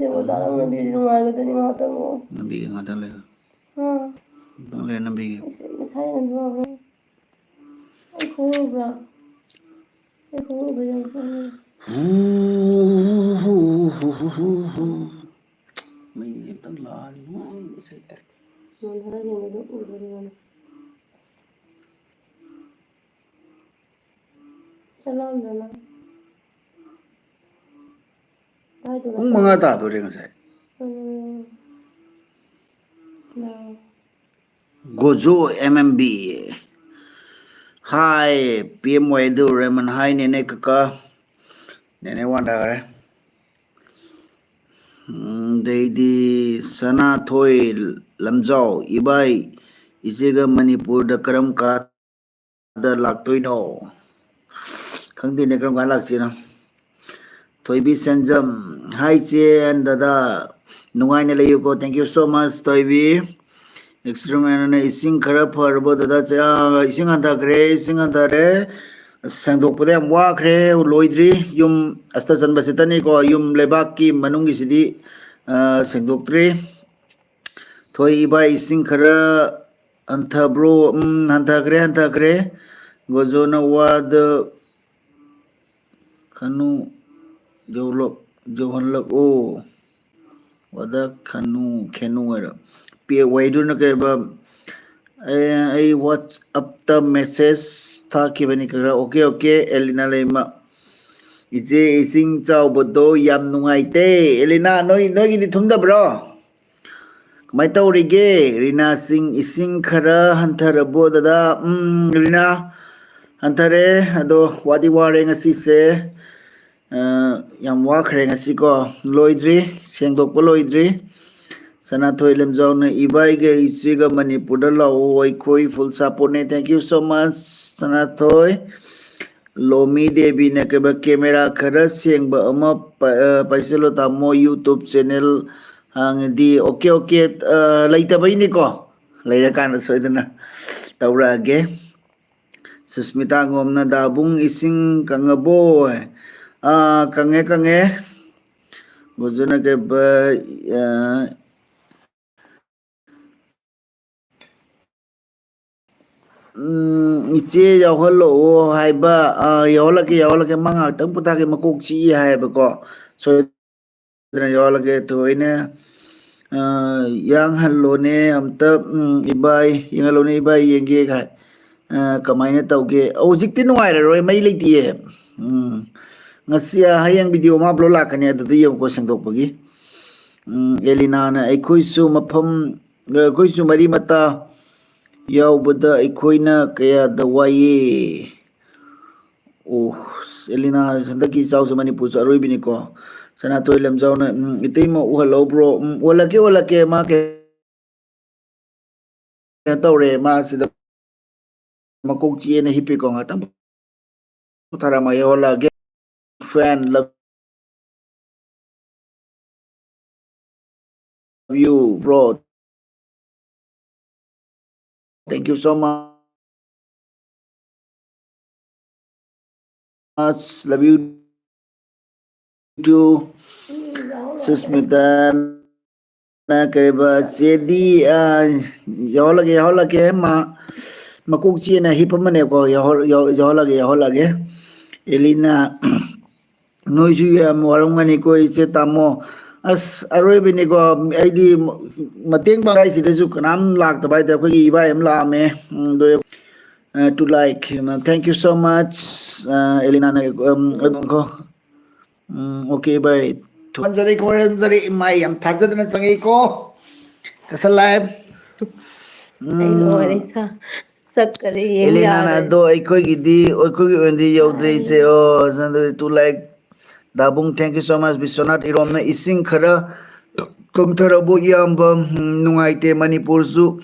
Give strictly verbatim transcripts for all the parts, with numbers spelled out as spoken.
ꯑꯣꯖꯥ ꯅꯪ ꯂꯝꯕꯤꯁꯦ ꯅꯨꯡꯉꯥꯏꯒꯗꯣꯏꯅꯤ ꯉꯥꯏꯍꯥꯛꯇꯪ ꯉꯥꯏꯈꯣ꯫ ꯅꯝꯕꯤꯒꯦ, ꯉꯥꯛꯇꯪ ꯂꯩꯔꯒ꯫ ꯑꯥ꯫ ꯉꯥꯛꯇꯪ ꯂꯩꯔ ꯅꯝꯕꯤꯒꯦ꯫ ꯏꯁ, ꯉꯁꯥꯏ ꯅꯝꯕꯤꯔꯝꯃꯦ꯫ ꯑꯩ ꯈꯣꯡꯎꯞ ꯎꯕ꯭ꯔꯥ? ꯑꯩ ꯈꯣꯡꯎꯞ ꯎꯕ꯭ꯔꯥ ꯌꯦꯡꯉꯨ, ꯈꯣꯡꯎꯞ꯫ ꯃꯩ ꯑꯝꯇꯪ ꯂꯥꯛꯑꯗꯤ ꯅꯨꯡꯉꯥꯏꯅꯤ ꯉꯁꯥꯏ ꯇꯥꯏ꯫ ꯅꯣꯟꯊꯔ ꯌꯦꯡꯕꯗꯣ ꯎꯕ꯭ꯔꯥ ꯌꯦꯡꯉꯨꯅꯦ꯫ ꯆꯠꯂꯝꯗꯅ꯫ ꯄꯨꯡ ꯃꯉꯥ ꯇꯥꯗꯣꯔꯦ ꯉꯁꯥꯏ꯫ ꯎꯝ꯫ ꯎꯝ꯫ ꯒꯣꯖꯣ ꯑꯦꯝ ꯑꯦꯝ ꯕꯤ꯫ ꯍꯥꯏ, ꯄꯤ ꯑꯦꯝ ꯋꯥꯏ ꯑꯗꯨ ꯔꯦꯃꯟ꯫ ꯍꯥꯏ, ꯅꯦꯅꯦ ꯀꯀꯥ꯫ ꯅꯦꯅꯦ ꯋꯥꯟꯗꯈꯔꯦ꯫ ꯎꯝ, ꯑꯗꯩꯗꯤ ꯁꯅꯥꯊꯣꯏ ꯂꯝꯖꯥꯎ, ꯏꯕꯥꯏ, ꯏꯆꯦꯒ ꯃꯅꯤꯄꯨꯔꯗ ꯀꯔꯝ ꯀꯥꯟꯗ ꯂꯥꯛꯇꯣꯏꯅꯣ? ꯈꯪꯗꯦꯅꯦ, ꯀꯔꯝ ꯀꯥꯟꯗ ꯂꯥꯛꯁꯤꯅꯣ꯫ ꯊꯣꯏꯕꯤ ꯁꯦꯟꯖꯝ, hi ꯆꯦ and ꯗꯗꯥ, ꯅꯨꯡꯉꯥꯏꯅ ꯂꯩꯌꯨꯀꯣ꯫ Thank you so much, ꯊꯣꯏꯕꯤ꯫ ꯑꯦꯛꯁꯇ꯭ꯔꯤꯝ ꯑꯦꯟꯅ ꯏꯁꯤꯡ ꯈꯔ ꯐꯔꯕꯣ ꯗꯗꯥ? ꯆꯦ-, ꯑꯥ, ꯏꯁꯤꯡ ꯍꯟꯊꯈ꯭ꯔꯦ, ꯏꯁꯤꯡ ꯍꯟꯊꯔꯦ꯫ ꯑꯁ, ꯁꯦꯡꯗꯣꯛꯄꯗ ꯌꯥꯝ ꯋꯥꯈ꯭ꯔꯦ, ꯂꯣꯏꯗ꯭ꯔꯤ꯫ ꯌꯨꯝ ꯑꯁꯇ ꯆꯟꯕꯁꯤꯇꯅꯤꯀꯣ, ꯌꯨꯝ ꯂꯩꯕꯥꯛꯀꯤ ꯃꯅꯨꯡꯒꯤꯁꯤꯗꯤ, ꯑꯥ, ꯁꯦꯡꯗꯣꯛꯇ꯭ꯔꯤ꯫ ꯊꯣꯏ ꯏꯕꯥꯏ, ꯏꯁꯤꯡ ꯈꯔ ꯍꯟꯊꯕ꯭ꯔꯣ? ꯎꯝ, ꯍꯟꯊꯈ꯭ꯔꯦ, ꯍꯟꯊꯈ꯭ꯔꯦ꯫ ꯒꯣꯖꯣꯅ ꯋꯥꯗ ꯈꯅꯨ ꯌꯧꯂꯛ-, ꯌꯧꯍꯜꯂꯛꯎ꯫ ꯋꯥꯗ ꯈꯅꯨ, ꯈꯦꯅꯨ ꯍꯥꯏꯔꯣ? ꯄꯦ ꯋꯥꯏꯗꯨꯅ ꯀꯩꯕ? ꯑꯩ, ꯑꯩ WhatsApp-ꯇ message ꯊꯥꯈꯤꯕꯅꯤ ꯈꯔ꯫ Okay, okay, ꯑꯦꯂꯤꯅꯥ ꯂꯩꯃ꯫ ꯏꯆꯦ, ꯏꯁꯤꯡ ꯆꯥꯎꯕꯗꯣ ꯌꯥꯝ ꯅꯨꯡꯉꯥꯏꯇꯦ꯫ ꯑꯦꯂꯤꯅꯥ, ꯅꯣꯏ, ꯅꯣꯏꯒꯤꯗꯤ ꯊꯨꯝꯗꯕ꯭ꯔꯣ? ꯀꯃꯥꯏ ꯇꯧꯔꯤꯒꯦ? ꯔꯤꯅꯥ ꯁꯤꯡ, ꯏꯁꯤꯡ ꯈꯔ ꯍꯟꯊꯔꯕꯣ ꯗꯗꯥ? ꯎꯝ, ꯔꯤꯅꯥ, ꯍꯟꯊꯔꯦ꯫ ꯑꯗꯣ ꯋꯥꯗꯤ ꯋꯥꯔꯦ ꯉꯁꯤꯁꯦ꯫ ꯑ, ꯌꯥꯝ ꯋꯥꯈ꯭ꯔꯦ ꯉꯁꯤꯀꯣ꯫ ꯂꯣꯏꯗ꯭ꯔꯤ, ꯁꯦꯡꯗꯣꯛꯄ ꯂꯣꯏꯗ꯭ꯔꯤ꯫ ꯁꯅꯥꯊꯣꯏ ꯂꯝꯖꯥꯎꯅ, "ꯏꯕꯥꯏꯒ ꯏꯆꯦꯒ ꯃꯅꯤꯄꯨꯔꯗ ꯂꯥꯛꯑꯣ, ꯑꯩꯈꯣꯏ full support-ꯅꯦ꯫" Thank you so much, ꯁꯅꯥꯊꯣꯏ꯫ ꯂꯣꯃꯤ ꯗꯦꯕꯤꯅ ꯀꯩꯕ, "ꯀꯦꯃꯦꯔꯥ ꯈꯔ ꯁꯦꯡꯕ ꯑꯃ ꯄ-, ꯑ, ꯄꯥꯏꯁꯤꯜꯂꯣ ꯇꯥꯃꯣ, YouTube channel ꯍꯥꯡꯉꯗꯤ꯫" Okay, okay, ꯑ, ꯂꯩꯇꯕꯩꯅꯤꯀꯣ, ꯂꯩꯔꯀꯥꯟꯗ ꯁꯣꯏꯗꯅ ꯇꯧꯔꯛꯑꯒꯦ꯫ ꯁꯨꯁꯃꯤꯇꯥ ꯉꯣꯝꯅ, "ꯗꯥꯕꯨꯡ ꯏꯁꯤꯡ ꯀꯪꯉꯕꯣ?" ꯑꯥ, ꯀꯪꯉꯦ, ꯀꯪꯉꯦ꯫ ꯒꯣꯖꯅ ꯀꯩꯕ, ꯑ, ꯎꯝ, ꯏꯆꯦ ꯌꯥꯎꯍꯜꯂꯛꯑꯣ ꯍꯥꯏꯕ, ꯑ, ꯌꯥꯎꯍꯜꯂꯛꯀꯦ, ꯌꯥꯎꯍꯜꯂꯛꯀꯦ꯫ ꯃꯥ ꯉꯥꯏꯍꯥꯛꯇꯪ ꯄꯣꯊꯥꯒꯦ, ꯃꯀꯣꯛ ꯆꯤꯛꯏ ꯍꯥꯏꯕꯀꯣ꯫ ꯁꯣꯏꯗꯅ ꯌꯥꯎꯍꯜꯂꯛꯀꯦ꯫ ꯊꯣꯏꯅ, ꯑ, ꯌꯥꯡꯍꯜꯂꯣꯅꯦ ꯑꯝꯇ, ꯎꯝ, ꯏꯕꯥꯏ, ꯌꯦꯡꯍꯜꯂꯣꯅꯦ ꯏꯕꯥꯏ, ꯌꯦꯡꯒꯦ ꯀꯥꯏ꯫ ꯑ, ꯀꯃꯥꯏꯅ ꯇꯧꯒꯦ? ꯍꯧꯖꯤꯛꯇꯤ ꯅꯨꯡꯉꯥꯏꯔꯔꯣꯏ, ꯃꯩ ꯂꯩꯇꯤꯌꯦ꯫ ꯎꯝ, ꯉꯁꯤ, ꯑ, ꯍꯌꯦꯡ ꯚꯤꯗꯤꯑꯣ ꯑꯃ ꯑꯞꯂꯣꯗ ꯂꯥꯛꯀꯅꯤ, ꯑꯗꯨꯗ ꯌꯦꯡꯉꯨꯀꯣ ꯁꯦꯡꯗꯣꯛꯄꯒꯤ꯫ ꯎꯝ, ꯑꯦꯂꯤꯅꯥꯅ ꯑꯩꯈꯣꯏꯁꯨ ꯃꯐꯝ, ꯑꯩꯈꯣꯏꯁꯨ ꯃꯔꯤ ꯃꯇꯥ ꯌꯥꯎꯕꯗ ꯑꯩꯈꯣꯏꯅ ꯀꯌꯥꯗ ꯋꯥꯏꯌꯦ꯫ ꯑꯣ, ꯑꯦꯂꯤꯅꯥ, ꯍꯟꯗꯛꯀꯤ ꯏꯆꯥꯎꯁꯦ ꯃꯅꯤꯄꯨꯔꯁꯨ ꯑꯔꯣꯏꯕꯤꯅꯤꯀꯣ꯫ ꯁꯅꯥꯊꯣꯏ ꯂꯝꯖꯥꯎꯅ, ꯎꯝ, "ꯏꯇꯩꯃ ꯎꯍꯜꯂꯧꯕ꯭ꯔꯣ?" ꯎꯝ, ꯎꯍꯜꯂꯛꯀꯦ, ꯎꯍꯜꯂꯛꯀꯦ꯫ ꯃꯥ ꯀꯩ-, ꯀꯩꯅꯣ ꯇꯧꯔꯦ, ꯃꯥ ꯁꯤꯗ ꯃꯀꯣꯛ ꯆꯤꯛꯑꯦꯅ ꯍꯤꯞꯄꯤꯀꯣ꯫ ꯉꯥꯛꯇꯪ ꯄꯣꯊꯥꯔꯝꯃꯒꯦ, ꯎꯍꯜꯂꯛꯑꯒꯦ꯫ Friend, love you, bro. Thank you so much. Love you too. ꯁꯨꯁꯃꯤꯇꯥꯅ ꯀꯩꯕ, ꯆꯦꯗꯤ, ꯑ, ꯌꯥꯎꯍꯜꯂꯒꯦ, ꯌꯥꯎꯍꯜꯂꯒꯦ꯫ ꯃꯥ ꯃꯀꯣꯛ ꯆꯤꯛꯑꯦꯅ ꯍꯤꯞꯄꯝꯕꯅꯦꯀꯣ꯫ ꯌꯥꯎꯍꯜ-, ꯌꯥꯎ-, ꯌꯥꯎꯍꯜꯂꯒꯦ, ꯌꯥꯎꯍꯜꯂꯒꯦ꯫ ꯑꯦꯂꯤꯅ, ꯅꯣꯏꯁꯨ ꯌꯥꯝ ꯋꯥꯔꯝꯒꯅꯤꯀꯣ, ꯏꯆꯦ ꯇꯥꯃꯣ꯫ ꯑꯁ, ꯑꯔꯣꯏꯕꯅꯤꯀꯣ, ꯑꯩꯗꯤ ꯃꯇꯦꯡ ꯄꯥꯡ ꯍꯥꯏꯁꯤꯗꯁꯨ ꯀꯅꯥꯝ ꯂꯥꯛꯇꯕ ꯍꯥꯏꯇꯥꯔꯦ꯫ ꯑꯩꯈꯣꯏꯒꯤ ꯏꯕꯥꯏ ꯑꯃ ꯂꯥꯛꯑꯝꯃꯦ, ꯎꯝ, ꯑꯗꯣ, ꯑ, to like, thank you so much, ꯑ, ꯑꯦꯂꯤꯅꯥꯅ, ꯎꯝ, ꯑꯗꯨꯝ ꯀꯣ, ꯎꯝ, okay, bye꯫ ꯊꯨꯍꯟꯖꯔꯤ, ꯈꯣꯏꯍꯟꯖꯔꯤ, ꯏꯃꯥꯏ ꯌꯥꯝ ꯊꯥꯖꯗꯅ ꯆꯪꯉꯛꯏꯀꯣ, ꯀꯁꯟ ꯂꯥꯏꯐ꯫ ꯑꯩ ꯎꯝ꯫ ꯂꯣꯏꯔꯦ, ꯁꯥ-, ꯁꯛꯀꯗꯤ ꯌꯦꯡ ꯑꯦꯂꯤꯅꯥꯅ ꯌꯥꯔꯦ꯫ ꯑꯗꯣ ꯑꯩꯈꯣꯏꯒꯤꯗꯤ, ꯑꯩꯈꯣꯏꯒꯤ ꯑꯣꯏꯅꯗꯤ ꯌꯧꯗ꯭ꯔꯦ, ꯏꯆꯦ꯫ ꯑꯣ, ꯁꯅꯥꯗꯣ, to like꯫ ꯗꯥꯕꯨꯡ, thank you so much꯫ Vishwanath ꯏꯔꯣꯝꯅ ꯏꯁꯤꯡ ꯈꯔ ꯀꯨꯝꯊꯔꯕꯣ, ꯏꯌꯥꯝꯕ? ꯎꯝ, ꯅꯨꯡꯉꯥꯏꯇꯦ, ꯃꯅꯤꯄꯨꯔꯁꯨ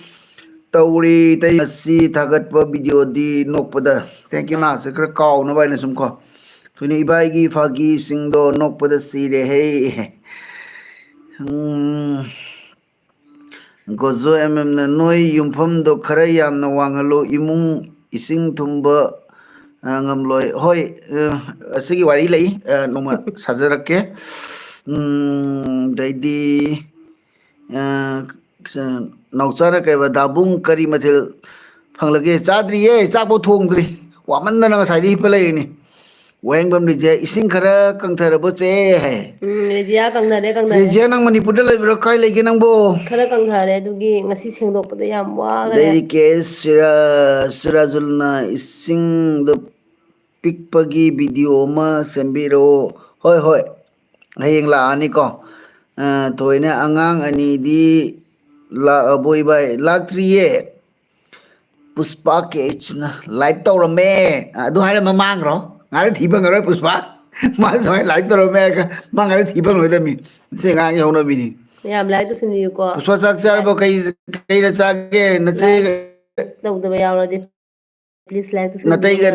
ꯇꯧꯔꯤ꯫ ꯑꯇꯩ ꯉꯁꯤ ꯊꯥꯒꯠꯄ ꯚꯤꯗꯤꯑꯣꯗꯤ ꯅꯣꯛꯄꯗ꯫ Thank you, ꯅꯥꯁꯦ ꯈꯔ ꯀꯥꯎꯅꯕ ꯍꯥꯏꯅ ꯁꯨꯝ ꯀꯣ꯫ ꯊꯣꯏꯅ ꯏꯕꯥꯏꯒꯤ ꯐꯥꯒꯤꯁꯤꯡꯗꯣ ꯅꯣꯛꯄꯗ ꯁꯤꯔꯦ ꯍꯦ꯫ ꯎꯝ꯫ ꯒꯣꯖꯣ ꯑꯦꯝ ꯑꯦꯝꯅ, "ꯅꯣꯏ ꯌꯨꯝꯐꯝꯗꯣ ꯈꯔ ꯌꯥꯝꯅ ꯋꯥꯡꯍꯜꯂꯨ, ꯏꯃꯨꯡ ꯏꯁꯤꯡ ꯊꯨꯝꯕ, ꯑ, ꯉꯝꯂꯣꯏ꯫" ꯍꯣꯏ, ꯑ, ꯑꯁꯤꯒꯤ ꯋꯥꯔꯤ ꯂꯩ, ꯑ, ꯅꯣꯡꯃ ꯁꯥꯖꯔꯛꯀꯦ꯫ ꯎꯝ, ꯑꯗꯩꯗꯤ, ꯑ, ꯅꯥꯎꯆꯥꯅ ꯀꯩꯕ, "ꯗꯥꯕꯨꯡ ꯀꯔꯤ ꯃꯊꯦꯜ ꯐꯪꯂꯒꯦ?" ꯆꯥꯗ꯭ꯔꯤꯌꯦ, ꯆꯥꯛꯐꯥꯎ ꯊꯣꯡꯗ꯭ꯔꯤ꯫ ꯋꯥꯃꯟꯗꯅ ꯉꯁꯥꯏꯗꯤ ꯍꯤꯞꯄ ꯂꯩꯔꯤꯅꯤ꯫ ꯋꯥꯍꯦꯡꯕꯝ ꯔꯤꯖꯤꯌꯥ, "ꯏꯁꯤꯡ ꯈꯔ ꯀꯪꯊꯔꯕꯣ ꯆꯦ?" ꯍꯥꯏ꯫ ꯎꯝ, ꯔꯤꯖꯤꯌꯥ ꯀꯪꯊꯔꯦ, ꯀꯪꯊꯔꯦ꯫ ꯔꯤꯖꯤꯌꯥ, ꯅꯪ ꯃꯅꯤꯄꯨꯔꯗ ꯂꯩꯕ꯭ꯔꯥ? ꯀꯥꯏ ꯂꯩꯒꯦ ꯅꯪꯕꯣ? ꯈꯔ ꯀꯪꯊꯔꯦ, ꯑꯗꯨꯒꯤ ꯉꯁꯤ ꯁꯦꯡꯗꯣꯛꯄꯗ ꯌꯥꯝ ꯋꯥꯈꯔꯦ꯫ ꯑꯗꯩꯗꯤ ꯀꯦ ꯑꯦꯁ ꯁꯤꯔꯥ-, ꯁꯤꯔꯥꯖꯨꯜꯅ, "ꯏꯁꯤꯡꯗꯣ ꯄꯤꯛꯄꯒꯤ ꯚꯤꯗꯤꯑꯣ ꯑꯃ ꯁꯦꯝꯕꯤꯔꯛꯑꯣ"꯫ ꯍꯣꯏ, ꯍꯣꯏ, ꯍꯌꯦꯡ ꯂꯥꯛꯑꯅꯤꯀꯣ꯫ ꯑ, ꯊꯣꯏꯅ, "ꯑꯉꯥꯡ ꯑꯅꯤꯗꯤ ꯂꯥꯛꯑꯕꯣ ꯏꯕꯥꯏ?" ꯂꯥꯛꯇ꯭ꯔꯤꯌꯦ꯫ ꯄꯨꯁꯄꯥ ꯀꯦ ꯑꯩꯆꯅ ꯂꯥꯏꯚ ꯇꯧꯔꯝꯃꯦ꯫ ꯑꯗꯨ ꯍꯥꯏꯔ ꯃꯃꯥꯡꯈ꯭ꯔꯣ꯫ ꯉꯥꯏꯔ ꯊꯤ ꯐꯪꯉꯔꯣꯏ ꯄꯨꯁꯄꯥ꯫ ꯃꯥ ꯁꯨꯃꯥꯏꯅ ꯂꯥꯏꯚ ꯇꯧꯔꯝꯃꯦ ꯍꯥꯏꯔꯒ ꯃꯥ ꯉꯥꯏꯔ ꯊꯤ ꯐꯪꯉꯔꯣꯏꯗꯕꯅꯤ꯫ ꯁꯤ ꯑꯉꯥꯡꯒꯤ ꯍꯧꯅꯕꯤꯅꯤ꯫ ꯃꯌꯥꯝ ꯂꯥꯏꯚ ꯇꯧꯁꯤꯟꯕꯤꯌꯨꯀꯣ꯫ ꯄꯨꯁꯄꯥ, ꯆꯥꯛ ꯆꯥꯔꯕꯣ? ꯀꯩ, ꯀꯩꯅ ꯆꯥꯒꯦ? ꯅꯆꯦ ꯂꯥꯏꯚ ꯇꯧꯗꯕ ꯌꯥꯎꯔꯗꯤ please ꯂꯥꯏꯚ ꯇꯧꯁꯤꯟꯕꯤꯌꯨ꯫ ꯅꯇꯩꯒ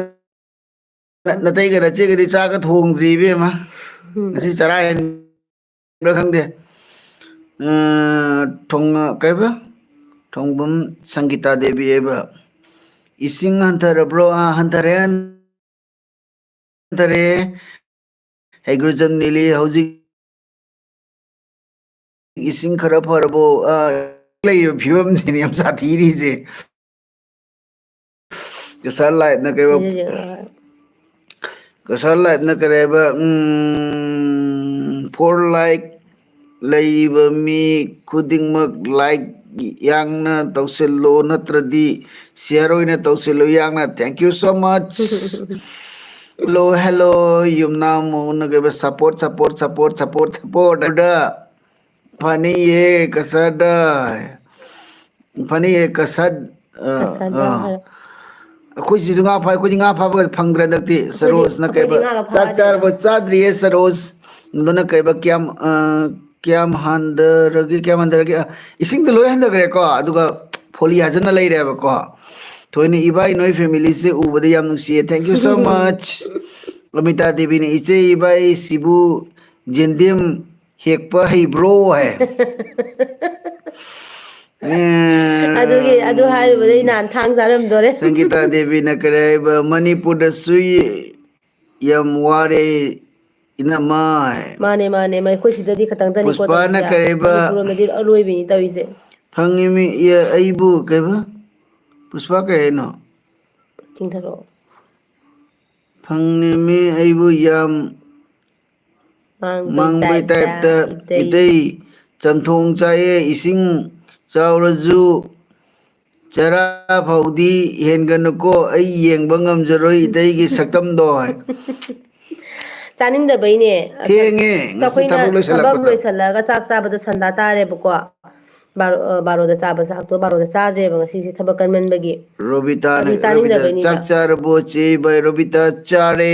ꯅ-, ꯅꯇꯩꯒ ꯅꯆꯦꯒꯗꯤ ꯆꯥꯛꯀ ꯊꯣꯡꯗ꯭ꯔꯤ ꯏꯕꯦꯝꯃ꯫ ꯎꯝ꯫ ꯉꯁꯤ ꯆꯔꯥ ꯍꯦꯟꯕ꯭ꯔꯥ ꯈꯪꯗꯦ꯫ ꯑ, ꯊꯣꯡ-, ꯀꯩꯕ? ꯊꯣꯡꯕꯝ ꯁꯪꯒꯤꯇꯥ ꯗꯦꯕꯤ ꯍꯥꯏꯕ꯫ "ꯏꯁꯤꯡ ꯍꯟꯊꯔꯕ꯭ꯔꯣ?" "ꯑꯥ, ꯍꯟꯊꯔꯦ, ꯍꯟꯊꯔꯦ꯫ ꯍꯩꯒ꯭ꯔꯨꯖꯝ ꯅꯤꯂꯤ ꯍꯧꯖꯤꯛ ꯏꯁꯤꯡ ꯈꯔ ꯐꯔꯕꯣ?" ꯑ, ꯂꯩꯔꯤꯕ ꯐꯤꯕꯝꯁꯤꯅꯤ ꯌꯥꯝ ꯁꯥꯊꯤꯔꯤꯁꯦ꯫ ꯀꯁꯥꯔ ꯂꯥꯏꯠꯅ ꯀꯩꯕ? ꯁꯤꯁꯦ, ꯍꯣꯏ, ꯍꯣꯏ꯫ ꯀꯁꯥꯔ ꯂꯥꯏꯠꯅ ꯀꯔꯤ ꯍꯥꯏꯕ? ꯎꯝ, "For like ꯂꯩꯔꯤꯕ ꯃꯤ ꯈꯨꯗꯤꯡꯃꯛ like ꯌꯥꯡꯅ ꯇꯧꯁꯤꯜꯂꯣ, ꯅꯠꯇ꯭ꯔꯗꯤ share ꯑꯣꯏꯅ ꯇꯧꯁꯤꯜꯂꯨ ꯌꯥꯡꯅ꯫ Thank you so much." Hello, hello, ꯌꯨꯝꯅꯥꯝ ꯃꯧꯅ ꯀꯩꯕ? "Support, support, support, support, support." ꯑꯗ ꯐꯅꯤꯌꯦ ꯀꯁꯥꯔꯗ꯫ ꯐꯅꯤꯌꯦ ꯀꯁꯥꯔ, ꯑ, ꯀꯁꯥꯔꯗ ꯑ꯫ ꯍꯥꯏꯔꯣ꯫ ꯑꯩꯈꯣꯏ ꯁꯤꯁꯨ ꯉꯥ ꯐꯥꯏ, ꯑꯩꯈꯣꯏꯗꯤ ꯉꯥ ꯐꯥꯕꯒ ꯐꯪꯗ꯭ꯔꯦ ꯍꯟꯗꯛꯇꯤ꯫ ꯑꯩꯈꯣꯏꯗꯤ, ꯁꯔꯣꯖꯅ ꯑꯩꯈꯣꯏꯗꯤ ꯀꯩꯕ? ꯉꯥꯒ ꯆꯥꯛ ꯐꯥꯗꯦꯗ꯫ ꯆꯥꯔꯕ? ꯆꯥꯗ꯭ꯔꯤꯌꯦ ꯁꯔꯣꯖ꯫ ꯑꯗꯨꯅ ꯀꯩꯕ? ꯀꯌꯥꯝ, ꯑ, ꯀꯌꯥꯝ ꯍꯟꯊꯔꯒꯦ, ꯀꯌꯥꯝ ꯍꯟꯊꯔꯒꯦ? ꯑ, ꯏꯁꯤꯡꯗꯣ ꯂꯣꯏ ꯍꯟꯊꯈ꯭ꯔꯦꯀꯣ, ꯑꯗꯨꯒ ꯐꯣꯂꯤ ꯍꯥꯖꯟꯅ ꯂꯩꯔꯦꯕꯀꯣ꯫ ꯊꯣꯏꯅ ꯏꯕꯥꯏ, ꯅꯣꯏ familyꯁꯦ ꯎꯕꯗ ꯌꯥꯝ ꯅꯨꯡꯁꯤꯌꯦ꯫ Thank you so much꯫ Amita ꯗꯦꯕꯤꯅ, "ꯏꯆꯦ, ꯏꯕꯥꯏ ꯁꯤꯕꯨ ꯌꯦꯟꯗꯦꯝ ꯍꯦꯛꯄ ꯍꯩꯕ꯭ꯔꯣ?" ꯍꯥꯏ꯫ ꯑꯗꯨꯒꯤ, ꯑꯗꯨ ꯍꯥꯏꯔꯨꯕꯗꯩ ꯅꯍꯥꯟ ꯊꯥꯡ ꯆꯥꯔꯝꯗꯣꯔꯦ꯫ ꯁꯪꯒꯤꯇꯥ ꯗꯦꯕꯤꯅ ꯀꯔꯤ ꯍꯥꯏꯕ? "ꯃꯅꯤꯄꯨꯔꯗꯁꯨ ꯌꯥꯝ ꯋꯥꯔꯦ, ꯏꯅꯝꯃ ꯍꯥꯏ꯫ ꯃꯥꯅꯦ, ꯃꯥꯅꯦ, ꯃꯥ ꯑꯩꯈꯣꯏ ꯁꯤꯗꯗꯤ ꯈꯇꯪꯗꯅꯤꯀꯣ ꯄꯨꯁꯄꯥꯅ ꯇꯧꯔꯤꯁꯦ꯫ ꯀꯔꯤꯕ? ꯃꯅꯤꯄꯨꯔ ꯂꯣꯝꯗꯗꯤ ꯑꯔꯣꯏꯕꯤꯅꯤ ꯇꯧꯔꯤꯁꯦ꯫ ꯐꯪꯉꯤꯃꯤ, ꯑꯦ, ꯑꯩꯕꯨ ꯀꯩꯕ? ꯄꯨꯁꯄꯥ ꯀꯩ ꯍꯥꯏꯅꯣ? ꯆꯤꯡꯊꯔꯛꯑꯣ꯫ ꯐꯪꯉꯤꯃꯤ, ꯑꯩꯕꯨ ꯌꯥꯝ ꯃꯥꯡꯕꯩ ꯃꯥꯡꯕꯩ type ꯇ ꯇꯥꯏꯞꯇ ꯏꯇꯩ꯫ ꯏꯇꯩ꯫ ꯆꯝꯊꯣꯡ ꯆꯥꯏꯌꯦ, ꯏꯁꯤꯡ ꯆꯥꯎꯔꯁꯨ ꯆꯔꯥ ꯐꯥꯎꯗꯤ ꯍꯦꯟꯒꯅꯨꯀꯣ, ꯑꯩ ꯌꯦꯡꯕ ꯉꯝꯖꯔꯣꯏ ꯏꯇꯩꯒꯤ ꯁꯛꯇꯝꯗꯣ ꯍꯥꯏ꯫ ꯆꯥꯅꯤꯡꯗꯕꯩꯅꯦ꯫ ꯑꯁ, ꯊꯦꯡꯉꯦ, ꯉꯁꯤ ꯑꯩꯈꯣꯏꯅ ꯊꯕꯛ ꯊꯕꯛ ꯂꯣꯏꯁꯤꯜꯂꯛꯄꯗꯣ꯫ ꯂꯣꯏꯁꯤꯜꯂꯒ ꯆꯥꯛ ꯆꯥꯕꯗꯣ ꯁꯟꯗꯥ ꯇꯥꯔꯦꯕꯀꯣ꯫ ꯕꯥꯔꯣ-, ꯑ, ꯕꯥꯔꯣꯗ ꯆꯥꯕ ꯆꯥꯛꯇꯣ ꯕꯥꯔꯣꯗ ꯆꯥꯗ꯭ꯔꯦꯕ ꯉꯁꯤꯁꯦ ꯊꯕꯛ ꯀꯟꯃꯟꯕꯒꯤ꯫ ꯔꯣꯕꯤꯇꯥꯅ, ꯑꯗꯨ ꯔꯣꯕꯤꯇꯥ, ꯆꯥꯅꯤꯡꯗꯕꯩꯅꯤꯗ꯫ "ꯆꯥꯛ ꯆꯥꯔꯕꯣ ꯆꯦ?" ꯕꯥꯏ ꯔꯣꯕꯤꯇꯥ, "ꯆꯥꯔꯦ"꯫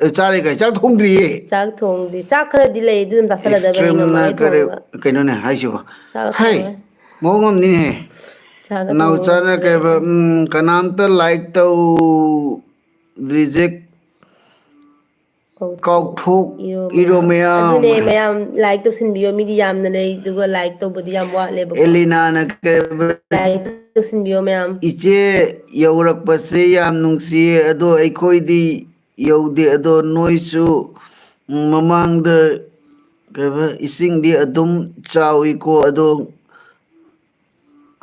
ꯑ, ꯆꯥꯔꯦ ꯀꯥꯏ? ꯆꯥꯛ ꯊꯣꯡꯗ꯭ꯔꯤꯌꯦ꯫ ꯆꯥꯛ ꯊꯣꯡꯗ꯭ꯔꯤ꯫ ꯆꯥꯛ ꯈꯔꯗꯤ ꯂꯩ, ꯑꯗꯨ ꯑꯗꯨꯝ ꯆꯥꯁꯜꯂꯗꯕꯅꯤ ꯑꯦꯛꯁꯇ꯭ꯔꯤꯝꯅ ꯉꯝꯃꯔꯣꯏ ꯀꯔꯤ-, ꯊꯣꯡꯉꯒ꯫ ꯀꯩꯅꯣꯅꯦ ꯍꯥꯏꯁꯤꯕꯣ? ꯆꯥꯛ ꯍꯩ, ꯊꯣꯡꯉꯦ꯫ ꯃꯑꯣꯡ ꯑꯃꯅꯤꯍꯦ꯫ ꯆꯥꯛ ꯅꯥꯎꯆꯥꯅ ꯊꯣꯡꯉꯦ꯫ ꯀꯩꯕ, ꯎꯝ, "ꯀꯅꯥꯝꯇ ꯂꯥꯏꯛ ꯇꯧꯗ꯭ꯔꯤꯁꯦ ꯀꯥꯎꯊꯣꯛ ꯏꯔꯣ ꯏꯔꯣ ꯃꯌꯥꯝ꯫ ꯃꯌꯥꯝ"꯫ ꯑꯗꯨꯅꯦ ꯃꯌꯥꯝ ꯂꯥꯏꯛ ꯇꯧꯁꯤꯟꯕꯤꯌꯣ, ꯃꯤꯗꯤ ꯌꯥꯝꯅ ꯂꯩ, ꯑꯗꯨꯒ ꯂꯥꯏꯛ ꯇꯧꯕꯗꯤ ꯌꯥꯝ ꯋꯥꯠꯂꯦꯕꯀꯣ꯫ ꯑꯦꯂꯤꯅꯥꯅ ꯀꯩꯕ, ꯂꯥꯏꯛ ꯇꯧꯁꯤꯟꯕꯤꯌꯣ ꯃꯌꯥꯝ꯫ "ꯏꯆꯦ ꯌꯧꯔꯛꯄꯁꯦ ꯌꯥꯝ ꯅꯨꯡꯁꯤꯌꯦ, ꯑꯗꯣ ꯑꯩꯈꯣꯏꯗꯤ ꯌꯧꯗꯦ, ꯑꯗꯣ ꯅꯣꯏꯁꯨ ꯃꯃꯥꯡꯗ ꯀꯩꯕ, ꯏꯁꯤꯡꯗꯤ ꯑꯗꯨꯝ ꯆꯥꯎꯏꯀꯣ, ꯑꯗꯣ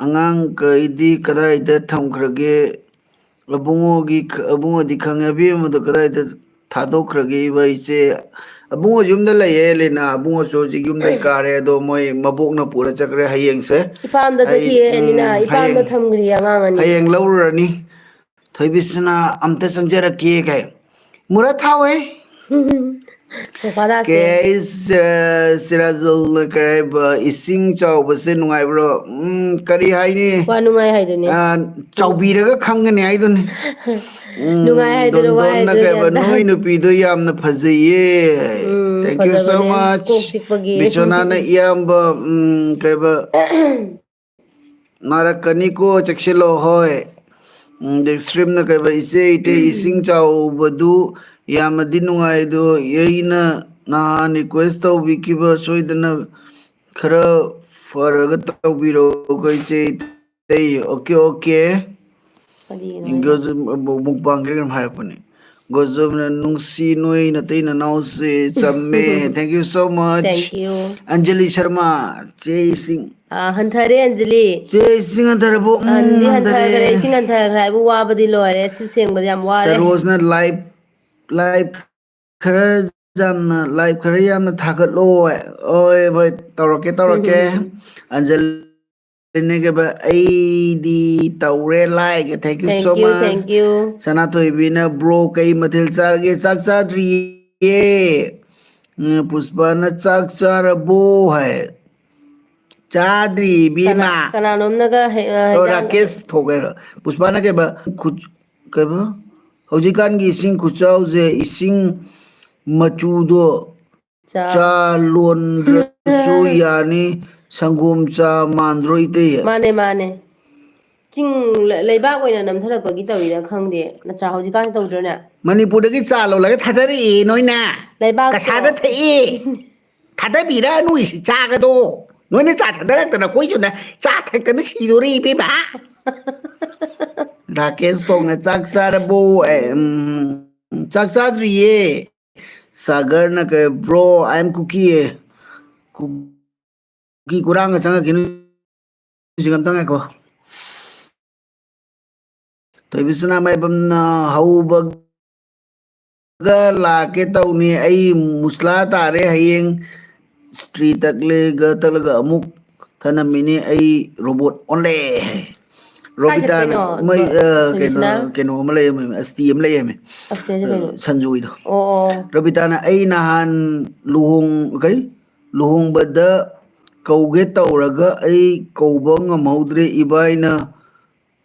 ꯑꯉꯥꯡꯈꯩꯗꯤ ꯀꯗꯥꯏꯗ ꯊꯝꯈ꯭ꯔꯒꯦ? ꯑꯕꯨꯡꯉꯣꯒꯤ, ꯑꯕꯨꯡꯉꯣꯗꯤ ꯈꯪꯉꯦ, ꯑꯕꯦꯝꯃꯗꯣ ꯀꯗꯥꯏꯗ ꯊꯥꯗꯣꯛꯈ꯭ꯔꯒꯦ ꯏꯕꯥ ꯏꯆꯦ?" ꯑꯕꯨꯡꯉꯣ ꯌꯨꯝꯗ ꯂꯩꯌꯦ, ꯂꯤꯅꯥ꯫ ꯑꯕꯨꯡꯉꯣꯁꯨ ꯍꯧꯖꯤꯛ ꯌꯨꯝꯗꯩ ꯀꯥꯔꯦ, ꯑꯗꯣ ꯃꯣꯏ ꯃꯕꯣꯛꯅ ꯄꯨꯔ ꯆꯠꯈ꯭ꯔꯦ ꯍꯌꯦꯡꯁꯦ꯫ ꯏꯄꯥꯝꯗ ꯑꯩ, ꯆꯠꯈꯤꯌꯦ, ꯎꯝ, ꯑꯦꯂꯤꯅꯥ꯫ ꯏꯄꯥꯝꯗ ꯍꯌꯦꯡ, ꯊꯝꯈ꯭ꯔꯤ ꯑꯉꯥꯡ ꯑꯅꯤ꯫ ꯍꯌꯦꯡ ꯂꯧꯔꯨꯔꯅꯤ꯫ ꯊꯣꯏꯕꯤꯁꯅꯥ, "ꯑꯝꯇ ꯆꯪꯖꯔꯛꯀꯦ" ꯀꯥꯏ꯫ ꯃꯨꯔꯥ ꯊꯥꯎꯋꯦ꯫ ꯁꯣꯐꯥ ꯂꯥꯛꯀꯦ꯫ ꯀꯦ ꯑꯩꯁ, ꯑ, ꯁꯤꯔꯥꯖꯨꯜꯅ ꯀꯔꯤ ꯍꯥꯏꯕ, "ꯏꯁꯤꯡ ꯆꯥꯎꯕꯁꯦ ꯅꯨꯡꯉꯥꯏꯕ꯭ꯔꯣ?" ꯎꯝ, ꯀꯔꯤ ꯍꯥꯏꯅꯤ? ꯋꯥ ꯅꯨꯡꯉꯥꯏ ꯍꯥꯏꯗꯨꯅꯤ꯫ ꯑ, ꯆꯥꯎꯕꯤꯔꯒ ꯈꯪꯒꯅꯤ ꯍꯥꯏꯗꯨꯅꯤ꯫ ꯎꯝ, ꯅꯨꯡꯉꯥꯏ ꯍꯥꯏꯗꯨꯅ ꯋꯥ ꯗꯣꯟꯗꯣꯟꯅ ꯍꯥꯏꯗꯨꯅ ꯀꯩ ꯍꯥꯏꯕ, ꯒ꯭ꯌꯥꯟ ꯇꯥꯗꯦ꯫ "ꯅꯣꯏ ꯅꯨꯄꯤꯗꯣ ꯌꯥꯝꯅ ꯐꯖꯩꯌꯦ꯫ ꯎꯝ, Thank you so ꯐꯖꯕꯅꯦ꯫ Much." ꯀꯣꯛ ꯆꯤꯛꯄꯒꯤ꯫ ꯕꯤꯁ꯭ꯋꯥꯅꯥꯊꯅ ꯏꯌꯥꯝꯕ, ꯎꯝ, ꯀꯩ ꯍꯥꯏꯕ, "ꯅꯥꯔꯛꯀꯅꯤꯀꯣ, ꯆꯦꯛꯁꯤꯜꯂꯣ", ꯍꯣꯏ꯫ ꯎꯝ, ꯑꯗꯩ ꯁ꯭ꯔꯤꯝꯅ ꯀꯩꯕ, "ꯏꯆꯦ, ꯏꯇꯩ, ꯏꯁꯤꯡ ꯆꯥꯎꯕꯗꯨ ꯌꯥꯝꯅꯗꯤ ꯅꯨꯡꯉꯥꯏ, ꯑꯗꯣ ꯑꯩꯅ ꯅꯍꯥꯟ request ꯇꯧꯕꯤꯈꯤꯕ ꯁꯣꯏꯗꯅ ꯈꯔ ꯐꯔꯒ ꯇꯧꯕꯤꯔꯛꯑꯣꯀꯣ, ꯏꯆꯦ, ꯏꯇꯩ꯫ Okay, okay. ꯀꯔꯤꯅꯣ ꯍꯥꯏꯁꯦ? ꯃꯨꯛꯕꯥꯡꯒꯤꯔ ꯀꯩꯅꯣꯝ ꯍꯥꯏꯔꯛꯄꯅꯦ꯫ ꯒꯣꯖꯕꯅ ꯅꯨꯡꯁꯤ ꯅꯣꯏ ꯅꯇꯩ ꯅꯅꯥꯎꯁꯦ ꯆꯝꯃꯦ꯫ Thank you so much꯫ Thank you꯫ Anjali Sharma, ꯆꯦ ꯏꯁꯤꯡ꯫ ꯑꯥ, ꯍꯟꯊꯔꯦ ꯑꯟꯖꯂꯤ꯫ ꯆꯦ ꯏꯁꯤꯡ ꯍꯟꯊꯔꯕꯣ? ꯎꯝ, ꯍꯟꯗꯤ ꯍꯟꯊꯔꯦ꯫ ꯍꯟꯊꯈ꯭ꯔꯦ, ꯏꯁꯤꯡ ꯍꯟꯊꯈ꯭ꯔꯦ ꯍꯥꯏꯕꯨ ꯋꯥꯕꯗꯤ ꯂꯣꯏꯔꯦ꯫ ꯁꯤ ꯁꯦꯡꯕꯗꯤ ꯌꯥꯝ ꯋꯥꯔꯦ꯫ ꯁꯔꯣꯖꯅ live, live ꯈꯔ ꯌꯥꯝꯅ, live ꯈꯔ ꯌꯥꯝꯅ ꯊꯥꯒꯠꯂꯣ꯫ ꯍꯣꯏ, ꯍꯣꯏ, ꯇꯧꯔꯛꯀꯦ, ꯇꯧꯔꯛꯀꯦ꯫ ꯑꯟꯖꯂꯤꯅ ꯀꯩꯕ, ꯑꯩꯗꯤ ꯇꯧꯔꯦ like꯫ Thank you so Thank you, much꯫ thank you꯫ ꯁꯅꯥꯊꯣꯏꯕꯤꯅ, "Bro, ꯀꯩ ꯃꯊꯦꯜ ꯆꯥꯔꯒꯦ?" ꯆꯥꯛ ꯆꯥꯗ꯭ꯔꯤꯌꯦ꯫ ꯎꯝ, ꯄꯨꯁꯄꯥꯅ, "ꯆꯥꯛ ꯆꯥꯔꯕꯣ?" ꯍꯥꯏ꯫ ꯆꯥꯗ꯭ꯔꯤ, ꯏꯕꯦꯝꯃ꯫ ꯀꯅꯥ-, ꯀꯅꯥꯅꯣꯝꯅꯒ ꯍꯦ-, ꯑ, ꯑꯣ, ꯍꯦꯟꯖꯥꯡ ꯔꯥꯀꯦꯁ ꯊꯣꯛꯑꯦ꯫ ꯄꯨꯁꯄꯥꯅ ꯀꯩꯕ? ꯈꯨꯠ-, ꯀꯩꯕ? ꯍꯧꯖꯤꯛꯀꯥꯟꯒꯤ ꯏꯁꯤꯡ ꯈꯨꯆꯥꯎꯁꯦ, ꯏꯁꯤꯡ ꯃꯆꯨꯗꯣ ꯆꯥ꯫ ꯆꯥ ꯂꯣꯟꯗ꯭ꯔꯁꯨ ꯌꯥꯅꯤ, ꯁꯪꯒꯣꯝ ꯆꯥ ꯃꯥꯟꯗ꯭ꯔꯣ, ꯏꯇꯩ? ꯃꯥꯅꯦ, ꯃꯥꯅꯦ꯫ ꯆꯤꯡ ꯂ-, ꯂꯩꯕꯥꯛ ꯑꯣꯏꯅ ꯅꯝꯊꯔꯛꯄꯒꯤ ꯇꯧꯔꯤꯔꯥ ꯈꯪꯗꯦ꯫ ꯅꯠꯇ꯭ꯔꯥ, ꯍꯧꯖꯤꯛꯀꯥꯟ ꯇꯧꯗ꯭ꯔꯣꯅꯦ? ꯃꯅꯤꯄꯨꯔꯗꯒꯤ ꯆꯥ ꯂꯣꯜꯂꯒ ꯊꯥꯗꯔꯛꯑꯦ ꯅꯣꯏꯅ꯫ ꯂꯩꯕꯥꯛꯇꯣ꯫ ꯀꯁꯥꯗ ꯊꯛꯑꯦ꯫ ꯊꯥꯗꯕꯤꯔꯛꯑꯅꯨ ꯏꯁꯤꯡ ꯆꯥꯒꯗꯣ꯫ ꯅꯣꯏꯅ ꯆꯥ ꯊꯥꯗꯔꯛꯇꯅ ꯑꯩꯈꯣꯏꯁꯨꯅ ꯆꯥ ꯊꯛꯇꯅ ꯁꯤꯗꯣꯔꯦ ꯏꯕꯦꯝꯃ꯫ ꯔꯥꯀꯦꯁ ꯇꯣꯡꯅ, "ꯆꯥꯛ ꯆꯥꯔꯕꯣ?" ꯑꯦ, ꯎꯝ, "ꯆꯥꯛ ꯆꯥꯗ꯭ꯔꯤꯌꯦ꯫" ꯁꯥꯒꯔꯅ ꯀꯩ, "Bro, I am cookie." ꯀꯨꯀꯤ ꯀꯨꯔꯥꯡꯒ ꯆꯪꯉꯛꯈꯤꯅꯨ꯫ ꯍꯧꯖꯤꯛ ꯑꯝꯇ ꯉꯥꯏꯈꯣ꯫ ꯊꯣꯏꯕꯤꯁꯅꯥ ꯃꯥꯏꯕꯝꯅ, "ꯍꯧꯕꯒ ꯂꯥꯛꯀꯦ ꯇꯧꯅꯤ꯫ ꯑꯩ ꯃꯨꯁꯂꯥ ꯇꯥꯔꯦ ꯍꯌꯦꯡ꯫ ꯏꯁꯇ꯭ꯔꯤ ꯇꯛꯂꯦꯒ ꯇꯛꯂꯒ ꯑꯃꯨꯛ ꯊꯅꯝꯃꯤꯅꯦ꯫ ꯑꯩ ꯔꯣꯕꯣꯠ ꯑꯣꯜꯂꯦ" ꯍꯥꯏ꯫ ꯔꯣꯕꯤꯇꯥꯅ, ꯆꯠꯇꯣꯏꯅꯣ, ꯃꯣꯏ, ꯕ-, ꯑ, ꯀꯩꯅꯣ, ꯊꯣꯏꯕꯤꯁꯅꯥ? ꯀꯩꯅꯣ ꯑꯃ ꯂꯩꯔꯝꯃꯦ, ꯑꯁꯇꯤ ꯑꯃ ꯂꯩꯔꯝꯃꯦ꯫ ꯑꯁꯇꯤ ꯍꯥꯏꯁꯦ ꯀꯩꯅꯣ? ꯑ, ꯁꯟꯖꯨꯒꯤꯗꯣ꯫ ꯑꯣ, ꯑꯣ꯫ ꯔꯣꯕꯤꯇꯥꯅ, "ꯑꯩ ꯅꯍꯥꯟ ꯂꯨꯍꯣꯡ-, ꯀꯔꯤ? ꯂꯨꯍꯣꯡꯕꯗ ꯀꯧꯒꯦ ꯇꯧꯔꯒ ꯑꯩ ꯀꯧꯕ ꯉꯝꯍꯧꯗ꯭ꯔꯦ, ꯏꯕꯥꯏꯅ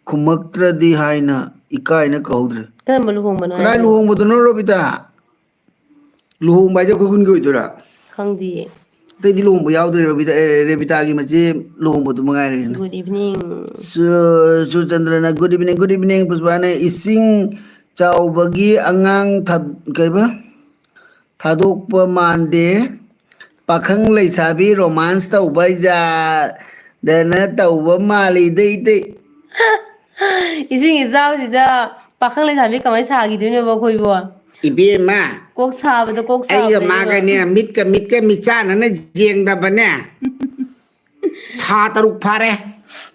ꯈꯨꯝꯃꯛꯇ꯭ꯔꯗꯤ ꯍꯥꯏꯅ ꯏꯀꯥꯏꯅ ꯀꯧꯍꯧꯗ꯭ꯔꯦ꯫" ꯀꯔꯝꯕ ꯂꯨꯍꯣꯡꯕꯅꯣ ꯀꯗꯥꯏ ꯍꯥꯏꯁꯦ? ꯂꯨꯍꯣꯡꯕꯗꯅꯣ, ꯔꯣꯕꯤꯇꯥ? ꯂꯨꯍꯣꯡꯕ ꯍꯥꯏꯁꯦ ꯑꯩꯈꯣꯏ ꯈꯨꯟꯒꯤ ꯑꯣꯏꯗꯣꯏꯔꯥ? ꯈꯪꯗꯤꯌꯦ꯫ ꯑꯇꯩꯗꯤ ꯂꯨꯍꯣꯡꯕ ꯌꯥꯎꯗ꯭ꯔꯦ, ꯔꯣꯕꯤꯇꯥ, ꯑꯦ, ꯔꯦꯕꯤꯇꯥꯒꯤ ꯃꯆꯦ ꯂꯨꯍꯣꯡꯕꯗꯨ ꯃꯉꯥꯏꯔꯦꯅ꯫ Good evening꯫ ꯁꯨ-, ꯁꯨꯔꯆꯟꯗ꯭ꯔꯅ, "Good evening, good evening, ꯄꯨꯁꯄꯥꯅ ꯏꯁꯤꯡ ꯆꯥꯎꯕꯒꯤ ꯑꯉꯥꯡ ꯊꯥ-, ꯀꯩꯕ? ꯊꯥꯗꯣꯛꯄ ꯃꯥꯟꯗꯦ꯫ ꯄꯥꯈꯪ ꯂꯩꯁꯥꯕꯤ romance ꯇꯧꯕ ꯖꯥꯗꯅ ꯇꯧꯕ ꯃꯥꯜꯂꯤꯗ ꯏꯇꯩ꯫" ꯏꯁꯤꯡ ꯏꯆꯥꯎꯁꯤꯗ ꯄꯥꯈꯪ ꯂꯩꯁꯥꯕꯤ ꯀꯃꯥꯏꯅ ꯁꯥꯈꯤꯗꯣꯏꯅꯣꯕ ꯑꯩꯈꯣꯏꯕꯨ? ꯏꯕꯦꯝꯃ, ꯀꯣꯛ ꯁꯥꯕꯗ ꯀꯣꯛ ꯑꯩꯒ ꯁꯥꯕꯗꯅꯦꯕ꯫ ꯃꯥꯒꯅꯦ, ꯃꯤꯠꯀ ꯃꯤꯠꯀ ꯃꯤꯠꯆꯥꯟꯅꯅ ꯌꯦꯡꯗꯕꯅꯦ꯫ ꯊꯥ ꯇꯔꯨꯛ ꯐꯥꯔꯦ꯫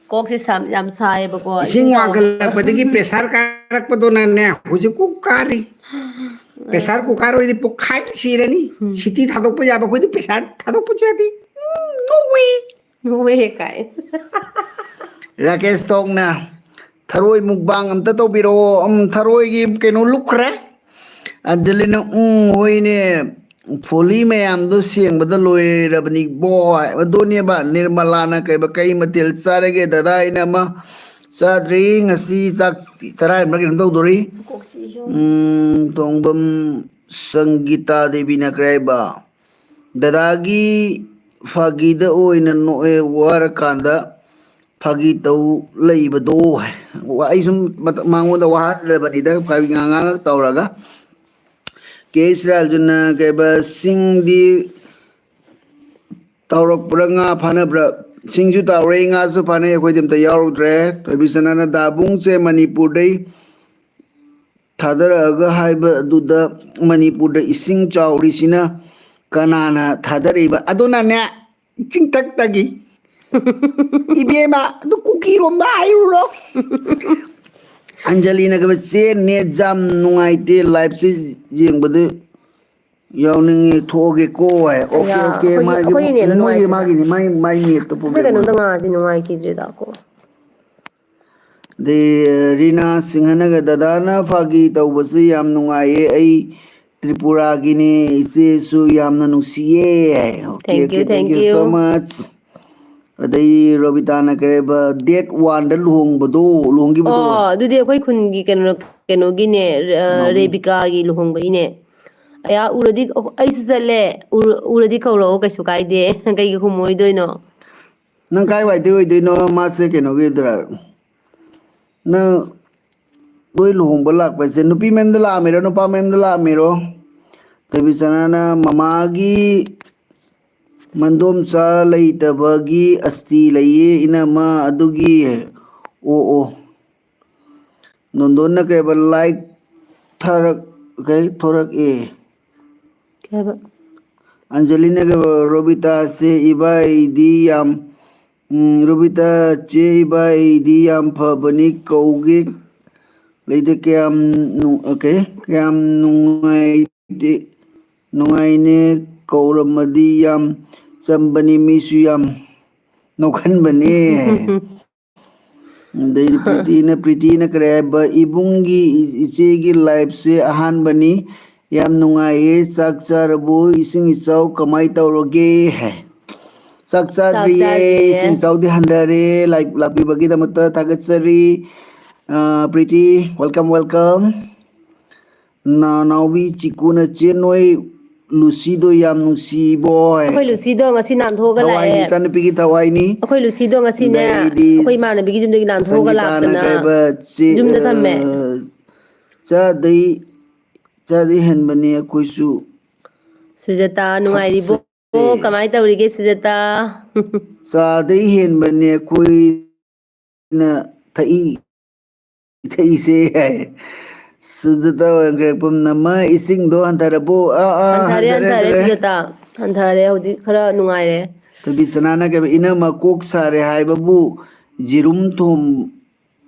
ꯀꯣꯛꯁꯦ ꯁꯥ-, ꯌꯥꯝ ꯁꯥꯏꯌꯦꯕꯀꯣ, ꯏꯁꯤꯡ ꯏꯁꯤꯡ ꯆꯥꯎꯕ꯫ ꯋꯥꯡꯈꯠꯂꯛꯄꯗꯒꯤ pressure ꯀꯥꯔꯛꯄꯗꯨꯅꯅꯦ, ꯍꯧꯖꯤꯛ ꯀꯣꯛ ꯀꯥꯔꯤ꯫ Pressure cooker ꯑꯣꯏꯗꯤ ꯄꯣꯛꯈꯥꯏ ꯁꯤꯔꯅꯤ꯫ ꯎꯝ꯫ City ꯊꯥꯗꯣꯛꯄ ꯌꯥꯕ, ꯑꯩꯈꯣꯏꯗꯤ pressure ꯊꯥꯗꯣꯛꯄꯁꯨ ꯌꯥꯗꯦ꯫ ꯎꯝ, no way꯫ ꯅꯣꯛꯑꯦ ꯀꯥꯏ꯫ ꯔꯥꯀꯦꯁ ꯇꯣꯡꯅ, "ꯊꯔꯣꯏ mukbang ꯑꯝꯇ ꯇꯧꯕꯤꯔꯛꯑꯣ꯫ ꯎꯝ, ꯊꯔꯣꯏꯒꯤ ꯀꯩꯅꯣ ꯂꯨꯞꯈ꯭ꯔꯦ꯫" ꯑꯟꯖꯂꯤꯅ, "ꯎꯝ, ꯍꯣꯏꯅꯦ, ꯐꯣꯂꯤ ꯃꯌꯥꯝꯗꯣ ꯁꯦꯡꯕꯗ ꯂꯣꯏꯔꯕꯅꯤ ꯕꯣꯏ꯫" ꯑꯗꯨꯅꯦꯕ ꯅꯤꯔꯃꯂꯥꯅ ꯀꯩꯕ, "ꯀꯩ ꯃꯊꯦꯜ ꯆꯥꯔꯒꯦ ꯗꯗꯥ?" ꯑꯩꯅ, "ꯑꯃ ꯆꯥꯗ꯭ꯔꯤ, ꯉꯁꯤ ꯆꯥꯛ ꯆꯔꯥ ꯍꯦꯟꯕ꯭ꯔꯥ ꯀꯩꯅꯣꯝ ꯇꯧꯗꯣꯔꯤ꯫" ꯀꯣꯛꯁꯤꯁꯨ꯫ ꯎꯝ, ꯊꯣꯡꯕꯝ ꯁꯪꯒꯤꯇꯥ ꯗꯦꯕꯤꯅ ꯀꯔꯤ ꯍꯥꯏꯕ? "ꯗꯗꯥꯒꯤ ꯐꯥꯒꯤꯗ ꯑꯣꯏꯅ ꯅꯣꯛꯑꯦ, ꯋꯥꯔꯀꯥꯟꯗ ꯐꯥꯒꯤ ꯇꯧ ꯂꯩꯕꯗꯣ꯫" ꯋꯥ-, ꯑꯩ ꯁꯨꯝ ꯃꯉꯣꯟꯗ ꯋꯥꯍꯜꯂꯕꯅꯤꯗ, ꯐꯥꯒꯤ ꯉꯥꯡ ꯉꯥꯡ ꯇꯧꯔꯒ꯫ ꯀꯦ ꯏꯁꯔꯥꯏꯜꯖꯟꯅ ꯀꯩꯕ, "ꯁꯤꯡꯗꯤ ꯇꯥꯎꯔꯛꯄ꯭ꯔꯥ, ꯉꯥ ꯐꯥꯅꯕ꯭ꯔꯥ?" ꯁꯤꯡꯁꯨ ꯇꯥꯎꯔꯦ, ꯉꯥꯁꯨ ꯐꯥꯅꯩ, ꯑꯩꯈꯣꯏꯗꯤ ꯑꯝꯇ ꯌꯥꯎꯔꯨꯗ꯭ꯔꯦ꯫ ꯊꯣꯏꯕꯤꯁꯅꯥꯅ, "ꯗꯥꯕꯨꯡꯁꯦ ꯃꯅꯤꯄꯨꯔꯗꯩ ꯊꯥꯗꯔꯛꯑꯒ ꯍꯥꯏꯕ ꯑꯗꯨꯗ ꯃꯅꯤꯄꯨꯔꯗ ꯏꯁꯤꯡ ꯆꯥꯎꯔꯤꯁꯤꯅ ꯀꯅꯥꯅ ꯊꯥꯗꯔꯛꯏꯕ?" ꯑꯗꯨꯅꯅꯦ, ꯆꯤꯡꯊꯛꯇꯒꯤ꯫ ꯏꯕꯦꯝꯃ, ꯑꯗꯨ ꯀꯨꯀꯤꯔꯣꯝꯗ ꯍꯥꯏꯔꯨꯔꯣ꯫ ꯑꯟꯖꯂꯤꯅꯒ, "ꯆꯦ, net ꯌꯥꯝ ꯅꯨꯡꯉꯥꯏꯇꯦ, live ꯁꯦ ꯌꯦꯡꯕꯗ ꯌꯥꯎꯅꯤꯡꯉꯤ, ꯊꯣꯛꯑꯒꯦꯀꯣ" ꯍꯥꯏ꯫ Okay, ꯑꯌꯥ, okay, ꯑꯩꯈꯣꯏꯒꯤ, ꯃꯥꯒꯤ, ꯑꯩꯈꯣꯏꯒꯤ net ꯂꯣ ꯃꯣꯏꯒꯤ, ꯅꯨꯡꯉꯥꯏꯇꯦꯗ꯫ ꯃꯥꯒꯤꯅꯤ, ꯃꯥꯏ, ꯃꯥꯏ net ꯇꯣ ꯁꯤꯗ problem ꯀꯩꯅꯣꯝꯗ ꯑꯣꯏꯔꯝꯒꯅꯤ꯫ ꯉꯥꯁꯦ ꯅꯨꯡꯉꯥꯏꯈꯤꯗ꯭ꯔꯦꯗꯀꯣ꯫ ꯑꯗꯩ, ꯔꯤꯅꯥ ꯁꯤꯡꯍꯅꯒ, "ꯗꯗꯥꯅ ꯐꯥꯒꯤ ꯇꯧꯕꯁꯤ ꯌꯥꯝ ꯅꯨꯡꯉꯥꯏꯌꯦ, ꯑꯩ ꯇ꯭ꯔꯤꯄꯨꯔꯥꯒꯤꯅꯦ, ꯏꯆꯦꯁꯨ ꯌꯥꯝꯅ ꯅꯨꯡꯁꯤꯌꯦ" ꯍꯥꯏ꯫ Okay, Thank you, okay, thank thank you you. so much꯫ ꯑꯗꯩ ꯔꯣꯕꯤꯇꯥꯅ ꯀꯔꯤꯕ, date one ꯗ ꯂꯨꯍꯣꯡꯕꯗꯣ, ꯂꯨꯍꯣꯡꯈꯤꯕꯗꯣ꯫ ꯑꯣ, ꯑꯗꯨꯗꯤ ꯑꯩꯈꯣꯏ ꯈꯨꯟꯒꯤ ꯀꯩꯅꯣ, ꯀꯩꯅꯣꯒꯤꯅꯦ, ꯑ, ꯃꯥꯅꯤ꯫ ꯔꯦꯕꯤꯀꯥꯒꯤ ꯂꯨꯍꯣꯡꯕꯒꯤꯅꯦ꯫ ꯑꯌꯥ, ꯎꯔꯗꯤ, ꯑꯩꯁꯨ ꯆꯠꯂꯦ꯫ ꯎꯔ-, ꯎꯔꯗꯤ ꯀꯧꯔꯛꯑꯣ, ꯀꯩꯁꯨ ꯀꯥꯏꯗꯦ꯫ ꯀꯩꯒꯤ ꯈꯨꯝꯃꯣꯏꯗꯣꯏꯅꯣ? ꯅꯪ ꯀꯥꯏꯋꯥꯏꯗꯩ ꯑꯣꯏꯗꯣꯏꯅꯣ? ꯃꯥꯁꯦ ꯀꯩꯅꯣꯒꯤꯗꯨꯔꯥ? ꯅꯪ ꯂꯣꯏ ꯂꯨꯍꯣꯡꯕ ꯂꯥꯛꯄꯁꯦ ꯅꯨꯄꯤ ꯃꯌꯨꯝꯗ ꯂꯥꯛꯑꯝꯃꯤꯔꯣ, ꯅꯨꯄꯥ ꯃꯌꯨꯝꯗ ꯂꯥꯛꯑꯝꯃꯤꯔꯣ? ꯊꯣꯏꯕꯤꯆꯅꯥꯅ ꯃꯃꯥꯒꯤ ꯃꯟꯗꯣꯝꯆꯥ ꯂꯩꯇꯕꯒꯤ ꯑꯁꯇꯤ ꯂꯩꯌꯦ, ꯏꯅꯝꯃ, ꯑꯗꯨꯒꯤ꯫ ꯑꯣ, ꯑꯣ꯫ ꯅꯣꯟꯗꯣꯟꯅ ꯀꯩꯕ, ꯂꯥꯏꯛ ꯊꯥꯔꯛ ꯀꯩ ꯊꯣꯔꯛꯑꯦ꯫ ꯀꯩ ꯍꯥꯏꯕ? ꯑꯟꯖꯂꯤꯅ ꯀꯩꯕ, ꯔꯣꯕꯤꯇꯥꯁꯦ ꯏꯕꯥꯏꯗꯤ ꯌꯥꯝ, ꯎꯝ, ꯔꯣꯕꯤꯇꯥ ꯆꯦ ꯏꯕꯥꯏꯗꯤ ꯌꯥꯝ ꯐꯕꯅꯤ, ꯀꯧꯒꯦ ꯂꯩꯇꯦ, ꯀꯌꯥꯝ ꯅꯨꯡ-, ꯑꯣꯀꯦ, ꯀꯌꯥꯝ ꯅꯨꯡꯉꯥꯏꯇꯦ, ꯅꯨꯡꯉꯥꯏꯅꯦ, ꯀꯧꯔꯝꯃꯗꯤ ꯌꯥꯝ ꯆꯝꯕꯅꯤ, ꯃꯤꯁꯨ ꯌꯥꯝ ꯅꯣꯛꯍꯟꯕꯅꯦ꯫ ꯑꯗꯩꯗꯤ ꯄ꯭ꯔꯤꯇꯤꯅ, ꯄ꯭ꯔꯤꯇꯤꯅ ꯀꯔꯤ ꯍꯥꯏꯕ? "ꯏꯕꯨꯡꯒꯤ ꯏ-, ꯏꯆꯦꯒꯤ ꯂꯥꯏꯐꯁꯦ ꯑꯍꯥꯟꯕꯅꯤ꯫ ꯌꯥꯝ ꯅꯨꯡꯉꯥꯏꯌꯦ꯫ ꯆꯥꯛ ꯆꯥꯔꯕꯣ? ꯏꯁꯤꯡ ꯏꯆꯥꯎ ꯀꯃꯥꯏ ꯇꯧꯔꯒꯦ?" ꯍꯥꯏ꯫ ꯆꯥꯛ ꯆꯥꯛ ꯆꯥꯗ꯭ꯔꯤꯌꯦ, ꯆꯥꯗ꯭ꯔꯤꯌꯦ꯫ ꯏꯁꯤꯡ ꯏꯆꯥꯎꯗꯤ ꯍꯟꯊꯔꯦ꯫ ꯂꯥꯏꯛ ꯂꯥꯛꯄꯤꯕꯒꯤꯗꯃꯛꯇ ꯊꯥꯒꯠꯆꯔꯤ꯫ ꯑ, ꯄ꯭ꯔꯤꯇꯤ, welcome, welcome꯫ ꯅꯅꯥꯎꯕꯤ ꯆꯤꯀꯨꯅ, "ꯆꯦ, ꯅꯣꯏ ꯂꯨꯁꯤꯗꯣ ꯌꯥꯝ ꯅꯨꯡꯁꯤꯕꯣꯏ"꯫ ꯑꯩꯈꯣꯏ ꯂꯨꯁꯤꯗꯣ ꯉꯁꯤ ꯅꯥꯟꯊꯣꯛꯑꯒ ꯊꯋꯥꯏꯅꯤ, ꯂꯥꯛꯑꯦ꯫ ꯏꯆꯥꯅꯨꯄꯤꯒꯤ ꯊꯋꯥꯏꯅꯤ꯫ ꯑꯩꯈꯣꯏ ꯂꯨꯁꯤꯗꯣ ꯉꯁꯤꯅꯦ, ꯑꯗꯩꯗꯤ ꯑꯩꯈꯣꯏ ꯏꯃꯥꯟꯅꯕꯤꯒꯤ ꯌꯨꯝꯗꯒꯤ ꯅꯥꯟꯊꯣꯛꯑꯒ ꯁꯪꯒꯤꯇꯥꯅ ꯂꯥꯛꯇꯅ ꯀꯩꯕ ꯆꯦ-, ꯌꯨꯝꯗ ꯊꯝꯃꯦ꯫ ꯑ, ꯆꯥꯗꯩ, ꯆꯥꯗꯩ ꯍꯦꯟꯕꯅꯦ ꯑꯩꯈꯣꯏꯁꯨ꯫ ꯁꯨꯖꯥꯇꯥ, ꯅꯨꯡꯉꯥꯏꯔꯤꯕꯣ? ꯊꯛꯆꯩ꯫ ꯀꯃꯥꯏ ꯇꯧꯔꯤꯒꯦ, ꯁꯨꯖꯥꯇꯥ? ꯆꯥꯗꯩ ꯍꯦꯟꯕꯅꯦ ꯑꯩꯈꯣꯏꯅ ꯊꯛꯏ, ꯊꯛꯏꯁꯦ꯫ ꯁꯨꯖꯥꯇꯥ ꯑꯣꯏꯈ꯭ꯔꯦ ꯄꯨꯝꯅꯃꯛ꯫ ꯏꯁꯤꯡꯗꯣ ꯍꯟꯊꯔꯕꯣ? ꯑꯥ, ꯑꯥ, ꯍꯟꯊꯔꯦ, ꯍꯟꯊꯔꯦ, ꯍꯟꯊꯔꯦ, ꯍꯟꯊꯔꯦ꯫ ꯁꯨꯖꯥꯇꯥ꯫ ꯍꯟꯊꯔꯦ, ꯍꯧꯖꯤꯛ ꯈꯔ ꯅꯨꯡꯉꯥꯏꯔꯦ꯫ ꯊꯣꯏꯕꯤꯁꯅꯥꯅ ꯀꯩꯕ, "ꯏꯅꯝꯃ ꯀꯣꯛ ꯁꯥꯔꯦ ꯍꯥꯏꯕꯕꯨ ꯌꯦꯔꯨꯝ ꯊꯣꯡ-,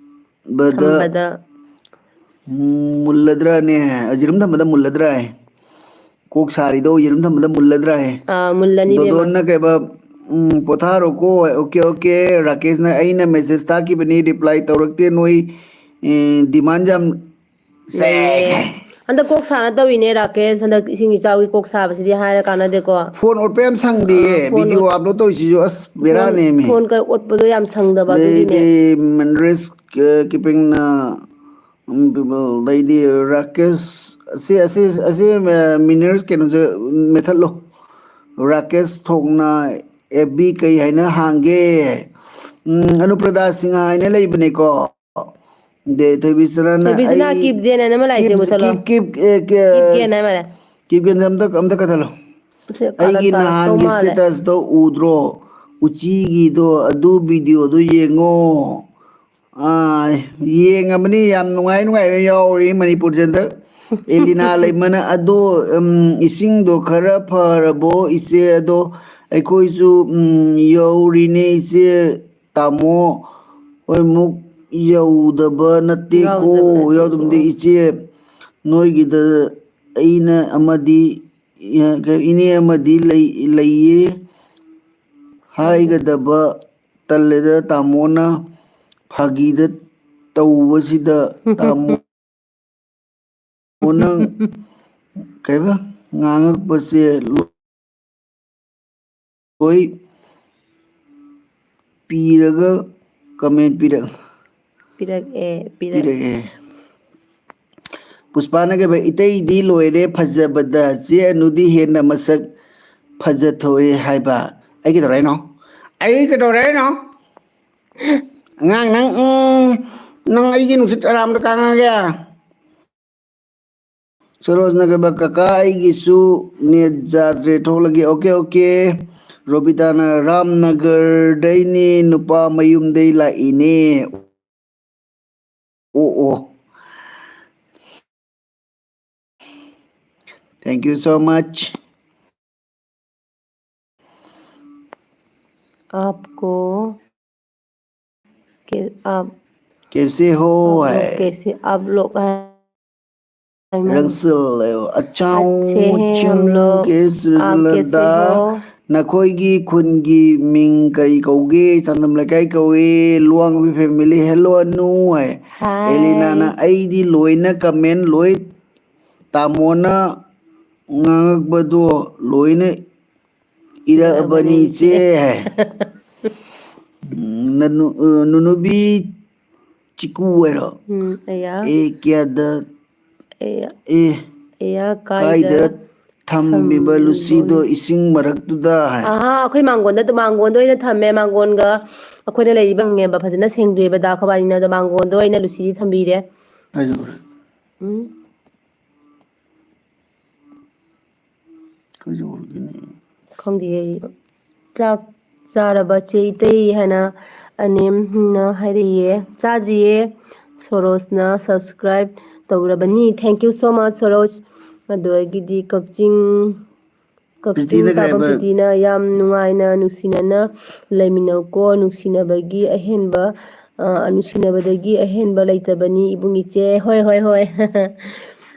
ꯕꯗ ꯊꯝꯕꯗ꯫ ꯃꯨꯜꯂꯗ꯭ꯔꯅꯦ?" ꯌꯦꯔꯨꯝ ꯊꯝꯕꯗ ꯃꯨꯜꯂꯗ꯭ꯔꯥ ꯍꯥꯏ꯫ ꯀꯣꯛ ꯁꯥꯔꯤꯗꯣ ꯌꯦꯔꯨꯝ ꯊꯝꯕꯗ ꯃꯨꯜꯂꯗ꯭ꯔꯥ ꯍꯥꯏ꯫ ꯑꯥ, ꯃꯨꯜꯂꯅꯤ, ꯏꯕꯦꯝꯃ꯫ ꯗꯣꯗꯣꯟꯅ ꯀꯩꯕ, ꯎꯝ, "ꯄꯣꯊꯥꯔꯣꯀꯣ, ꯑꯣꯀꯦ, ꯑꯣꯀꯦ"꯫ ꯔꯥꯀꯦꯁꯅ, "ꯑꯩꯅ ꯃꯦꯁꯦꯖ ꯊꯥꯈꯤꯕꯅꯤ, ꯔꯤꯄ꯭ꯂꯥꯏ ꯇꯧꯔꯛꯇꯦ ꯅꯣꯏ, ꯑꯦ, ꯗꯤꯃꯥꯟ ꯌꯥꯝ ꯁꯦ꯫ ꯂꯩꯌꯦ꯫ ꯍꯟꯗꯛ ꯀꯣꯛ ꯁꯥꯅ ꯇꯧꯔꯤꯅꯦ, ꯔꯥꯀꯦꯁ꯫ ꯍꯟꯗꯛ ꯏꯁꯤꯡ ꯏꯆꯥꯎꯒꯤ ꯀꯣꯛ ꯁꯥꯕꯁꯤꯗꯤ ꯍꯥꯏꯔ ꯀꯥꯟꯅꯗꯦꯀꯣ꯫ ꯐꯣꯟ ꯑꯣꯠꯄ ꯌꯥꯝ ꯁꯪꯗꯦꯌꯦ, ꯑꯥ, ꯐꯣꯟ ꯚꯤꯗꯤꯑꯣ ꯑꯣꯠ-, ꯑꯞꯂꯣꯗ ꯇꯧꯔꯤꯁꯤꯁꯨ, ꯑꯁ, ꯐꯣꯟ, ꯕꯦꯔꯥꯅꯦꯃꯤ꯫ ꯐꯣꯟ ꯀ-, ꯑꯣꯠꯄꯗꯣ ꯌꯥꯝ ꯁꯪꯗꯕ ꯑꯗꯨꯒꯤꯅꯦ꯫ ꯑꯗꯩꯗꯤ ꯃꯟꯔꯦꯁ, ꯑ, ꯀꯤꯄꯤꯡꯅ, ꯎꯝ, ꯑꯗꯩꯗꯤ ꯔꯥꯀꯦꯁ, ꯑꯁꯤ, ꯑꯁꯤ, ꯑꯁꯤ, ꯑ, ꯃꯤꯅꯔꯦꯜ ꯀꯩꯅꯣꯁꯦ ꯃꯦꯊꯠꯂꯣ꯫ ꯔꯥꯀꯦꯁ ꯊꯣꯛꯅ ꯑꯦꯐ ꯕꯤ ꯀꯩ ꯍꯥꯏꯅ ꯍꯥꯡꯒꯦ? ꯎꯝ, ꯑꯅꯨꯄ꯭ꯔꯗꯥ ꯁꯤꯡꯍ ꯍꯥꯏꯅ ꯂꯩꯕꯅꯦꯀꯣ꯫ ꯑꯗꯩ ꯊꯣꯏꯕꯤꯁꯅꯥꯅ ꯊꯣꯏꯕꯤꯁꯅꯥ ꯑꯩ ꯀꯤꯞ ꯖꯦꯟ ꯍꯥꯏꯅ ꯑꯃ ꯂꯥꯛꯏꯁꯦ ꯀꯤꯞ, ꯃꯨꯊꯠꯂꯣ꯫ ꯀꯤꯞ, ꯀꯤꯞ, ꯑꯦ, ꯀꯦ-, ꯀꯤꯞ ꯖꯦꯟ ꯍꯥꯏ ꯃꯥꯜꯂꯦ꯫ ꯀꯤꯞ ꯖꯦꯟ ꯑꯝꯇ, ꯑꯝꯇ ꯀꯛꯊꯠꯂꯣ꯫ ꯁꯤ ꯀꯥꯔꯟ ꯑꯩꯒꯤ ꯇꯥꯔꯛꯇꯧ ꯅꯍꯥꯟꯒꯤ ꯃꯥꯜꯂꯦ꯫ ꯁ꯭ꯇꯦꯇꯁꯇꯣ ꯎꯗ꯭ꯔꯣ? ꯎꯆꯤꯒꯤꯗꯣ, ꯑꯗꯨ ꯚꯤꯗꯤꯑꯣꯗꯣ ꯌꯦꯡꯉꯣ꯫ ꯑꯥ, ꯌꯦꯡꯉꯕꯅꯤ, ꯌꯥꯝ ꯅꯨꯡꯉꯥꯏ ꯅꯨꯡꯉꯥꯏꯕ ꯌꯥꯎꯔꯤ ꯃꯅꯤꯄꯨꯔꯁꯦ ꯍꯟꯗꯛ꯫ ꯑꯦꯂꯤꯅꯥ ꯂꯩꯃꯅ, "ꯑꯗꯣ, ꯎꯝ, ꯏꯁꯤꯡꯗꯣ ꯈꯔ ꯐꯔꯕꯣ ꯏꯆꯦ? ꯑꯗꯣ ꯑꯩꯈꯣꯏꯁꯨ, ꯎꯝ, ꯌꯧꯔꯤꯅꯦ ꯏꯆꯦ, ꯇꯥꯃꯣ ꯍꯣꯏꯃꯨꯛ ꯌꯧꯗꯕ ꯅꯠꯇꯦꯀꯣ, ꯌꯧꯗꯕ ꯅꯠꯇꯦꯀꯣ꯫ ꯌꯧꯗꯕꯗꯤ ꯏꯆꯦ, ꯅꯣꯏꯒꯤꯗ ꯑꯩꯅ ꯑꯃꯗꯤ, ꯏꯅꯦ ꯑꯃꯗꯤ ꯂꯩ, ꯂꯩꯌꯦ ꯍꯥꯏꯒꯗꯕ ꯇꯜꯂꯦꯗ, ꯇꯥꯃꯣꯅ ꯐꯥꯒꯤꯗ ꯇꯧꯕꯁꯤꯗ, ꯇꯥꯃꯣ ꯅꯪ ꯀꯩꯕ ꯉꯥꯡꯉꯛꯄꯁꯦ ꯂꯣꯏ ꯄꯤꯔꯒ comment ꯄꯤꯔꯛ ꯄꯤꯔꯛꯑꯦ, ꯄꯤꯔꯛ- ꯄꯤꯔꯛꯑꯦ꯫ ꯄꯨꯁꯄꯥꯅ ꯀꯩꯕ, "ꯏꯇꯩꯗꯤ ꯂꯣꯏꯔꯦ ꯐꯖꯕꯗ, ꯆꯦ ꯑꯅꯨꯗꯤ ꯍꯦꯟꯅ ꯃꯁꯛ ꯐꯖꯊꯣꯛꯑꯦ" ꯍꯥꯏꯕ꯫ ꯑꯩ ꯀꯩꯗꯧꯔꯦ ꯍꯥꯏꯅꯣ? ꯑꯩ ꯀꯩꯗꯧꯔꯦ ꯍꯥꯏꯅꯣ? ꯑꯉꯥꯡ ꯅꯪ, ꯎꯝ, ꯅꯪ ꯑꯩꯒꯤ ꯅꯨꯡꯁꯤꯠ ꯑꯔꯥꯝꯗ ꯀꯥꯡꯉꯒꯦ? ꯁꯔꯣꯖꯅ ꯀꯩꯕ, "ꯀꯀꯥ, ꯑꯩꯒꯤꯁꯨ net ꯌꯥꯗ꯭ꯔꯦ, ꯊꯣꯛꯂꯒꯦ"꯫ Okay, okay. ꯔꯣꯕꯤꯇꯥꯅ, "ꯔꯥꯝꯅꯒꯔꯗꯩꯅꯦ, ꯅꯨꯄꯥ ꯃꯌꯨꯝꯗꯩ ꯂꯥꯛꯏꯅꯦ"꯫ ꯑꯣ, ꯑꯣ꯫ Thank you so much. आपको के-, आप, कैसे हो आप लोग है? कैसे, आप लोग हैं? रंगसिल, अचाउ, अच्छे हैं हम लोग। आप कैसे हो? ꯅꯈꯣꯏꯒꯤ ꯈꯨꯟꯒꯤ ꯃꯤꯡ ꯀꯔꯤ ꯀꯧꯒꯦ? ꯆꯥꯟꯗꯝ ꯂꯩꯀꯥꯏ ꯀꯧꯏ꯫ ꯂꯨꯋꯥꯡꯕꯤ family, hello ꯑꯅꯨ ꯍꯥꯏ꯫ ꯍꯥꯏ꯫ ꯑꯦꯂꯤꯅꯥꯅ, "ꯑꯩꯗꯤ ꯂꯣꯏꯅ comment ꯂꯣꯏ ꯇꯥꯃꯣꯅ ꯉꯥꯡꯉꯛꯄꯗꯣ ꯂꯣꯏꯅ ꯏꯔꯛꯑꯕꯅꯤ ꯏꯆꯦ" ꯍꯥꯏ꯫ ꯎꯝ, ꯅꯅꯨ-, ꯑ, ꯅꯨꯅꯨꯕꯤ ꯆꯤꯀꯨ ꯍꯥꯏꯔꯣ? ꯎꯝ, ꯑꯌꯥ꯫ ꯑꯦ, ꯀꯌꯥꯗ, ꯑꯌꯥ꯫ ꯑꯦ, ꯑꯌꯥ, ꯀꯥꯏꯗ ꯀꯥꯏꯗ ꯊꯝꯃꯤꯕ ꯊꯝꯕ ꯂꯨꯁꯤꯗꯣ ꯂꯨꯁꯤ? ꯏꯁꯤꯡ ꯃꯔꯛꯇꯨꯗ ꯍꯥꯏ꯫ ꯑꯍꯥ, ꯑꯩꯈꯣꯏ ꯃꯥꯡꯒꯣꯟꯗ, ꯃꯥꯡꯒꯣꯟꯗ ꯑꯣꯏꯅ ꯊꯝꯃꯦ꯫ ꯃꯥꯡꯒꯣꯟꯒ ꯑꯩꯈꯣꯏꯅ ꯂꯩꯔꯤꯕ ꯐꯪꯉꯦꯕ, ꯐꯖꯅ ꯁꯦꯡꯗꯣꯛꯑꯦꯕ ꯗꯥ ꯈꯕꯥꯅꯤꯅ, ꯑꯗꯣ ꯃꯥꯡꯒꯣꯟꯗ ꯑꯣꯏꯅ ꯂꯨꯁꯤꯗꯤ ꯊꯝꯕꯤꯔꯦ꯫ ꯀꯥꯏ ꯆꯠꯈ꯭ꯔꯦ? ꯎꯝ꯫ ꯀꯥꯏ ꯆꯠꯈ꯭ꯔꯒꯦꯅꯦ? ꯈꯪꯗꯤꯌꯦ ꯑꯩ꯫ ꯆꯥꯛ ꯆꯥꯔꯕ ꯆꯦ ꯏꯇꯩ ꯍꯥꯏꯅ ꯑꯅꯦꯝꯅ ꯍꯥꯏꯔꯛꯏꯌꯦ꯫ ꯆꯥꯗ꯭ꯔꯤꯌꯦ꯫ ꯁꯣꯔꯣꯁꯅ subscribe ꯇꯧꯔꯕꯅꯤ꯫ Thank you so much, ꯁꯣꯔꯣꯁ꯫ ꯑꯗꯨꯗꯒꯤꯗꯤ ꯀꯛꯆꯤꯡ, ꯀꯛꯆꯤꯡ ꯄ꯭ꯔꯤꯇꯤꯅ ꯀꯩ ꯇꯥꯕꯝ ꯍꯥꯏꯕ? ꯄ꯭ꯔꯤꯇꯤꯅ ꯌꯥꯝ ꯅꯨꯡꯉꯥꯏꯅ ꯅꯨꯡꯁꯤꯅꯅ ꯂꯩꯃꯤꯟꯅꯧꯀꯣ꯫ ꯅꯨꯡꯁꯤꯅꯕꯒꯤ ꯑꯍꯦꯟꯕ, ꯑ, ꯅꯨꯡꯁꯤꯅꯕꯗꯒꯤ ꯑꯍꯦꯟꯕ ꯂꯩꯇꯕꯅꯤ, ꯏꯕꯨꯡ ꯏꯆꯦ꯫ ꯍꯣꯏ, ꯍꯣꯏ, ꯍꯣꯏ꯫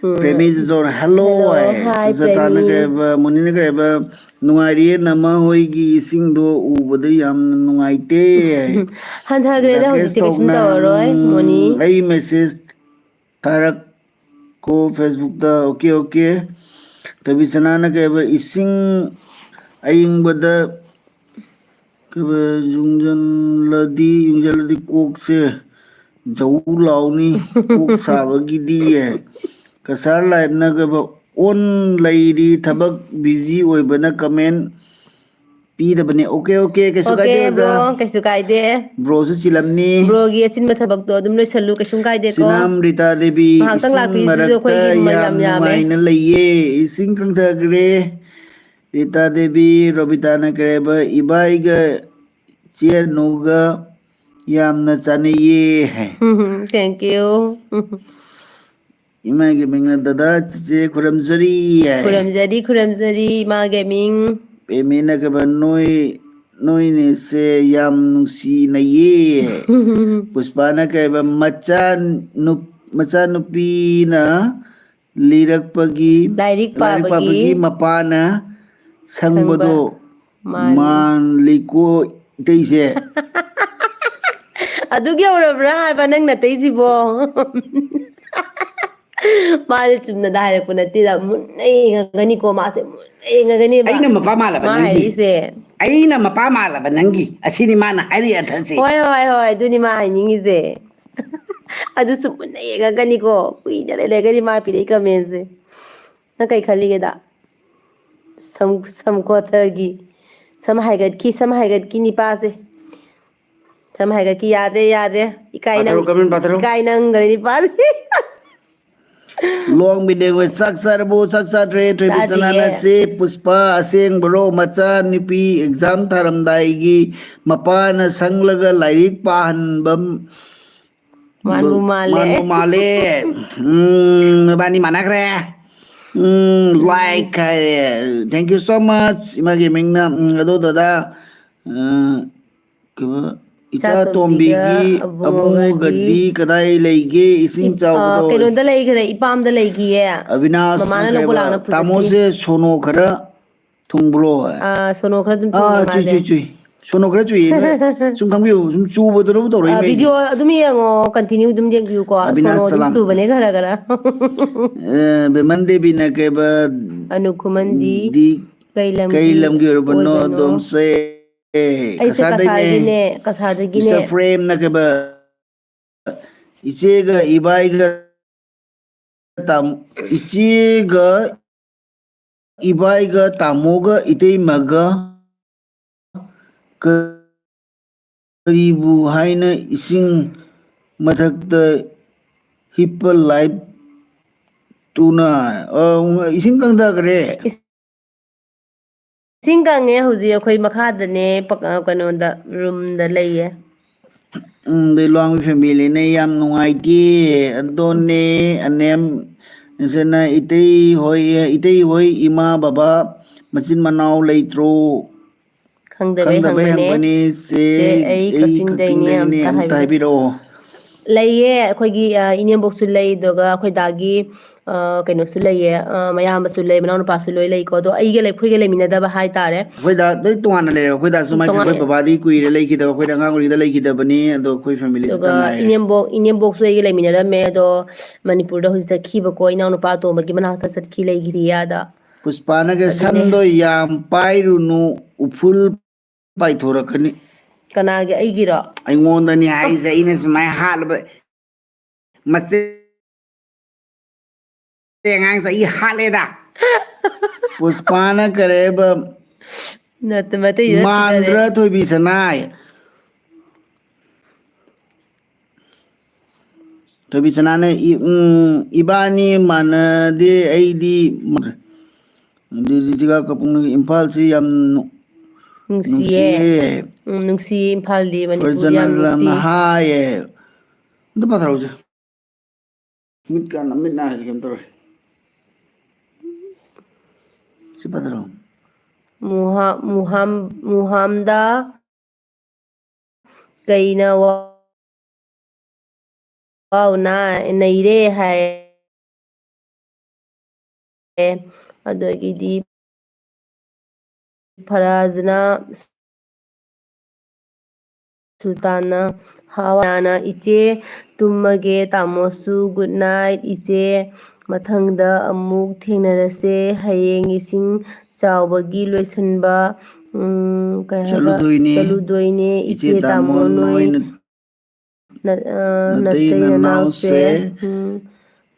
ꯎꯝ꯫ ꯄ꯭ꯔꯦꯃꯤ ꯖꯣꯟ, hello ꯍꯥꯏ꯫ Hi, ꯁꯨꯖꯥꯇꯥꯅ ꯄ꯭ꯔꯦꯃꯤ꯫ ꯀꯩ ꯍꯥꯏꯕ? ꯃꯨꯅꯤꯅ ꯀꯩ ꯍꯥꯏꯕ? "ꯅꯨꯡꯉꯥꯏꯔꯤꯌꯦ ꯅꯃ ꯍꯣꯏꯒꯤ ꯏꯁꯤꯡꯗꯣ ꯎꯕꯗ ꯌꯥꯝꯅ ꯅꯨꯡꯉꯥꯏꯇꯦ" ꯍꯥꯏ꯫ ꯍꯟꯊꯈ꯭ꯔꯦꯗ, ꯔꯥꯀꯦꯁ ꯍꯧꯖꯤꯛꯇꯤ ꯀꯩꯁꯨꯝ ꯇꯧꯔꯔꯣꯏ, ꯇꯣꯛꯅꯝ, ꯃꯣꯅꯤ꯫ ꯑꯩ message ꯊꯥꯔꯛꯀꯣ Facebookꯇ꯫ Okay, okay꯫ ꯊꯣꯏꯕꯤꯁꯅꯥꯅ ꯀꯩ ꯍꯥꯏꯕ? "ꯏꯁꯤꯡ ꯑꯏꯪꯕꯗ ꯀꯩ ꯍꯥꯏꯕ? ꯌꯨꯡꯖꯜꯂꯗꯤ, ꯌꯨꯡꯖꯜꯂꯗꯤ ꯀꯣꯛꯁꯦ ꯖꯧ ꯂꯥꯎꯅꯤ, ꯀꯣꯛ ꯁꯥꯕꯒꯤꯗꯤ" ꯍꯥꯏ꯫ ꯀꯁꯥꯔ ꯂꯥꯏꯐꯅ ꯀꯩ ꯍꯥꯏꯕ? "On ꯂꯩꯔꯤ, ꯊꯕꯛ busy ꯑꯣꯏꯕꯅ comment ꯄꯤꯗꯕꯅꯦ"꯫ Okay, okay, ꯀꯩꯁꯨ Okay, ꯀꯥꯏꯗꯦ, ꯑꯣꯖꯥ꯫ Bro, ꯀꯩꯁꯨ ꯀꯥꯏꯗꯦ꯫ Broꯁꯨ ꯆꯤꯜꯂꯝꯅꯤ꯫ Broꯒꯤ ꯑꯆꯤꯟꯕ ꯊꯕꯛꯇꯣ ꯑꯗꯨꯝ ꯂꯣꯏꯁꯜꯂꯨ, ꯀꯩꯁꯨꯝ ꯀꯥꯏꯗꯦꯀꯣ꯫ ꯁꯤꯅꯥꯝ ꯔꯤꯇꯥ ꯗꯦꯕꯤ, ꯉꯥꯏꯍꯥꯛꯇꯪ "ꯏꯁꯤꯡ ꯂꯥꯛꯄꯤꯔꯤꯁꯤꯁꯨ ꯃꯔꯛꯇ ꯑꯩꯈꯣꯏꯒꯤ ꯃꯃꯜ ꯌꯥꯝ ꯌꯥꯝ ꯌꯥꯝꯃꯦ꯫ ꯅꯨꯡꯉꯥꯏꯅ ꯂꯩꯌꯦ, ꯏꯁꯤꯡ ꯀꯪꯊꯈ꯭ꯔꯦ"꯫ ꯔꯤꯇꯥ ꯗꯦꯕꯤ, ꯔꯣꯕꯤꯇꯥꯅ ꯀꯩ ꯍꯥꯏꯕ? "ꯏꯕꯥꯏꯒ ꯆꯦ ꯑꯅꯨꯒ ꯌꯥꯝꯅ ꯆꯥꯅꯩꯌꯦ" ꯍꯥꯏ꯫ Thank you꯫ ꯏꯃꯥꯒꯤ ꯃꯤꯡꯅ ꯗꯗꯥ ꯆꯤꯆꯦ ꯈꯨꯔꯝꯖꯔꯤ ꯍꯥꯏ꯫ ꯈꯨꯔꯝꯖꯔꯤ, ꯈꯨꯔꯝꯖꯔꯤ, ꯏꯃꯥꯒꯤ ꯃꯤꯡ꯫ ꯄꯦꯃꯦꯅ ꯀꯩꯕ? "ꯅꯣꯏ, ꯅꯣꯏꯅꯤꯁꯦ ꯌꯥꯝ ꯅꯨꯡꯁꯤꯅꯩꯌꯦ"꯫ ꯄꯨꯁꯄꯥꯅ ꯀꯩꯕ? "ꯃꯆꯥ ꯅꯨꯞ-, ꯃꯆꯥꯅꯨꯄꯤꯅ ꯂꯤꯔꯛꯄꯒꯤ, ꯂꯥꯏꯔꯤꯛ ꯂꯥꯏꯔꯤꯛ ꯄꯥꯕꯒꯤ ꯄꯥꯕꯒꯤ ꯃꯄꯥꯅ ꯁꯪꯕꯗꯣ ꯁꯪꯕ ꯃꯥꯜꯂꯤ꯫ ꯃꯥꯜꯂꯤꯀꯣ ꯏꯇꯩꯁꯦ"꯫ ꯑꯗꯨꯛ ꯌꯧꯔꯕ꯭ꯔꯥ ꯍꯥꯏꯕ ꯅꯪ ꯅꯇꯩꯁꯤꯕꯣ? ꯃꯥꯁꯦ ꯆꯨꯝꯅꯗ ꯍꯥꯏꯔꯛꯄ ꯅꯠꯇꯦꯗ, ꯃꯨꯟꯅ ꯌꯦꯡꯉꯒꯅꯤꯀꯣ, ꯃꯥꯁꯦ ꯃꯨꯟꯅ ꯌꯦꯡꯉꯒꯅꯤꯀꯣ꯫ ꯑꯩꯅ ꯃꯄꯥ ꯃꯥꯜꯂꯕ ꯃꯥ ꯅꯪꯒꯤ? ꯍꯥꯏꯔꯛꯏꯁꯦ꯫ ꯑꯩꯅ ꯃꯄꯥ ꯃꯥꯜꯂꯕ ꯅꯪꯒꯤ? ꯑꯁꯤꯅꯤ ꯃꯥꯅ ꯍꯥꯏꯔꯤ ꯑꯊꯠꯁꯦ꯫ ꯍꯣꯏ, ꯍꯣꯏ, ꯍꯣꯏ, ꯑꯗꯨꯅꯤ ꯃꯥ ꯍꯥꯏꯅꯤꯡꯉꯤꯁꯦ꯫ ꯑꯗꯨꯁꯨ ꯃꯨꯟꯅ ꯌꯦꯡꯉꯒꯅꯤꯀꯣ, ꯀꯨꯏꯅ ꯂꯩꯔꯒꯅꯤ ꯃꯥ ꯄꯤꯔꯛꯏ commentꯁꯦ꯫ ꯅꯪ ꯀꯩ ꯈꯜꯂꯤꯒꯦꯗ? ꯁꯝ, ꯁꯝ ꯀꯣꯊꯒꯤ, ꯁꯝ ꯍꯥꯏꯒꯠꯈꯤ, ꯁꯝ ꯍꯥꯏꯒꯠꯈꯤ ꯅꯤꯄꯥꯁꯦ꯫ ꯁꯝ ꯍꯥꯏꯒꯠꯈꯤ, ꯌꯥꯗ꯭ꯔꯦ, ꯌꯥꯗ꯭ꯔꯦ꯫ ꯏꯀꯥꯏ ꯄꯥꯊꯔꯣ, ꯅꯪ, comment ꯄꯥꯊꯔꯣ꯫ ꯏꯀꯥꯏ ꯅꯪꯈ꯭ꯔꯦ ꯅꯤꯄꯥꯁꯦ꯫ ꯂꯣꯡ ꯕꯤꯗꯦꯒꯣꯏ ꯆꯥꯛ ꯆꯥꯔꯕꯣ? ꯆꯥꯛ ꯆꯥꯗ꯭ꯔꯦ꯫ ꯊꯣꯏꯕꯤ ꯆꯥꯗ꯭ꯔꯤꯌꯦ꯫ ꯆꯅꯥꯅꯁꯦ ꯄꯨꯁꯄꯥ ꯑꯁꯦꯡꯕꯔꯣ? ꯃꯆꯥ ꯅꯨꯄꯤ exam ꯊꯥꯔꯝꯗꯥꯏꯒꯤ ꯃꯄꯥꯅ ꯁꯪꯂꯒ ꯂꯥꯏꯔꯤꯛ ꯄꯥꯍꯟꯕ ꯃꯥꯟꯕꯨ ꯃꯥꯜꯂꯦ꯫ ꯃꯥꯟꯕꯨ ꯃꯥꯜꯂꯦ꯫ ꯎꯝ, ꯅꯕꯥꯅꯤ ꯃꯥꯟꯅꯈ꯭ꯔꯦ꯫ ꯎꯝ, like ꯍꯥꯏꯔꯦ꯫ Thank you so much꯫ ꯏꯃꯥꯒꯤ ꯃꯤꯡꯅ, ꯎꯝ, ꯑꯗꯣ ꯗꯗꯥ, ꯑ, ꯀꯩꯕ? ꯏꯆꯥ ꯏꯆꯥ ꯇꯣꯝꯕꯤꯒ ꯇꯣꯝꯕꯤꯒꯤ ꯑꯕꯨꯡꯉꯣꯒꯗꯤ ꯑꯕꯨꯡꯉꯣꯒꯗꯤ ꯀꯗꯥꯏ ꯂꯩꯒꯦ? ꯏꯁꯤꯡ ꯏꯞ-, ꯑ, ꯆꯥꯎꯕꯗ ꯑꯣꯏ-, ꯀꯩꯅꯣꯗ ꯂꯩꯈ꯭ꯔꯦ, ꯏꯄꯥꯝꯗ ꯂꯩꯈꯤꯌꯦ꯫ ꯑꯕꯤꯅꯥꯁꯅ ꯃꯃꯥꯅ ꯂꯧꯕ ꯀꯩꯕ? ꯂꯥꯛꯅ ꯄꯨꯖꯈꯤ꯫ ꯇꯥꯃꯣꯁꯦ ꯁꯣꯅꯣ ꯈꯔ ꯊꯨꯡꯕ꯭ꯔꯣ? ꯑ, ꯁꯣꯅꯣ ꯈꯔ ꯑꯗꯨꯝ ꯑꯥ, ꯊꯨꯡꯉꯦ ꯆꯨꯏ, ꯃꯥꯁꯦ꯫ ꯆꯨꯏ, ꯆꯨꯏ꯫ ꯁꯣꯅꯣ ꯈꯔ ꯆꯨꯏꯌꯦ꯫ ꯅꯣꯏ ꯁꯨꯝ ꯈꯪꯕꯤꯌꯨ, ꯁꯨꯝ ꯆꯨꯕꯗꯧꯅ ꯇꯧꯔꯛꯏ ꯑ, ꯃꯩꯁꯦ꯫ Video ꯑꯗꯨꯝ ꯌꯦꯡꯉꯣ, continue ꯑꯗꯨꯝ ꯌꯦꯡꯕꯤꯌꯨꯀꯣ꯫ ꯑꯕꯤꯅꯥꯁ ꯁꯣꯅꯣ ꯑꯗꯨꯝ ꯁꯂꯥꯝ꯫ ꯆꯨꯕꯅꯦ ꯈꯔ ꯈꯔ꯫ ꯑ, ꯕꯦꯃꯟ ꯗꯦꯕꯤꯅ ꯀꯩꯕ? ꯑꯅꯨ ꯈꯨꯃꯟꯗꯤ ꯗꯤ ꯀꯩ ꯂꯝꯒꯤ ꯀꯩ ꯂꯝꯒꯤ ꯑꯣꯏꯔꯕꯅꯣ, ꯑꯣꯏꯕꯅꯣ? ꯑꯗꯣꯝꯁꯦ? ꯑꯩꯁꯦ ꯀꯁꯥꯔꯗꯩꯅꯦ꯫ ꯀꯁꯥꯔꯒꯤꯅꯦ, ꯀꯁꯥꯔꯗꯒꯤꯅꯦ꯫ ꯃꯤꯁꯇꯔ ꯐ꯭ꯔꯦꯝꯅ ꯀꯩꯕ? ꯏꯆꯦꯒ ꯏꯕꯥꯏꯒ ꯇꯥꯝ-, ꯏꯆꯦꯒ ꯏꯕꯥꯏꯒ ꯇꯥꯃꯣꯒ ꯏꯇꯩꯃꯒ ꯀꯔꯤꯕꯨ ꯍꯥꯏꯅ ꯏꯁꯤꯡ ꯃꯊꯛꯇ ꯍꯤꯞꯄ live ꯇꯨꯅ, ꯑ, ꯏꯁꯤꯡ ꯀꯪꯊꯈ꯭ꯔꯦ꯫ ꯏꯁꯤꯡ ꯀꯪꯉꯦ ꯍꯧꯖꯤꯛ, ꯑꯩꯈꯣꯏ ꯃꯈꯥꯗꯅꯦ, ꯄꯛ-, ꯑ, ꯀꯩꯅꯣꯗ, roomꯗ ꯂꯩꯌꯦ꯫ ꯎꯝ, ꯑꯗꯩ ꯂꯨꯋꯥꯡꯕꯤ familyꯅꯦ ꯌꯥꯝ ꯅꯨꯡꯉꯥꯏꯇꯦ꯫ ꯑꯗꯣꯅꯦ, ꯑꯅꯦꯝ, ꯏꯆꯦꯅ ꯏꯇꯩ ꯍꯣꯏ, ꯏꯇꯩ ꯍꯣꯏ ꯏꯃꯥ ꯕꯕꯥ ꯃꯆꯤꯟ ꯃꯅꯥꯎ ꯂꯩꯇ꯭ꯔꯣ? ꯈꯪꯗꯕꯩ ꯈꯪꯗꯕꯩ ꯍꯪꯕꯅꯦ꯫ ꯍꯪꯕꯅꯤ, ꯆꯦ, ꯆꯦ, ꯑꯩ ꯑꯩ ꯀꯛꯆꯤꯡꯗꯩꯅꯦ, ꯀꯛꯆꯤꯡꯗꯒꯤꯅꯦ, ꯑꯝꯇ ꯑꯝꯇ ꯍꯥꯏꯕꯤꯔꯛꯑꯣ꯫ ꯍꯥꯏꯕꯤꯔꯛꯑꯣ꯫ ꯂꯩꯌꯦ, ꯑꯩꯈꯣꯏꯒꯤ, ꯑ, ꯏꯅꯦꯝꯕꯣꯛꯁꯨ ꯂꯩ, ꯑꯗꯨꯒ ꯑꯩꯈꯣꯏ ꯗꯥꯒꯤ, ꯑ, ꯀꯩꯅꯣꯁꯨ ꯂꯩꯌꯦ, ꯑ, ꯃꯌꯥꯝꯕꯁꯨ ꯂꯩ, ꯃꯅꯥꯎꯅꯨꯄꯥꯁꯨ ꯂꯣꯏ ꯂꯩꯀꯣ꯫ ꯑꯗꯣ ꯑꯩꯒ ꯂꯩ-, ꯑꯩꯈꯣꯏꯒ ꯂꯩꯃꯤꯟꯅꯗꯕ ꯍꯥꯏꯇꯥꯔꯦ꯫ ꯑꯩꯈꯣꯏ ꯗꯥ ꯂꯣꯏ ꯇꯣꯉꯥꯟꯅ ꯂꯩꯔꯦ꯫ ꯑꯩꯈꯣꯏ ꯗꯥꯁꯨ ꯃꯥꯏ, ꯇꯣꯉꯥꯟ-, ꯑꯩꯈꯣꯏ ꯕꯕꯥꯗꯤ ꯀꯨꯏꯔꯦ ꯂꯩꯈꯤꯗꯕ, ꯑꯩꯈꯣꯏꯗꯤ ꯑꯉꯥꯡ ꯑꯣꯏꯔꯤꯉꯩꯗ ꯂꯩꯈꯤꯗꯕꯅꯤ, ꯑꯗꯣ ꯑꯩꯈꯣꯏ familyꯁꯤ ꯑꯗꯨꯒ ꯇꯪ ꯉꯥꯏꯔꯦ꯫ ꯏꯅꯦꯝꯕꯣꯛ, ꯏꯅꯦꯝꯕꯣꯛꯁꯨ ꯑꯩꯒ ꯂꯩꯃꯤꯟꯅꯔꯝꯃꯦ, ꯑꯗꯣ ꯃꯅꯤꯄꯨꯔꯗ ꯍꯧꯖꯤꯛ ꯆꯠꯈꯤꯕꯀꯣ, ꯏꯅꯥꯎꯅꯨꯄꯥ ꯑꯇꯣꯝꯕꯒꯤ ꯃꯅꯥꯛꯇ ꯆꯠꯈꯤ, ꯂꯩꯈꯤꯔꯤꯌꯦ ꯑꯥꯗ꯫ ꯄꯨꯁꯄꯥꯅꯒ ꯑꯗꯨꯅꯦ꯫ ꯁꯝꯗꯣ ꯌꯥꯝ ꯄꯥꯏꯔꯨꯅꯨ, ꯎꯐꯨꯜ ꯄꯥꯏꯊꯣꯔꯛꯀꯅꯤ꯫ ꯀꯅꯥꯒꯤ? ꯑꯩꯒꯤꯔꯣ? ꯑꯩꯉꯣꯟꯗꯅꯤ ꯍꯥꯏꯁꯦ, ꯑꯩꯅ ꯁꯨꯃꯥꯏꯅ ꯍꯥꯠꯂꯕ, ꯃꯆꯦ ꯑꯉꯥꯡꯁꯦ ꯑꯩ ꯍꯥꯠꯂꯦꯗ꯫ ꯄꯨꯁꯄꯥꯅ ꯀꯔꯦꯕ? ꯅꯠꯇꯦ, ꯃꯩꯇꯩꯗ ꯁꯤꯗꯔꯦ꯫ ꯃꯥꯟꯗ꯭ꯔ ꯊꯣꯏꯕꯤ ꯁꯅꯥꯏ? ꯊꯣꯏꯕꯤꯁꯅꯥꯅ ꯏ-, ꯎꯝ, "ꯏꯕꯥꯅꯤ ꯃꯥꯟꯅꯗꯦ, ꯑꯩꯗꯤ ꯃ-," ꯑꯗꯨꯗꯤ ꯗꯤꯒꯥ ꯀꯄꯨꯡꯅ ꯏꯝꯐꯥꯜꯁꯤ ꯌꯥꯝ ꯅꯨ-, ꯅꯨꯡꯁꯤꯌꯦ꯫ ꯅꯨꯡꯁꯤꯌꯦ꯫ ꯎꯝ, ꯅꯨꯡꯁꯤꯌꯦ ꯏꯝꯐꯥꯜꯗꯤ, ꯃꯅꯤꯄꯨꯔ ꯌꯥꯝ ꯐꯔꯖꯅ ꯅꯨꯡꯁꯤ꯫ ꯍꯥꯏꯌꯦ꯫ ꯑꯝꯇ ꯄꯥꯊꯔꯛꯎꯁꯦ꯫ ꯃꯤꯠ ꯀꯥ-, ꯃꯤꯠ ꯅꯥꯁꯦ ꯀꯩꯅꯣ ꯇꯧꯔꯦ꯫ ꯁꯤ ꯄꯥꯊꯔꯛꯎ꯫ ꯃꯨꯍꯥ-, ꯃꯨꯍꯥꯝ-, ꯃꯨꯍꯥꯝꯗ ꯀꯩꯅ ꯋꯥ-, ꯋꯥꯎꯅ ꯅꯩꯔꯦ ꯍꯥꯏ꯫ ꯑꯗꯒꯤꯗꯤ ꯐꯔꯥꯖꯅ ꯁꯨꯜꯇꯥꯟꯅ ꯍꯋꯥꯅ, "ꯏꯆꯦ, ꯇꯨꯝꯃꯒꯦ, ꯇꯥꯃꯣꯁꯨ good night, ꯏꯆꯦ, ꯃꯊꯪꯗ ꯑꯃꯨꯛ ꯊꯦꯡꯅꯔꯁꯦ, ꯍꯌꯦꯡ ꯏꯁꯤꯡ ꯆꯥꯎꯕꯒꯤ ꯂꯣꯏꯁꯤꯟꯕ, ꯎꯝ, ꯀꯩ ꯍꯥꯏꯕ, ꯆꯠꯂꯨꯗꯣꯏꯅꯦ꯫ ꯆꯠꯂꯨꯗꯣꯏꯅꯦ, ꯏꯆꯦ, ꯏꯆꯦ, ꯇꯥꯃꯣ, ꯇꯥꯃꯣ, ꯅꯣꯏ ꯅꯣꯏ ꯅ-, ꯑ, ꯅꯇꯩ ꯅꯇꯩ ꯅꯅꯥꯎꯁꯦ, ꯅꯅꯥꯎꯁꯦ, ꯎꯝ,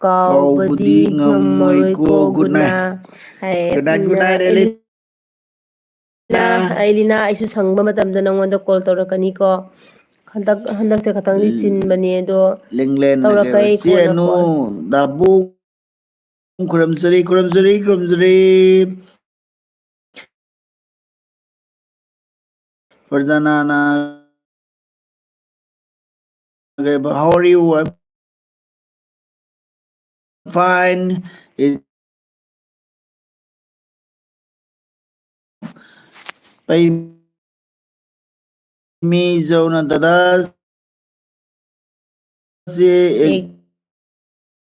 ꯀꯥꯎꯕꯗꯤ ꯀꯥꯎꯕꯗꯤ ꯉꯝꯃꯣꯏꯀꯣ, ꯉꯝꯃꯣꯏꯀꯣ, good night꯫ Good night, good night, ꯎꯝ, ꯑꯦꯂꯤ-, ꯑꯦꯂꯤꯅꯥ, ꯑꯦꯂꯤꯅꯥ, ꯑꯩꯁꯨ ꯁꯪꯕ ꯃꯇꯝꯗ ꯅꯪꯉꯣꯟꯗ call ꯇꯧꯔꯛꯀꯅꯤꯀꯣ꯫ ꯍꯟꯗꯛ, ꯍꯟꯗꯛꯁꯦ ꯈꯇꯪꯗꯤ ꯎꯝ꯫ ꯆꯤꯟꯕꯅꯦ, ꯑꯗꯣ ꯂꯦꯡꯂꯦꯟ ꯇꯧꯔꯛꯀꯦ, ꯅꯠꯇꯦꯕ, ꯑꯩ ꯆꯦ ꯀꯣꯟꯅ Anu, call꯫ ꯗꯥꯕꯨꯡ ꯈꯨꯔꯨꯝꯖꯔꯤ, ꯈꯨꯔꯨꯝꯖꯔꯤ, ꯈꯨꯔꯨꯝꯖꯔꯤ꯫ ꯐꯔꯖꯥꯅꯥꯅ, "How are you? I'm fine." ꯄꯩꯃꯤꯖꯧꯅ, "ꯗꯗꯥ ꯁꯦ ꯑꯦꯛ-,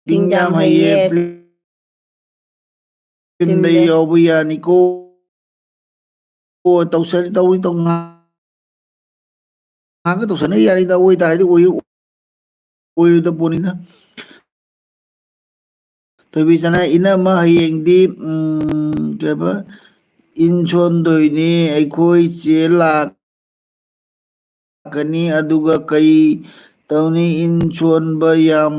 acting ꯌꯥꯝ ꯌꯥꯝ ꯍꯩꯌꯦ, ꯍꯩꯌꯦ꯫ Film ꯗ ꯌꯥꯎꯕ ꯌꯥꯅꯤꯀꯣ꯫ ꯑꯣ, ꯇꯧꯁꯜꯂꯤ, ꯇꯧꯔꯤ, ꯇꯧ-, ꯉꯥ-, ꯉꯥꯏꯍꯥꯛꯀ ꯇꯧꯁꯟꯅ ꯌꯥꯔꯤꯗ, ꯑꯣꯏ ꯇꯥꯔꯗꯤ ꯑꯣꯏꯌꯨ, ꯑꯣꯏꯔꯣꯏꯗ ꯄꯣꯠꯅꯤꯗ꯫ ꯊꯣꯏꯕꯤꯁꯅꯥ, ꯏꯅꯝꯃ ꯍꯌꯦꯡꯗꯤ, ꯎꯝ, ꯀꯩꯕ, ꯏꯟ ꯁꯣꯟꯗꯣꯏꯅꯦ, ꯑꯩꯈꯣꯏ ꯆꯦ ꯂꯥꯛ-, ꯂꯥꯛꯀꯅꯤ, ꯑꯗꯨꯒ ꯀꯩ ꯇꯧꯅꯤ? ꯏꯟ ꯁꯣꯟꯕ ꯌꯥꯝ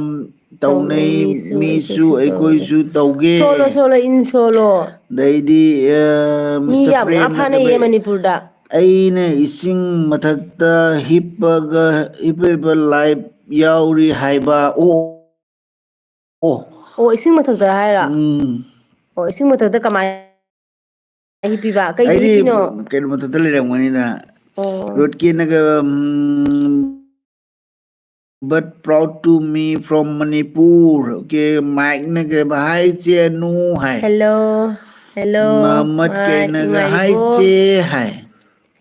ꯇꯧꯅꯩ, ꯇꯧꯅꯩ, ꯃꯤꯁꯨ, ꯃꯤꯁꯨ ꯑꯩꯈꯣꯏꯁꯨ ꯑꯩꯈꯣꯏꯁꯨ ꯇꯧꯒꯦ꯫ ꯁꯣꯜꯂꯣ, ꯁꯣꯜꯂꯣ, ꯏꯟ ꯁꯣꯜꯂꯣ꯫ ꯑꯗꯩꯗꯤ, ꯑ, ꯃꯤ Mister ꯌꯥꯝ ꯉꯥ ꯄ꯭ꯔꯦꯝꯅ ꯐꯥꯅꯩꯌꯦ ꯀꯩꯕ-, ꯃꯅꯤꯄꯨꯔꯗ꯫ ꯑꯩꯅ ꯏꯁꯤꯡ ꯃꯊꯛꯇ ꯍꯤꯞꯄꯒ, ꯍꯤꯞꯄ, ꯍꯤꯞꯄ live ꯌꯥꯎꯔꯤ ꯍꯥꯏꯕ꯫ ꯑꯣ, ꯑꯣ꯫ ꯑꯣ, ꯏꯁꯤꯡ ꯃꯊꯛꯇ ꯍꯥꯏꯔꯣ? ꯎꯝ꯫ ꯑꯣ, ꯏꯁꯤꯡ ꯃꯊꯛꯇ ꯀꯃꯥꯏꯅ ꯍꯤꯞꯄꯤꯕ? ꯀꯩꯒꯤ ꯑꯩꯗꯤ ꯍꯤꯞꯄꯤꯅꯣ? ꯀꯩꯅꯣ ꯃꯊꯛꯇ ꯂꯩꯔꯝꯒꯅꯤꯗ꯫ ꯑꯣ꯫ ꯔꯣꯠꯀꯦꯅꯒ, ꯎꯝ, "But proud to me from Manipur." Okay, ꯃꯥꯏꯛꯅꯒ, "Hi, ꯆꯦ ꯑꯅꯨ," ꯍꯥꯏ꯫ Hello, hello, ꯃꯍꯝꯃꯗ ꯃꯥꯏꯛ, ꯀꯩꯅꯒ, "Hi, ꯅꯨꯡꯉꯥꯏꯔꯤꯕꯣ?" ꯆꯦ," ꯍꯥꯏ꯫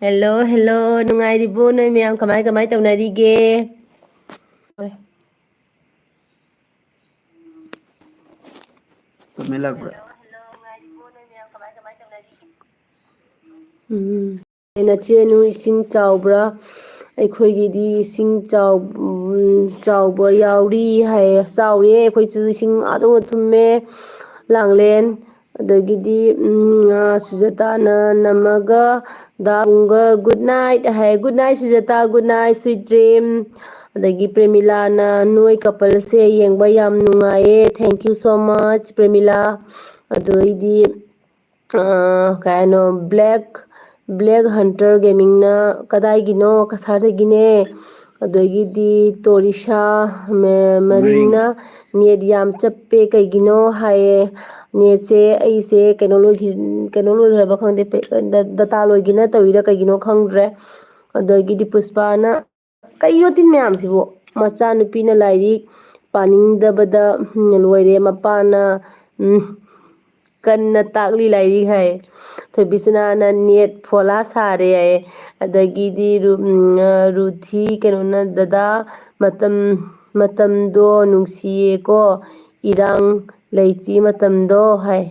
Hello, hello, ꯅꯨꯡꯉꯥꯏꯔꯤꯕꯣ? ꯅꯣꯏ ꯃꯌꯥꯝ ꯀꯃꯥꯏ, ꯀꯃꯥꯏ ꯇꯧꯅꯔꯤꯒꯦ? ꯀꯃꯦꯟ ꯂꯥꯛꯄ꯭ꯔꯥ? ꯎꯝ꯫ ꯅꯆꯦ ꯑꯅꯨ, ꯏꯁꯤꯡ ꯆꯥꯎꯕ꯭ꯔꯥ? ꯑꯩꯈꯣꯏꯒꯤꯗꯤ ꯏꯁꯤꯡ ꯆꯥꯎ-, ꯎꯝ, ꯆꯥꯎꯕ ꯌꯥꯎꯔꯤ ꯍꯥꯏꯌꯦ꯫ ꯆꯥꯎꯔꯤꯌꯦ, ꯑꯩꯈꯣꯏꯁꯨ ꯏꯁꯤꯡ ꯑꯥ ꯌꯧꯅ ꯊꯨꯝꯃꯦ꯫ ꯂꯥꯡꯂꯦꯟ, ꯑꯗꯒꯤꯗꯤ, ꯎꯝ, ꯑ, ꯁꯨꯖꯥꯇꯥꯅ ꯅꯝꯃꯒ, ꯗꯥ ꯎꯪꯒ good night ꯍꯥꯏ꯫ Good night, ꯁꯨꯖꯥꯇꯥ, good night, sweet dream꯫ ꯑꯗꯒꯤ ꯄ꯭ꯔꯦꯃꯤꯂꯥꯅ, "ꯅꯣꯏ coupleꯁꯦ ꯌꯦꯡꯕ ꯌꯥꯝ ꯅꯨꯡꯉꯥꯏꯌꯦ, thank you so much, ꯄ꯭ꯔꯦꯃꯤꯂꯥ꯫" ꯑꯗꯨ ꯑꯩꯗꯤ, ꯑ, ꯀꯩ ꯍꯥꯏꯅꯣ, Black, Black Hunter Gamingꯅ, "ꯀꯗꯥꯏꯒꯤꯅꯣ?" ꯀꯁꯥꯔꯗꯒꯤꯅꯦ꯫ ꯑꯗꯒꯤꯗꯤ ꯇꯣꯔꯤꯁꯥ ꯃ-, ꯃꯔꯤꯡ꯫ ꯃꯔꯤꯡꯅ, "ꯅꯦꯠ ꯌꯥꯝ ꯆꯞꯄꯦ, ꯀꯩꯒꯤꯅꯣ?" ꯍꯥꯏꯌꯦ꯫ ꯅꯦꯠꯁꯦ ꯑꯩꯁꯦ ꯀꯩꯅꯣ ꯂꯣꯏꯈꯤ-, ꯀꯩꯅꯣ ꯂꯣꯏꯈ꯭ꯔꯕ ꯈꯪꯗꯦ, ꯄꯦ-, ꯗ-, data ꯂꯣꯏꯒꯦꯅ ꯇꯧꯔꯤꯔꯥ ꯀꯩꯒꯤꯅꯣ ꯈꯪꯗ꯭ꯔꯦ꯫ ꯑꯗꯒꯤꯗꯤ ꯄꯨꯁꯄꯥꯅ, "ꯀꯩꯅꯣ ꯇꯤꯟ ꯃꯌꯥꯝꯁꯤꯕꯨ? ꯃꯆꯥꯅꯨꯄꯤꯅ ꯂꯥꯏꯔꯤꯛ ꯄꯥꯅꯤꯡꯗꯕꯗ, ꯎꯝ, ꯂꯣꯏꯔꯦ꯫ ꯃꯄꯥꯅ, ꯎꯝ, ꯀꯟꯅ ꯇꯥꯛꯂꯤ ꯂꯥꯏꯔꯤꯛ" ꯍꯥꯏ꯫ ꯊꯣꯏꯕꯤꯁꯅꯥꯅ, "ꯅꯦꯠ ꯐꯣꯂꯥ ꯁꯥꯔꯦ" ꯍꯥꯏꯌꯦ꯫ ꯑꯗꯒꯤꯗꯤ ꯔꯨ-, ꯎꯝ, ꯑ, ꯔꯨꯊꯤ ꯀꯩꯅꯣꯅ, "ꯗꯗꯥ, ꯃꯇꯝ, ꯃꯇꯝꯗꯣ ꯅꯨꯡꯁꯤꯌꯦꯀꯣ, ꯏꯔꯥꯡ ꯂꯩꯇ꯭ꯔꯤ ꯃꯇꯝꯗꯣ" ꯍꯥꯏ꯫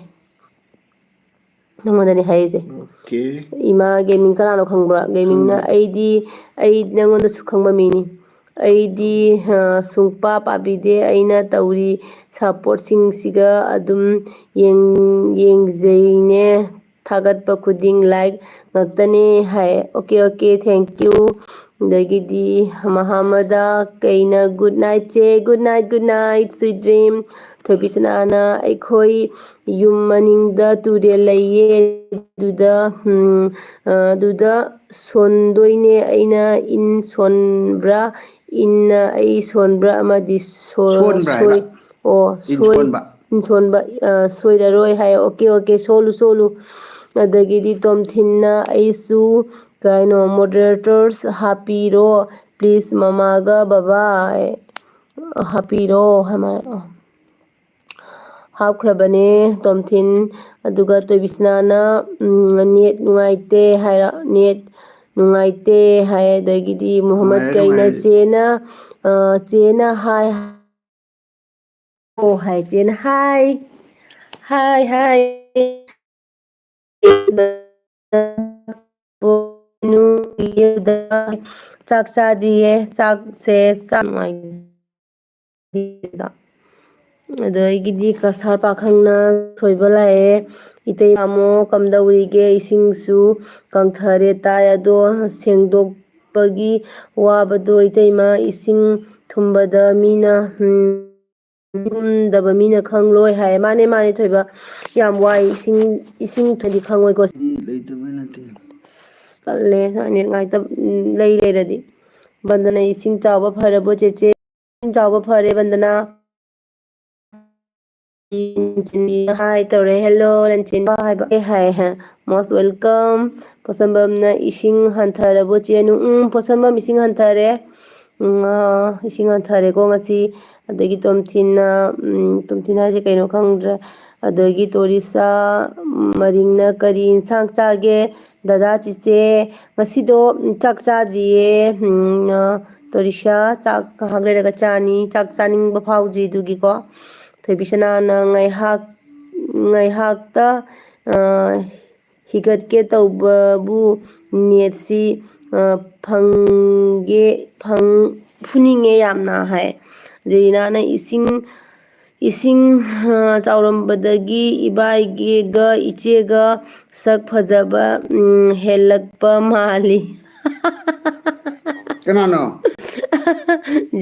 ꯅꯉꯣꯟꯗꯅꯦ ꯍꯥꯏꯔꯤꯁꯦ꯫ Okay꯫ ꯏꯃꯥ Gaming ꯀꯅꯥꯅꯣ ꯈꯪꯕ꯭ꯔꯥ? Gamingꯅ, ꯈꯪꯗꯦ꯫ "ꯑꯩꯗꯤ, ꯑꯩ ꯅꯉꯣꯟꯗꯁꯨ ꯈꯪꯕ ꯃꯤꯅꯤ꯫ ꯑꯩꯗꯤ, ꯑ, ꯁꯨꯡꯄꯥ ꯄꯥꯕꯤꯗꯦ꯫ ꯑꯩꯅ ꯇꯧꯔꯤ supportꯁꯤꯡꯁꯤꯒ ꯑꯗꯨꯝ ꯌꯦꯡ-, ꯌꯦꯡꯖꯩꯅꯦ꯫ ꯊꯥꯒꯠꯄ ꯈꯨꯗꯤꯡ like ꯉꯥꯛꯇꯅꯦ" ꯍꯥꯏ꯫ Okay, okay, thank you꯫ ꯑꯗꯒꯤꯗꯤ ꯃꯍꯥꯃꯗ ꯀꯩꯅ, "Good night ꯆꯦ, good night, good night, sweet dream꯫" ꯊꯣꯏꯕꯤꯁꯅꯥꯅ, "ꯑꯩꯈꯣꯏ ꯌꯨꯝ ꯃꯅꯤꯡꯗ ꯇꯨꯔꯦꯜ ꯂꯩꯌꯦ, ꯑꯗꯨꯗ, ꯎꯝ, ꯑ, ꯑꯗꯨꯗ ꯁꯣꯟꯗꯣꯏꯅꯦ ꯑꯩꯅ ꯏꯟ ꯁꯣꯟꯕ꯭ꯔꯥ?" ꯏꯟꯅ ꯑꯩ ꯁꯣꯟꯕ꯭ꯔꯥ ꯑꯃꯗꯤ ꯁꯣ- ꯁꯣꯟꯕ꯭ꯔꯥ ꯍꯥꯏꯕ꯫ ꯁꯣꯏ ꯑꯣ ꯁꯣꯏ ꯏꯟꯁꯣꯟꯕ꯫ ꯏꯟꯁꯣꯟꯕ ꯑ, ꯁꯣꯏꯔꯔꯣꯏ ꯍꯥꯏ꯫ Okay okay, ꯁꯣꯜꯂꯨ ꯁꯣꯜꯂꯨ꯫ ꯑꯗꯒꯤꯗꯤ ꯇꯣꯝꯊꯤꯟꯅ ꯑꯩꯁꯨ ꯀꯩꯅꯣ moderators ꯍꯥꯞꯄꯤꯔꯣ please ꯃꯃꯥꯒ ꯕꯕꯥ ꯍꯥꯞꯄꯤꯔꯣ ꯍꯥꯏꯃ-, ꯍꯥꯞꯈ꯭ꯔꯕꯅꯦ ꯇꯣꯝꯊꯤꯟ꯫ ꯑꯗꯨꯒ ꯇꯣꯏꯕꯤꯁꯅꯥꯅ ꯅꯦꯠ ꯅꯨꯡꯉꯥꯏꯇꯦ ꯍꯥꯏꯔ ꯅꯦꯠ ꯅꯨꯡꯉꯥꯏꯇꯦ ꯍꯥꯏ꯫ ꯑꯗꯒꯤꯗꯤ ꯃꯨꯍꯝꯃꯗ ꯅꯨꯡꯉꯥꯏꯔꯦ, ꯀꯩꯅ ꯅꯨꯡꯉꯥꯏꯔꯦ꯫ ꯆꯦꯅ ꯑ, ꯆꯦꯅ ꯍꯥꯏ ꯑꯣ ꯍꯥꯏ ꯆꯦꯅ ꯍꯥꯏ ꯍꯥꯏ ꯍꯥꯏ ꯆꯥꯛ ꯆꯥꯗ꯭ꯔꯤꯌꯦ꯫ ꯆꯥꯛꯁꯦ ꯆꯥꯅꯉꯥꯏ ꯑꯗꯒꯤꯗꯤ ꯀꯁꯥꯔ ꯄꯥꯈꯪꯅ ꯊꯣꯏꯕ ꯂꯥꯛꯑꯦ꯫ ꯏꯇꯩ ꯏꯃꯥꯃꯣ ꯀꯝꯗꯧꯔꯤꯒꯦ? ꯏꯁꯤꯡꯁꯨ ꯀꯪꯊꯔꯦ ꯇꯥꯏ, ꯑꯗꯣ ꯁꯦꯡꯗꯣꯛꯄꯒꯤ ꯋꯥꯕꯗꯣ ꯏꯇꯩꯃ, ꯏꯁꯤꯡ ꯊꯨꯝꯕꯗ ꯃꯤꯅ ꯎꯝ, ꯊꯨꯝꯗꯕ ꯃꯤꯅ ꯈꯪꯂꯣꯏ ꯍꯥꯏ꯫ ꯃꯥꯅꯦ ꯃꯥꯅꯦ ꯊꯣꯏꯕ, ꯌꯥꯝ ꯋꯥꯏ꯫ ꯏꯁꯤꯡ ꯏꯁꯤꯡ ꯊꯨꯝꯗꯤ ꯈꯪꯉꯣꯏꯀꯣ꯫ ꯂꯩꯇꯕꯩ ꯅꯠꯇꯦ꯫ ꯇꯜꯂꯦ ꯅꯦꯠ ꯉꯥꯏꯇ ꯂꯩ ꯂꯩꯔꯗꯤ꯫ ꯕꯟꯗꯅ ꯏꯁꯤꯡ ꯆꯥꯎꯕ ꯐꯔꯕꯣ ꯆꯦꯆꯦ? ꯏꯁꯤꯡ ꯆꯥꯎꯕ ꯐꯔꯦ ꯕꯟꯗꯅ꯫ ꯍꯥꯏ ꯇꯧꯔꯦ꯫ Hello ꯂꯟꯆꯦꯟꯕ ꯍꯥꯏꯕ꯫ ꯑꯦ ꯍꯥꯏ ꯍꯥꯏ꯫ Most welcome꯫ ꯄꯣꯠꯁꯝꯕꯝꯅ ꯏꯁꯤꯡ ꯍꯟꯊꯔꯕꯣ ꯆꯦꯅꯨ? ꯎꯝ, ꯄꯣꯠꯁꯝꯕꯝ ꯏꯁꯤꯡ ꯍꯟꯊꯔꯦ꯫ ꯎꯝ, ꯑꯥ, ꯏꯁꯤꯡ ꯍꯟꯊꯔꯦꯀꯣ ꯉꯁꯤ꯫ ꯑꯗꯒꯤ ꯇꯣꯝꯊꯤꯟꯅ, ꯎꯝ, ꯇꯣꯝꯊꯤꯟ ꯍꯥꯏꯁꯦ ꯀꯩꯅꯣ ꯈꯪꯗ꯭ꯔꯦ꯫ ꯑꯗꯒꯤ ꯇꯣꯔꯤꯁꯥ, ꯎꯝ, ꯃꯔꯤꯡꯅ ꯀꯔꯤ ꯏꯟꯁꯥꯡ ꯆꯥꯒꯦ? ꯗꯗꯥ ꯆꯤꯆꯦ, ꯉꯁꯤꯗꯣ ꯆꯥꯛ ꯆꯥꯗ꯭ꯔꯤꯌꯦ꯫ ꯎꯝ, ꯑ, ꯇꯣꯔꯤꯁꯥ, ꯆꯥꯛ ꯉꯥꯏꯍꯥꯛ ꯂꯩꯔꯒ ꯆꯥꯅꯤ꯫ ꯆꯥꯛ ꯆꯥꯅꯤꯡꯕ ꯐꯥꯎꯗ꯭ꯔꯤ ꯑꯗꯨꯒꯤꯀꯣ꯫ ꯊꯣꯏꯕꯤꯁꯅꯥꯅ ꯉꯥꯏꯍꯥꯛ, ꯉꯥꯏꯍꯥꯛꯇ, ꯑ, ꯍꯤꯒꯠꯀꯦ ꯇꯧꯕꯕꯨ ꯅꯦꯠꯁꯤ, ꯑ, ꯐꯪꯒꯦ, ꯐꯪ-, ꯐꯨꯅꯤꯡꯉꯦ ꯌꯥꯝꯅ ꯍꯥꯏ꯫ ꯖꯦꯔꯤꯅꯥꯅ ꯏꯁꯤꯡ, ꯏꯁꯤꯡ, ꯑ, ꯆꯥꯎꯔꯝꯕꯗꯒꯤ ꯏꯕꯥꯏꯒ ꯏꯆꯦꯒ ꯁꯛ ꯐꯖꯕ, ꯎꯝ, ꯍꯦꯜꯂꯛꯄ ꯃꯥꯜꯂꯤ꯫ ꯀꯅꯥꯅꯣ?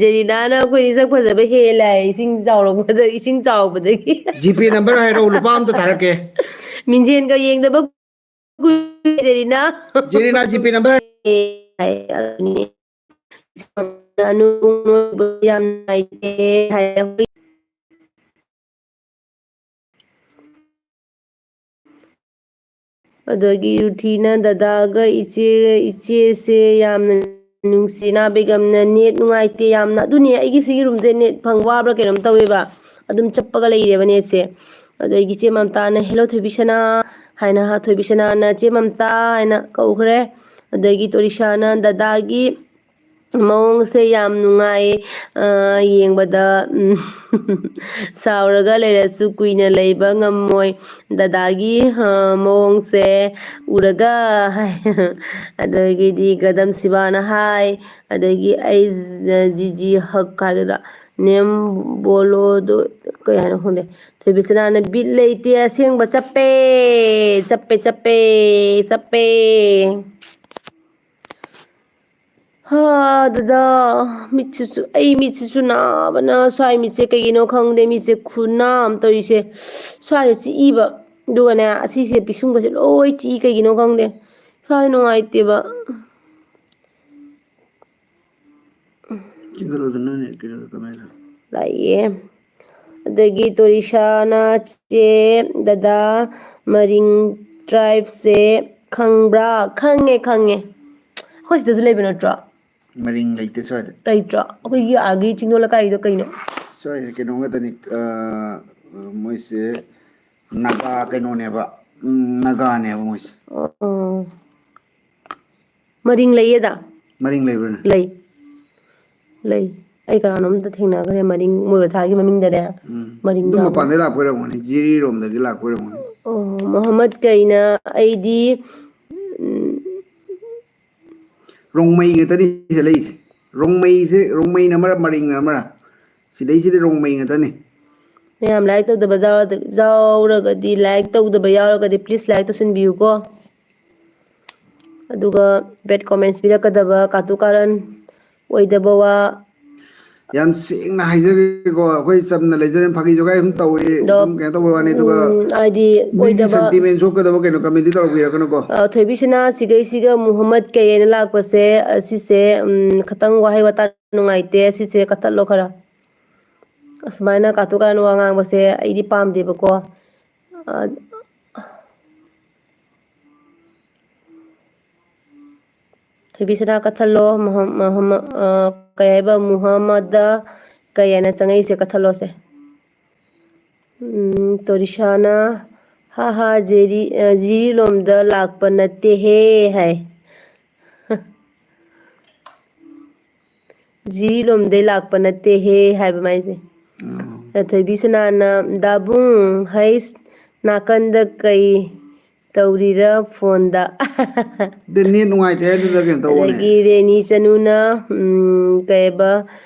ꯖꯦꯔꯤꯅꯥꯅ ꯑꯩꯈꯣꯏꯗꯤ ꯁꯛ ꯐꯖꯕ ꯍꯦꯜꯂꯦ ꯍꯥꯏ, ꯏꯁꯤꯡ ꯆꯥꯎꯔꯛꯄꯗ, ꯏꯁꯤꯡ ꯆꯥꯎꯕꯗꯒꯤ꯫ GPay number ꯍꯥꯏꯔꯛꯑꯣ, ꯂꯨꯄꯥ ꯑꯝꯇ ꯊꯥꯔꯛꯀꯦ꯫ ꯃꯤꯡꯖꯦꯜꯒ ꯌꯦꯡꯗꯕ ꯀꯨꯏꯔꯦ, ꯖꯦꯔꯤꯅꯥ꯫ ꯖꯦꯔꯤꯅꯥ, GPay number ꯍꯥꯏ- ꯍꯥꯏ, ꯑꯗꯨꯅꯤ꯫ ꯑꯅꯨ ꯅꯣꯏꯕ ꯌꯥꯝ ꯅꯨꯡꯉꯥꯏꯇꯦ ꯍꯥꯏ꯫ ꯑꯗꯒꯤ ꯔꯨꯊꯤꯅ ꯗꯗꯥꯒ ꯏꯆꯦ, ꯏꯆꯦꯁꯦ ꯌꯥꯝꯅ ꯅꯨꯡꯁꯤ꯫ ꯅꯥ ꯕꯦꯒꯝꯅ ꯅꯦꯠ ꯅꯨꯡꯉꯥꯏꯇꯦ ꯌꯥꯝꯅ꯫ ꯑꯗꯨꯅꯦ ꯑꯩꯒꯤ ꯁꯤꯒꯤ ꯔꯨꯝꯁꯦ ꯅꯦꯠ ꯐꯪ ꯋꯥꯕ꯭ꯔꯥ ꯀꯩꯅꯣꯝ ꯇꯧꯋꯦꯕ꯫ ꯑꯗꯨꯝ ꯆꯞꯄꯒ ꯂꯩꯔꯦꯕ ꯅꯦꯠꯁꯦ꯫ ꯑꯗꯒꯤ ꯆꯦ ꯃꯝꯇꯥꯅ "ꯍꯦꯜꯂꯣ ꯊꯣꯏꯕꯤꯁꯅꯥ" ꯍꯥꯏꯅ, ꯊꯣꯏꯕꯤꯁꯅꯥꯅ "ꯆꯦ ꯃꯝꯇꯥ" ꯍꯥꯏꯅ ꯀꯧꯈ꯭ꯔꯦ꯫ ꯑꯗꯒꯤ ꯇꯣꯔꯤꯁꯥꯅ ꯗꯗꯥꯒꯤ ꯃꯑꯣꯡꯁꯦ ꯌꯥꯝ ꯅꯨꯡꯉꯥꯏ, ꯑ, ꯌꯦꯡꯕꯗ, ꯎꯝ, ꯁꯥꯎꯔꯒ ꯂꯩꯔꯁꯨ ꯀꯨꯏꯅ ꯂꯩꯕ ꯉꯝꯃꯣꯏ꯫ ꯗꯗꯥꯒꯤ, ꯑ, ꯃꯑꯣꯡꯁꯦ ꯎꯔꯒ ꯍꯥꯏ꯫ ꯑꯗꯒꯤꯗꯤ ꯒꯗꯝ ꯁꯤꯕꯥꯅ ꯍꯥꯏ꯫ ꯑꯗꯒꯤ ꯑꯩ ꯖ-, ꯖꯤꯖꯤ ꯍꯛ ꯍꯥꯏꯒꯗ꯭ꯔꯥ? ꯅꯦꯝ ꯕꯣꯂꯣꯗꯣ ꯀꯩ ꯍꯥꯏꯅꯣ ꯈꯪꯗꯦ꯫ ꯊꯣꯏꯕꯤꯁꯅꯥꯅ "ꯕꯤꯠ ꯂꯩꯇꯦ ꯑꯁꯦꯡꯕ, ꯆꯞꯄꯦ, ꯆꯞꯄꯦ, ꯆꯞꯄꯦ, ꯆꯞꯄꯦ"꯫ ꯍꯥ, ꯗꯗꯥ, ꯃꯤꯠꯁꯤꯁꯨ, ꯑꯩ ꯃꯤꯠꯁꯤꯁꯨ ꯅꯥꯕꯅ, ꯁ꯭ꯋꯥꯏ ꯃꯤꯠꯁꯦ ꯀꯩꯒꯤꯅꯣ ꯈꯪꯗꯦ, ꯃꯤꯠꯁꯦ ꯈꯨꯅꯥ ꯑꯃ ꯇꯧꯔꯤꯁꯦ꯫ ꯁ꯭ꯋꯥꯏꯗ ꯆꯤꯛꯏꯕ, ꯑꯗꯨꯒꯅꯦ, ꯑꯁꯤꯁꯦ ꯄꯤꯁꯨꯝꯒꯁꯦ ꯂꯣꯏ ꯆꯤꯛꯏ, ꯀꯩꯒꯤꯅꯣ ꯈꯪꯗꯦ꯫ ꯁ꯭ꯋꯥꯏ ꯅꯨꯡꯉꯥꯏꯇꯦꯕ꯫ ꯆꯤꯛꯍꯜꯂꯨꯗꯅꯅꯦ, ꯀꯩꯅꯣꯗꯣ ꯀꯃꯥꯏꯅ? ꯂꯥꯛꯏꯌꯦ꯫ ꯑꯗꯒꯤ ꯇꯣꯔꯤꯁꯥꯅ "ꯆꯦ, ꯗꯗꯥ, ꯃꯔꯤꯡ tribeꯁꯦ ꯈꯪꯕ꯭ꯔꯥ?" ꯈꯪꯉꯦ, ꯈꯪꯉꯦ꯫ ꯑꯩꯈꯣꯏ ꯁꯤꯗꯁꯨ ꯂꯩꯕ ꯅꯠꯇ꯭ꯔꯣ? ꯃꯔꯤꯡ ꯂꯩꯇꯦ ꯁ꯭ꯋꯥꯏꯗ꯫ ꯂꯩꯇ꯭ꯔꯣ? ꯑꯩꯈꯣꯏꯒꯤ ꯑꯥꯒꯤ ꯆꯤꯡꯗꯣꯟ ꯂꯩꯀꯥꯏꯒꯤꯗꯣ ꯀꯩꯅꯣ? ꯁ꯭ꯋꯥꯏꯁꯦ ꯀꯩꯅꯣ ꯉꯥꯛꯇꯅꯤ, ꯑ, ꯃꯣꯏꯁꯦ ꯅꯥꯒꯥ ꯀꯩꯅꯣꯅꯦꯕ, ꯎꯝ, ꯅꯥꯒꯥꯅꯦꯕ ꯃꯣꯏꯁꯦ꯫ ꯑꯣ, ꯑꯣ꯫ ꯃꯔꯤꯡ ꯂꯩꯌꯦꯗ? ꯃꯔꯤꯡ ꯂꯩꯕ꯭ꯔꯅꯦ? ꯂꯩ꯫ ꯂꯩ꯫ ꯑꯩ ꯀꯅꯥꯅꯣꯝꯇ ꯊꯦꯡꯅꯈ꯭ꯔꯦ ꯃꯔꯤꯡ, ꯃꯣꯏ ꯑꯣꯖꯥꯒꯤ ꯃꯃꯤꯡꯗꯅꯦ꯫ ꯎꯝ꯫ ꯃꯔꯤꯡ ꯑꯗꯨꯝ ꯌꯥꯎꯕ꯫ ꯃꯄꯥꯟꯗꯩ ꯂꯥꯛꯄ ꯑꯣꯏꯔꯝꯒꯅꯤ, ꯖꯤꯔꯤꯔꯣꯝꯗꯒꯤ ꯂꯥꯛꯄ ꯑꯣꯏꯔꯝꯒꯅꯤ꯫ ꯑꯣ, ꯃꯣꯍꯝꯃꯗ ꯀꯩꯅ ꯑꯩꯗꯤ, ꯎꯝ, ꯔꯣꯡꯃꯩ ꯉꯥꯛꯇꯅꯤ ꯁꯤꯗ ꯂꯩꯁꯦ꯫ ꯔꯣꯡꯃꯩꯁꯦ, ꯔꯣꯡꯃꯩꯅ ꯑꯃꯔ, ꯃꯔꯤꯡꯅ ꯑꯃꯔ꯫ ꯁꯤꯗꯩꯁꯤꯗꯤ ꯔꯣꯡꯃꯩ ꯉꯥꯛꯇꯅꯤ꯫ ꯃꯌꯥꯝ like ꯇꯧꯗꯕ ꯌꯥꯎꯔ-, ꯌꯥꯎꯔꯒꯗꯤ, like ꯇꯧꯗꯕ ꯌꯥꯎꯔꯒꯗꯤ, please like ꯇꯧꯁꯤꯟꯕꯤꯌꯨꯀꯣ꯫ ꯑꯗꯨꯒ bad comments ꯄꯤꯔꯛꯀꯗꯕ, ꯀꯥꯇꯨ ꯀꯥꯔꯟ ꯑꯣꯏꯗꯕ ꯋꯥ, ꯌꯥꯝ ꯁꯦꯡꯅ ꯍꯥꯏꯖꯒꯦꯀꯣ, ꯑꯩꯈꯣꯏ ꯆꯝꯅ ꯂꯩꯖꯔꯦ, ꯐꯥꯒꯤ ꯖꯣꯒꯥꯏ ꯑꯗꯨꯝ ꯇꯧꯏ, ꯑꯗꯣ, ꯁꯨꯝ ꯀꯩꯅꯣ ꯇꯧꯕꯩ ꯋꯥꯅꯤ꯫ ꯑꯗꯨꯒ ꯎꯝ, ꯍꯥꯏꯗꯤ ꯃꯤꯒꯤ ꯑꯣꯏꯗꯕ, sentiment ꯁꯣꯛꯀꯗꯕ ꯀꯩꯅꯣ commentꯗꯤ ꯇꯧꯕꯤꯔꯛꯀꯅꯨꯀꯣ꯫ ꯑ, ꯊꯣꯏꯕꯤꯁꯅꯥ ꯁꯤꯒꯩꯁꯤꯒ ꯃꯨꯍꯝꯃꯗ ꯀꯩ ꯍꯥꯏꯅ ꯂꯥꯛꯄꯁꯦ, ꯑꯁꯤꯁꯦ, ꯎꯝ, ꯈꯇꯪ ꯋꯥꯍꯩ ꯋꯥꯇꯥ ꯅꯨꯡꯉꯥꯏꯇꯦ, ꯁꯤꯁꯦ ꯀꯛꯊꯠꯂꯣ ꯈꯔ꯫ ꯑꯁꯨꯃꯥꯏꯅ ꯀꯥꯇꯨ ꯀꯥꯔꯟ ꯋꯥ ꯉꯥꯡꯕꯁꯦ ꯑꯩꯗꯤ ꯄꯥꯝꯗꯦꯕꯀꯣ꯫ ꯑ, ꯊꯣꯏꯕꯤꯁꯅꯥ ꯀꯛꯊꯠꯂꯣ, ꯃꯨꯍꯝ-, ꯃꯨꯍꯝꯃ-, ꯑ, ꯀꯩ ꯍꯥꯏꯕ, ꯃꯨꯍꯝꯃꯗ ꯀꯩ ꯍꯥꯏꯅ ꯆꯪꯉꯛꯏꯁꯦ ꯀꯛꯊꯠꯂꯣꯁꯦ꯫ ꯎꯝ, ꯇꯣꯔꯤꯁꯥꯅ, "ꯍꯥ ꯍꯥ, ꯖꯤꯔꯤ-, ꯑ, ꯖꯤꯔꯤꯂꯣꯝꯗ ꯂꯥꯛꯄ ꯅꯠꯇꯦꯍꯦ" ꯍꯥꯏ꯫ "ꯖꯤꯔꯤꯂꯣꯝꯗꯩ ꯂꯥꯛꯄ ꯅꯠꯇꯦꯍꯦ" ꯍꯥꯏꯕ ꯃꯥꯏꯁꯦ꯫ ꯎꯝ꯫ ꯑꯊꯣꯏꯕꯤꯁꯅꯥꯅ, "ꯗꯥꯕꯨꯡ, ꯍꯩꯁ, ꯅꯥꯀꯟꯗ ꯀꯩ ꯇꯧꯔꯤꯔ ꯐꯣꯟꯗ?" ꯑꯗꯨ net ꯅꯨꯡꯉꯥꯏꯇꯦ ꯍꯥꯏꯗꯨꯗ ꯀꯩꯅꯣ ꯇꯧꯕꯅꯦ꯫ ꯑꯗꯒꯤ ꯔꯦꯅꯤ ꯆꯅꯨꯅ, ꯎꯝ, ꯀꯩꯕ,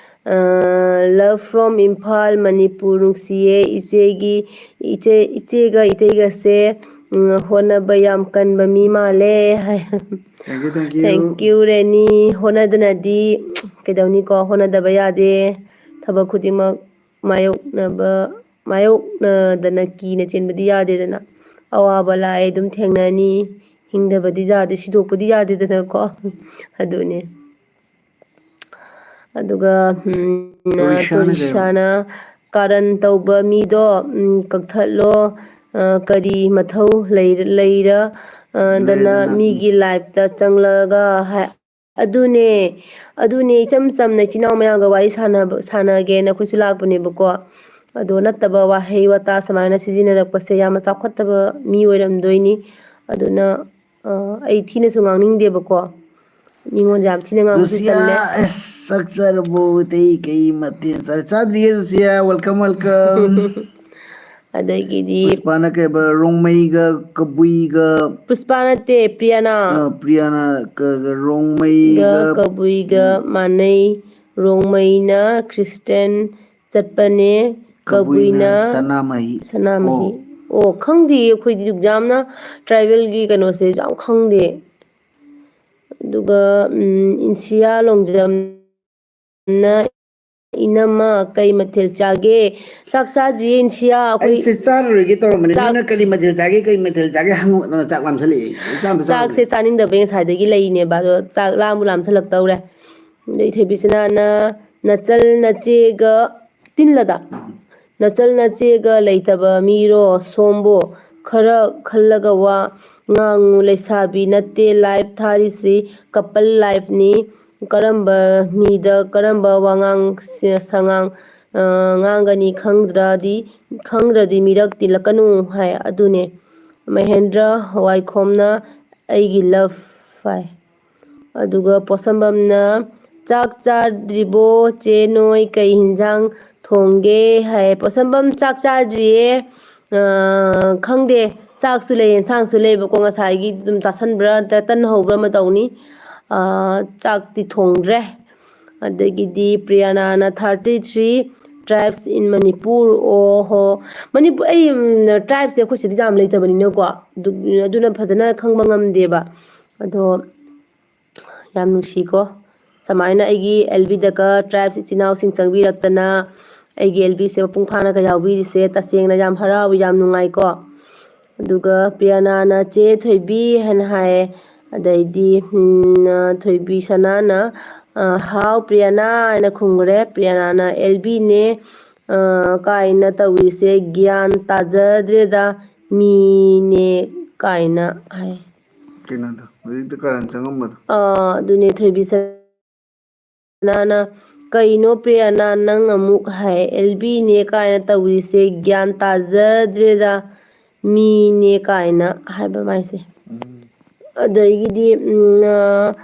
ꯑ, "Love from ꯏꯝꯐꯥꯜ, ꯃꯅꯤꯄꯨꯔ, ꯅꯨꯡꯁꯤꯌꯦ ꯏꯆꯦꯒꯤ, ꯏꯆꯦ, ꯏꯆꯦꯒ ꯏꯇꯩꯒꯁꯦ, ꯎꯝ, ꯍꯣꯠꯅꯕ ꯌꯥꯝ ꯀꯟꯕ ꯃꯤ ꯃꯥꯜꯂꯦ" ꯍꯥꯏ꯫ Thank you, thank you꯫ Thank you, ꯔꯦꯅꯤ꯫ ꯍꯣꯠꯅꯗꯅꯗꯤ ꯀꯩꯗꯧꯅꯤꯀꯣ, ꯍꯣꯠꯅꯗꯕ ꯌꯥꯗꯦ꯫ ꯊꯕꯛ ꯈꯨꯗꯤꯡꯃꯛ ꯃꯥꯌꯣꯛꯅꯕ, ꯃꯥꯌꯣꯛꯅꯗꯅ ꯀꯤꯅ ꯆꯦꯟꯕꯗꯤ ꯌꯥꯗꯦꯗꯅ꯫ ꯑꯋꯥꯕ ꯂꯥꯛꯑꯦ ꯑꯗꯨꯝ ꯊꯦꯡꯅꯅꯤ, ꯍꯤꯡꯗꯕꯗꯤ ꯌꯥꯗꯦ, ꯁꯤꯗꯣꯛꯄꯗꯤ ꯌꯥꯗꯦꯗꯅꯀꯣ꯫ ꯑꯗꯨꯅꯦ꯫ ꯑꯗꯨꯒ, ꯎꯝ, ꯇꯣꯔꯤꯁꯥꯅ ꯀꯩ ꯍꯥꯏꯕ? ꯇꯣꯔꯤꯁꯥꯅ ꯀꯥꯔꯟ ꯇꯧꯕ ꯃꯤꯗꯣ, ꯎꯝ, ꯀꯛꯊꯠꯂꯣ, ꯑ, ꯀꯔꯤ ꯃꯊꯧ ꯂꯩꯔ-, ꯂꯩꯔ-, ꯑ, ꯗꯅ ꯂꯩꯔꯗꯅ, ꯎꯝ꯫ ꯃꯤꯒꯤ lifeꯇ ꯆꯪꯂꯒ ꯍꯥꯏ-, ꯑꯗꯨꯅꯦ, ꯑꯗꯨꯅꯦ, ꯏꯆꯝ ꯆꯝꯅ ꯏꯆꯤꯟ ꯏꯅꯥꯎ ꯃꯌꯥꯝꯒ ꯋꯥꯔꯤ ꯁꯥꯟꯅꯕ, ꯁꯥꯟꯅꯒꯦꯅ ꯑꯩꯈꯣꯏꯁꯨ ꯂꯥꯛꯄꯅꯦꯕꯀꯣ꯫ ꯑꯗꯣ ꯅꯠꯇꯕ ꯋꯥꯍꯩ ꯋꯥꯇꯥ ꯁꯨꯃꯥꯏꯅ ꯁꯤꯖꯤꯟꯅꯔꯛꯄꯁꯦ ꯌꯥꯝꯅ ꯆꯥꯎꯈꯠꯇꯕ ꯃꯤ ꯑꯣꯏꯔꯝꯗꯣꯏꯅꯤ꯫ ꯑꯗꯨꯅ, ꯑ, ꯑꯩ ꯊꯤꯅꯁꯨ ꯉꯥꯡꯅꯤꯡꯗꯦꯕꯀꯣ꯫ ꯃꯤꯉꯣꯟꯗ ꯌꯥꯝ ꯊꯤꯅ ꯉꯥꯡꯕꯁꯨ ꯖꯣꯁꯤꯌꯥ, ꯇꯜꯂꯦ꯫ ꯑꯁ, ꯆꯥꯛ ꯆꯥꯔꯕꯣ? ꯑꯇꯩ ꯀꯩ ꯃꯊꯦꯜ ꯆꯥꯔꯦ? ꯆꯥꯗ꯭ꯔꯤꯌꯦ, ꯖꯣꯁꯤꯌꯥ꯫ Welcome, welcome꯫ ꯑꯗꯒꯤꯗꯤ ꯄꯨꯁꯄꯥꯅ ꯀꯩꯕ? ꯔꯣꯡꯃꯩꯒ ꯀꯕꯨꯏꯒ, ꯄꯨꯁꯄꯥ ꯅꯠꯇꯦ, ꯄ꯭ꯔꯤꯌꯥꯅ꯫ ꯑ, ꯄ꯭ꯔꯤꯌꯥꯅ ꯀ-, ꯀ-, ꯔꯣꯡꯃꯩꯒ, ꯒ ꯀꯕꯨꯏꯒ ꯎꯝ꯫ ꯃꯥꯟꯅꯩ꯫ ꯔꯣꯡꯃꯩꯅ ꯈ꯭ꯔꯤꯁꯇꯦꯟ ꯆꯠꯄꯅꯦ, ꯀꯕꯨꯏꯅ ꯀꯕꯨꯏꯅ ꯁꯅꯥꯃꯍꯤ꯫ ꯁꯅꯥꯃꯍꯤ꯫ ꯑꯣ꯫ ꯑꯣ, ꯈꯪꯗꯦ, ꯑꯩꯈꯣꯏꯗꯤ ꯌꯥꯝꯅ tribalꯒꯤ ꯀꯩꯅꯣꯁꯦ ꯌꯥꯝ ꯈꯪꯗꯦ꯫ ꯑꯗꯨꯒ, ꯎꯝ, ꯏꯟꯁꯤꯌꯥ ꯂꯣꯡꯖꯝꯅ ꯏꯅꯝꯃ, ꯀꯩ ꯃꯊꯦꯜ ꯆꯥꯒꯦ? ꯆꯥꯛ ꯆꯥꯗ꯭ꯔꯤꯌꯦ, ꯏꯟꯁꯤꯌꯥ꯫ ꯑꯩꯈꯣꯏ ꯑꯩꯁꯦ ꯆꯥꯔꯔꯣꯏꯒꯦ ꯇꯧꯔꯝꯕꯅꯤ꯫ ꯆꯥꯛ ꯅꯣꯏꯅ ꯀꯔꯤ ꯃꯊꯦꯜ ꯆꯥꯒꯦ, ꯀꯔꯤ ꯃꯊꯦꯜ ꯆꯥꯒꯦ ꯍꯪꯉꯛꯗꯅ ꯆꯥꯛ ꯂꯥꯝꯁꯜꯂꯛꯑꯦ꯫ ꯑꯩ ꯆꯥꯝꯗ ꯆꯥꯔꯨꯒꯦ꯫ ꯆꯥꯛꯁꯦ ꯆꯥꯅꯤꯡꯗꯕꯩ ꯉꯁꯥꯏꯗꯒꯤ ꯂꯩꯅꯦꯕ, ꯑꯗꯣ ꯆꯥꯛ ꯂꯥꯝꯕꯨ ꯂꯥꯝꯁꯜꯂꯛꯇꯧꯔꯦ꯫ ꯑꯗꯩ ꯊꯣꯏꯕꯤꯁꯅꯥꯅ, "ꯅꯆꯜ ꯅꯆꯦꯒ ꯇꯤꯜꯂꯗ? ꯅꯆꯜ ꯅꯆꯦꯒ ꯂꯩꯇꯕ ꯃꯤꯔꯣ ꯁꯣꯝꯕꯨ? ꯈꯔ ꯈꯜꯂꯒ ꯋꯥ ꯉꯥꯡꯉꯨ꯫ ꯂꯩꯁꯥꯕꯤ ꯅꯠꯇꯦ live ꯊꯥꯔꯤꯁꯤ, couple live ꯅꯤ꯫ ꯀꯔꯝꯕ ꯃꯤꯗ ꯀꯔꯝꯕ ꯋꯥꯉꯥꯡ ꯁ-, ꯁꯉꯥꯡ, ꯑ, ꯉꯥꯡꯒꯅꯤ ꯈꯪꯗ꯭ꯔꯗꯤ, ꯈꯪꯗ꯭ꯔꯗꯤ ꯃꯤꯔꯛ ꯇꯤꯜꯂꯛꯀꯅꯨ ꯍꯥꯏ꯫ ꯑꯗꯨꯅꯦ ꯃꯍꯦꯟꯗ꯭ꯔ ꯋꯥꯏꯈꯣꯝꯅ ꯑꯩꯒꯤ love ꯍꯥꯏ"꯫ ꯑꯗꯨꯒ ꯄꯣꯠꯁꯝꯕꯝꯅ, "ꯆꯥꯛ ꯆꯥꯗ꯭ꯔꯤꯕꯣ ꯆꯦ ꯅꯣꯏ? ꯀꯩ ꯍꯤꯟꯖꯥꯡ ꯊꯣꯡꯒꯦ?" ꯍꯥꯏ꯫ ꯄꯣꯠꯁꯝꯕꯝ, ꯆꯥꯛ ꯆꯥꯗ꯭ꯔꯤꯌꯦ꯫ ꯑ, ꯈꯪꯗꯦ, ꯆꯥꯛꯁꯨ ꯂꯩ, ꯌꯦꯟꯁꯥꯡꯁꯨ ꯂꯩꯕꯀꯣ, ꯉꯁꯥꯏꯒꯤ ꯑꯗꯨꯝ ꯆꯥꯁꯟꯕ꯭ꯔꯥ ꯅꯠꯇ꯭ꯔ ꯇꯟ ꯍꯧꯕ꯭ꯔꯥ ꯑꯃ ꯇꯧꯅꯤ꯫ ꯑ, ꯆꯥꯛꯇꯤ ꯊꯣꯡꯗ꯭ꯔꯦ꯫ ꯑꯗꯒꯤꯗꯤ ꯄ꯭ꯔꯤꯌꯥꯅꯥꯅ thirty three tribes in Manipur꯫ ꯑꯣ ꯍꯣ, ꯃꯅꯤꯄꯨꯔ, ꯑꯩ, ꯎꯝ, tribe ꯁꯦ ꯑꯩꯈꯣꯏ ꯁꯤꯗ ꯌꯥꯝ ꯂꯩꯇꯕꯅꯤꯅꯀꯣ, ꯑꯗꯨ, ꯑꯗꯨꯅ ꯐꯖꯅ ꯈꯪꯕ ꯉꯝꯗꯦꯕ꯫ ꯑꯗꯣ ꯌꯥꯝ ꯅꯨꯡꯁꯤꯀꯣ, ꯁꯨꯃꯥꯏꯅ ꯑꯩꯒꯤ L B ꯗꯀ tribes ꯏꯆꯤꯟ ꯏꯅꯥꯎꯁꯤꯡ ꯆꯪꯕꯤꯔꯛꯇꯅ ꯑꯩꯒꯤ L B ꯁꯦ ꯃꯄꯨꯡ ꯐꯥꯅꯒ ꯌꯥꯎꯕꯤꯔꯤꯁꯦ ꯇꯁꯦꯡꯅ ꯌꯥꯝ ꯍꯔꯥꯎꯏ, ꯌꯥꯝ ꯅꯨꯡꯉꯥꯏꯀꯣ꯫ ꯑꯗꯨꯒ ꯄ꯭ꯔꯤꯌꯥꯅꯥꯅ "ꯆꯦ ꯊꯣꯏꯕꯤ" ꯍꯥꯏꯅ ꯍꯥꯏꯌꯦ꯫ ꯑꯗꯩꯗꯤ, ꯎꯝ, ꯊꯣꯏꯕꯤ ꯁꯅꯥꯅ, ꯑ, "ꯍꯥꯎ ꯄ꯭ꯔꯤꯌꯥꯅꯥ" ꯍꯥꯏꯅ ꯈꯨꯝꯈ꯭ꯔꯦ꯫ ꯄ꯭ꯔꯤꯌꯥꯅꯥꯅ "L B ꯅꯦ, ꯑ, ꯀꯥꯏꯅ ꯇꯧꯔꯤꯁꯦ ꯒ꯭ꯌꯥꯟ ꯇꯥꯖꯗ꯭ꯔꯦꯗ, ꯃꯤꯅꯦ ꯀꯥꯏꯅ" ꯍꯥꯏ꯫ ꯀꯩꯅꯣꯗꯣ, ꯍꯧꯖꯤꯛꯇ ꯀꯔꯟ ꯆꯪꯉꯝꯕꯗꯣ꯫ ꯑ, ꯑꯗꯨꯅꯦ ꯊꯣꯏꯕꯤ ꯁꯅꯥꯅ, "ꯀꯩꯅꯣ ꯄ꯭ꯔꯤꯌꯥꯅꯥ ꯅꯪ ꯑꯃꯨꯛ ꯍꯥꯏ, L B ꯅꯦ ꯀꯥꯏꯅ ꯇꯧꯔꯤꯁꯦ ꯒ꯭ꯌꯥꯟ ꯇꯥꯖꯗ꯭ꯔꯦꯗ, ꯃꯤꯅꯦ ꯀꯥꯏꯅ" ꯍꯥꯏꯕ ꯃꯥꯏꯁꯦ꯫ ꯎꯝ꯫ ꯑꯗꯒꯤꯗꯤ, ꯎꯝ, ꯑ,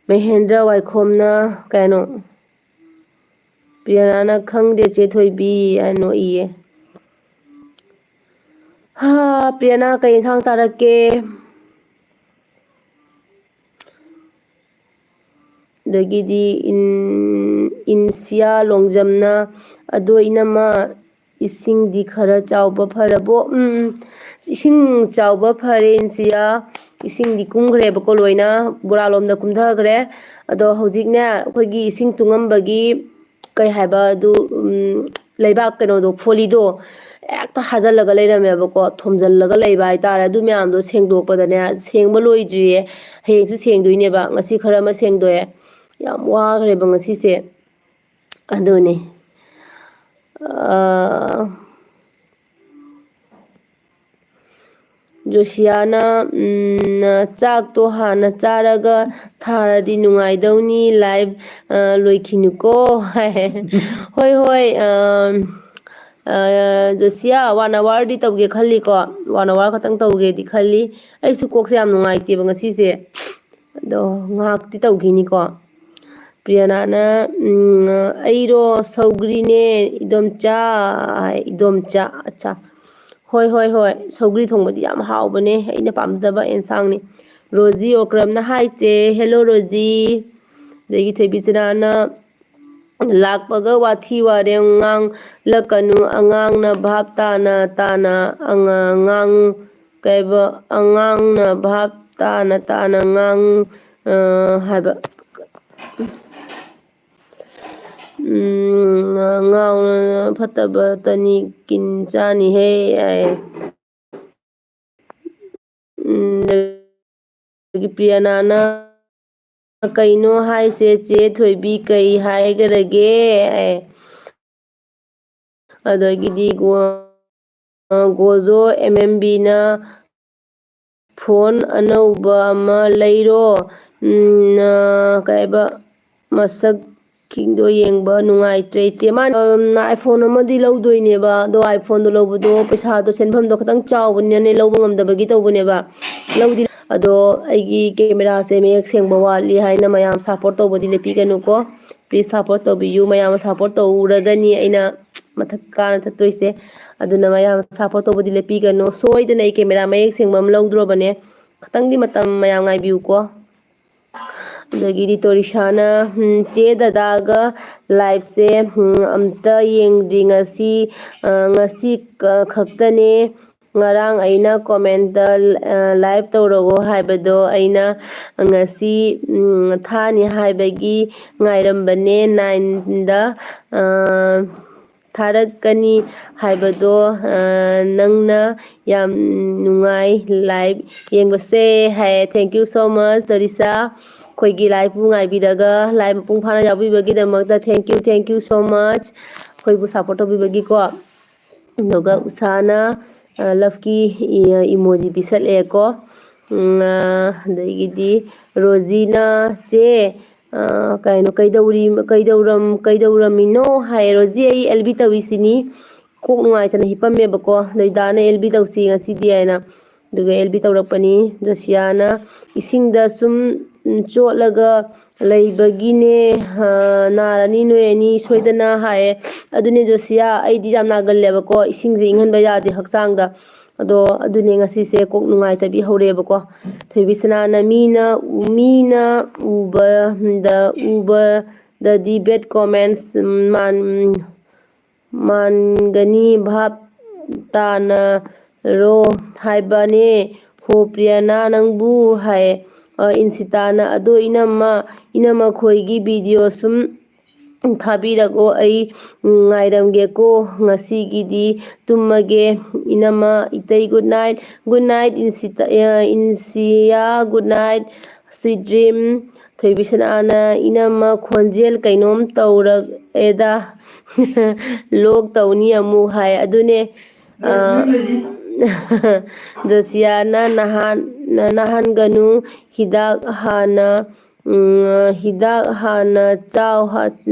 ꯃꯍꯦꯟꯗ꯭ꯔ ꯋꯥꯏꯈꯣꯝꯅ ꯀꯩꯅꯣ, ꯄ꯭ꯔꯤꯌꯥꯅꯥꯅ "ꯈꯪꯗꯦ ꯆꯦ ꯊꯣꯏꯕꯤ" ꯍꯥꯏꯅ ꯅꯣꯛꯏꯌꯦ꯫ ꯍꯥ, ꯄ꯭ꯔꯤꯌꯥꯅꯥ ꯀꯩ ꯏꯟꯁꯥꯡ ꯆꯥꯔꯛꯀꯦ? ꯑꯗꯒꯤꯗꯤ ꯏꯟ-, ꯏꯟꯁꯤꯌꯥ ꯂꯣꯡꯖꯝꯅ, "ꯑꯗꯣ ꯏꯅꯝꯃ, ꯏꯁꯤꯡꯗꯤ ꯈꯔ ꯆꯥꯎꯕ ꯐꯔꯕꯣ?" ꯎꯝ, ꯏꯁꯤꯡ ꯆꯥꯎꯕ ꯐꯔꯦ ꯏꯟꯁꯤꯌꯥ꯫ ꯏꯁꯤꯡꯗꯤ ꯀꯨꯝꯈ꯭ꯔꯦꯕꯀꯣ, ꯂꯣꯏꯅ ꯒꯣꯔꯥꯂꯣꯝꯗ ꯀꯨꯝꯊꯈ꯭ꯔꯦ꯫ ꯑꯗꯣ ꯍꯧꯖꯤꯛꯅꯦ, ꯑꯩꯈꯣꯏꯒꯤ ꯏꯁꯤꯡ ꯇꯨꯡꯉꯝꯕꯒꯤ ꯀꯩ ꯍꯥꯏꯕ ꯑꯗꯨ, ꯎꯝ, ꯂꯩꯕꯥꯛ ꯀꯩꯅꯣꯗꯣ, ꯐꯣꯂꯤꯗꯣ ꯍꯦꯛꯇ ꯍꯥꯖꯤꯜꯂꯒ ꯂꯩꯔꯝꯃꯦꯕꯀꯣ, ꯊꯣꯝꯖꯤꯜꯂꯒ ꯂꯩꯕ ꯍꯥꯏꯇꯥꯔꯦ꯫ ꯑꯗꯨ ꯃꯌꯥꯝꯗꯣ ꯁꯦꯡꯗꯣꯛꯄꯗꯅꯦ, ꯁꯦꯡꯕ ꯂꯣꯏꯗ꯭ꯔꯤꯌꯦ, ꯍꯌꯦꯡꯁꯨ ꯁꯦꯡꯗꯣꯏꯅꯦꯕ꯫ ꯉꯁꯤ ꯈꯔ ꯑꯃ ꯁꯦꯡꯗꯣꯛꯑꯦ, ꯌꯥꯝ ꯋꯥꯈ꯭ꯔꯦꯕ ꯉꯁꯤꯁꯦ꯫ ꯑꯗꯨꯅꯤ꯫ ꯑꯥ, ꯖꯣꯁꯤꯌꯥꯅ, ꯎꯝ, "ꯆꯥꯛꯇꯣ ꯍꯥꯟꯅ ꯆꯥꯔꯒ ꯊꯥꯔꯗꯤ ꯅꯨꯡꯉꯥꯏꯗꯧꯅꯤ, ꯂꯥꯏꯚ, ꯑ, ꯂꯣꯏꯈꯤꯅꯨꯀꯣ" ꯍꯥꯏ꯫ ꯍꯣꯏ, ꯍꯣꯏ, ꯑ, ꯑ, ꯖꯣꯁꯤꯌꯥ, ꯋꯥꯟ ꯑꯋꯥꯔꯗꯤ ꯇꯧꯒꯦ ꯈꯜꯂꯤꯀꯣ, ꯋꯥꯟ ꯑꯋꯥꯔ ꯈꯛꯇꯪ ꯇꯧꯒꯦꯗꯤ ꯈꯜꯂꯤ꯫ ꯑꯩꯁꯨ ꯀꯣꯛꯁꯦ ꯌꯥꯝ ꯅꯨꯡꯉꯥꯏꯇꯦꯕ ꯉꯁꯤꯁꯦ, ꯑꯗꯣ ꯉꯥꯏꯍꯥꯛꯇꯤ ꯇꯧꯈꯤꯅꯤꯀꯣ꯫ ꯄ꯭ꯔꯤꯌꯥꯅꯥꯅ, ꯎꯝ, "ꯑꯩꯔꯣ? ꯁꯧꯒ꯭ꯔꯤꯅꯦ, ꯏꯗꯣꯝꯆꯥ" ꯍꯥꯏ, "ꯏꯗꯣꯝꯆꯥ, ꯑꯠꯆꯥ꯫ ꯍꯣꯏ, ꯍꯣꯏ, ꯍꯣꯏ, ꯁꯧꯒ꯭ꯔꯤ ꯊꯣꯡꯕꯗꯤ ꯌꯥꯝ ꯍꯥꯎꯕꯅꯦ, ꯑꯩꯅ ꯄꯥꯝꯖꯕ ꯑꯦꯟꯁꯥꯡꯅꯤ"꯫ ꯔꯣꯖꯤ ꯑꯣꯀ꯭ꯔꯝꯅ ꯍꯥꯏꯁꯦ, "ꯍꯦꯜꯂꯣ ꯔꯣꯖꯤ"꯫ ꯑꯗꯒꯤ ꯊꯣꯏꯕꯤꯆꯅꯥꯅ, "ꯂꯥꯛꯄꯒ ꯋꯥꯊꯤ ꯋꯥꯔꯦꯝ ꯉꯥꯡꯂꯛꯀꯅꯨ, ꯑꯉꯥꯡꯅ ꯚꯥꯞ ꯇꯥꯅ ꯇꯥꯅ ꯑꯉꯥꯡ ꯉꯥꯡ-, ꯀꯩꯕ, ꯑꯉꯥꯡꯅ ꯚꯥꯞ ꯇꯥꯅ ꯇꯥꯅ ꯉꯥꯡ-", ꯑ, ꯍꯥꯏꯕ꯫ ꯎꯝ, ꯉꯥꯎꯅ ꯐꯠꯇꯕ ꯇꯅꯤ ꯀꯤꯟ ꯆꯥꯅꯤꯍꯦ ꯍꯥꯏ꯫ ꯎꯝ, ꯑꯗꯒꯤ ꯄ꯭ꯔꯤꯌꯥꯅꯥꯅ, "ꯀꯩꯅꯣ ꯍꯥꯏꯁꯦ ꯆꯦ ꯊꯣꯏꯕꯤ, ꯀꯩ ꯍꯥꯏꯈ꯭ꯔꯒꯦ?" ꯍꯥꯏ꯫ ꯑꯗꯒꯤꯗꯤ ꯒꯣ-, ꯒꯣꯖꯣ ꯑꯦꯝ ꯑꯦꯝ ꯕꯤꯅ, "ꯐꯣꯟ ꯑꯅꯧꯕ ꯑꯃ ꯂꯩꯔꯣ꯫ ꯎꯝ, ꯑ, ꯀꯩ ꯍꯥꯏꯕ, ꯃꯁꯛ ꯈꯤꯡꯗꯣ ꯌꯦꯡꯕ ꯅꯨꯡꯉꯥꯏꯇ꯭ꯔꯦ ꯏꯆꯦ"꯫ ꯃꯥꯅ, ꯎꯝ, iPhone ꯑꯃꯗꯤ ꯂꯧꯗꯣꯏꯅꯦꯕ, ꯑꯗꯣ iPhoneꯗꯣ ꯂꯧꯕꯗꯣ ꯄꯩꯁꯥꯗꯣ, ꯁꯦꯟꯐꯝꯗꯣ ꯈꯤꯇꯪ ꯆꯥꯎꯕꯅꯤꯅꯅꯦ, ꯂꯧꯕ ꯉꯝꯗꯕꯒꯤ ꯇꯧꯕꯅꯦꯕ꯫ ꯂꯧꯗꯤ, ꯑꯗꯣ ꯑꯩꯒꯤ cameraꯁꯦ ꯃꯌꯦꯛ ꯁꯦꯡꯕ ꯋꯥꯠꯂꯤ ꯍꯥꯏꯅ ꯃꯌꯥꯝ support ꯇꯧꯕꯗꯤ ꯂꯦꯞꯄꯤꯒꯅꯨꯀꯣ꯫ Please support ꯇꯧꯕꯤꯌꯨ꯫ ꯃꯌꯥꯝ support ꯇꯧꯔꯒꯅꯤ ꯑꯩꯅ ꯃꯊꯛ ꯀꯥꯅ ꯆꯠꯇꯣꯏꯁꯦ꯫ ꯑꯗꯨꯅ ꯃꯌꯥꯝ support ꯇꯧꯕꯗꯤ ꯂꯦꯞꯄꯤꯒꯅꯨ꯫ ꯁꯣꯏꯗꯅ ꯑꯩ camera ꯃꯌꯦꯛ ꯁꯦꯡꯕ ꯑꯃ ꯂꯧꯗ꯭ꯔꯣꯕꯅꯦ꯫ ꯈꯤꯇꯪꯗꯤ ꯃꯇꯝ ꯃꯌꯥꯝ ꯉꯥꯏꯕꯤꯌꯨꯀꯣ꯫ ꯑꯗꯒꯤꯗꯤ ꯇꯣꯔꯤꯁꯥꯅ, ꯎꯝ, "ꯆꯦ ꯗꯗꯥꯒ liveꯁꯦ, ꯎꯝ, ꯑꯝꯇ ꯌꯦꯡꯗ꯭ꯔꯤ ꯉꯁꯤ, ꯑ, ꯉꯁꯤ ꯀ-, ꯈꯛꯇꯅꯦ, ꯉꯔꯥꯡ ꯑꯩꯅ ꯀꯣꯃꯦꯟꯇ ꯂꯥꯏꯚ ꯇꯧꯔꯛꯑꯣ ꯍꯥꯏꯕꯗꯣ ꯑꯩꯅ ꯉꯁꯤ ꯊꯥꯅꯤ ꯍꯥꯏꯕꯒꯤ ꯉꯥꯏꯔꯝꯕꯅꯦ꯫ ꯅꯥꯏꯟꯗ ꯊꯥꯔꯛꯀꯅꯤ ꯍꯥꯏꯕꯗꯣ ꯅꯪꯅ ꯌꯥꯝ ꯅꯨꯡꯉꯥꯏ ꯂꯥꯏꯚ ꯌꯦꯡꯕꯁꯦ ꯍꯥꯏ꯫ Thank you so much ꯗꯣꯔꯤꯁꯥ, ꯑꯩꯈꯣꯏꯒꯤ ꯂꯥꯏꯚꯄꯨ ꯉꯥꯏꯕꯤꯔꯒ ꯂꯥꯏꯚ ꯃꯄꯨꯡ ꯐꯥꯅ ꯌꯥꯎꯕꯤꯕꯒꯤꯗꯃꯛꯇ thank you, thank you so much ꯑꯩꯈꯣꯏꯕꯨ ꯁꯞꯄꯣꯔꯠ ꯇꯧꯕꯤꯕꯒꯤꯀꯣ꯫ ꯑꯗꯨꯒ ꯎꯁꯥꯅ ꯂꯞꯀꯤ ꯏꯃꯣꯖꯤ ꯄꯤꯁꯜꯂꯛꯑꯦꯀꯣ꯫ ꯑꯗꯒꯤꯗꯤ ꯔꯣꯖꯤꯅ, "ꯆꯦ, ꯀꯩꯅꯣ, ꯀꯩꯗꯧꯔꯤ ꯀꯩꯗꯧꯔꯝ ꯀꯩꯗꯧꯔꯝꯃꯤꯅꯣ?" ꯍꯥꯏ꯫ "ꯔꯣꯖꯤ, ꯑꯩ ꯑꯦꯜ ꯕꯤ ꯇꯧꯔꯤꯁꯤꯅꯤ, ꯀꯣꯛ ꯅꯨꯡꯉꯥꯏꯇꯅ ꯍꯤꯞꯄꯝꯃꯦꯕꯀꯣ, ꯅꯣꯏꯗꯥꯅ ꯑꯦꯜ ꯕꯤ ꯇꯧꯁꯤ ꯉꯁꯤꯗꯤ" ꯍꯥꯏꯅ꯫ ꯑꯗꯨꯒ ꯑꯦꯜ ꯕꯤ ꯇꯧꯔꯛꯄꯅꯤ꯫ ꯖꯣꯁꯤꯌꯥꯅ, "ꯏꯁꯤꯡꯗ ꯁꯨꯝ ꯆꯣꯠꯂꯒ ꯂꯩꯕꯒꯤꯅꯦ, ꯅꯥꯔꯅꯤ ꯅꯣꯏ ꯑꯅꯤ ꯁꯣꯏꯗꯅ" ꯍꯥꯏꯌꯦ꯫ ꯑꯗꯨꯅꯦ ꯖꯣꯁꯤꯌꯥ, ꯑꯩꯗꯤ ꯌꯥꯝ ꯅꯥꯒꯜꯂꯦꯕꯀꯣ, ꯏꯁꯤꯡꯁꯦ ꯏꯪꯍꯟꯕ ꯌꯥꯗꯦ ꯍꯛꯆꯥꯡꯗ꯫ ꯑꯗꯣ ꯑꯗꯨꯅꯦ ꯉꯁꯤꯁꯦ ꯀꯣꯛ ꯅꯨꯡꯉꯥꯏꯇꯕꯤ ꯍꯧꯔꯛꯑꯦꯕꯀꯣ꯫ ꯊꯣꯏꯕꯤꯁꯅꯥꯅ, "ꯃꯤꯅ ꯃꯤꯅ ꯎꯕꯗ ꯎꯕꯗꯗꯤ bad comments ꯃꯥꯟꯒꯅꯤ, ꯚꯥꯞ ꯇꯥꯅꯔꯣ ꯍꯥꯏꯕꯅꯦ ꯍꯣ ꯄ꯭ꯔꯤꯌꯥꯅꯥ ꯅꯪꯕꯨ" ꯍꯥꯏ꯫ ꯏꯟꯁꯤꯇꯥꯅ, "ꯑꯗꯣ ꯏꯅꯝꯃ, ꯏꯅꯝꯃ ꯈꯣꯏꯒꯤ ꯚꯤꯗꯤꯑꯣ ꯁꯨꯝ ꯊꯥꯕꯤꯔꯛꯑꯣ, ꯑꯩ ꯉꯥꯏꯔꯝꯒꯦꯀꯣ꯫ ꯉꯁꯤꯒꯤꯗꯤ ꯇꯨꯝꯃꯒꯦ ꯏꯅꯝꯃ ꯏꯇꯩ꯫ Good night, good night ꯏꯟꯁꯤꯌꯥ, good night, sweet dream꯫ ꯊꯣꯏꯕꯤꯁꯅꯥꯅ, "ꯏꯅꯝꯃ ꯈꯣꯟꯖꯦꯜ ꯀꯩꯅꯣꯝ ꯇꯧꯔꯛꯑꯦꯗ, ꯂꯣꯛ ꯇꯧꯅꯤ ꯑꯃꯨꯛ" ꯍꯥꯏ꯫ ꯑꯗꯨꯅꯦ ꯖꯣꯁꯤꯌꯥꯅ, "ꯅꯍꯥꯟ ꯅꯥꯍꯟꯒꯅꯨ, ꯍꯤꯗꯥꯛ ꯍꯥꯟꯅ ꯍꯤꯗꯥꯛ ꯍꯥꯟꯅ ꯆꯥꯎ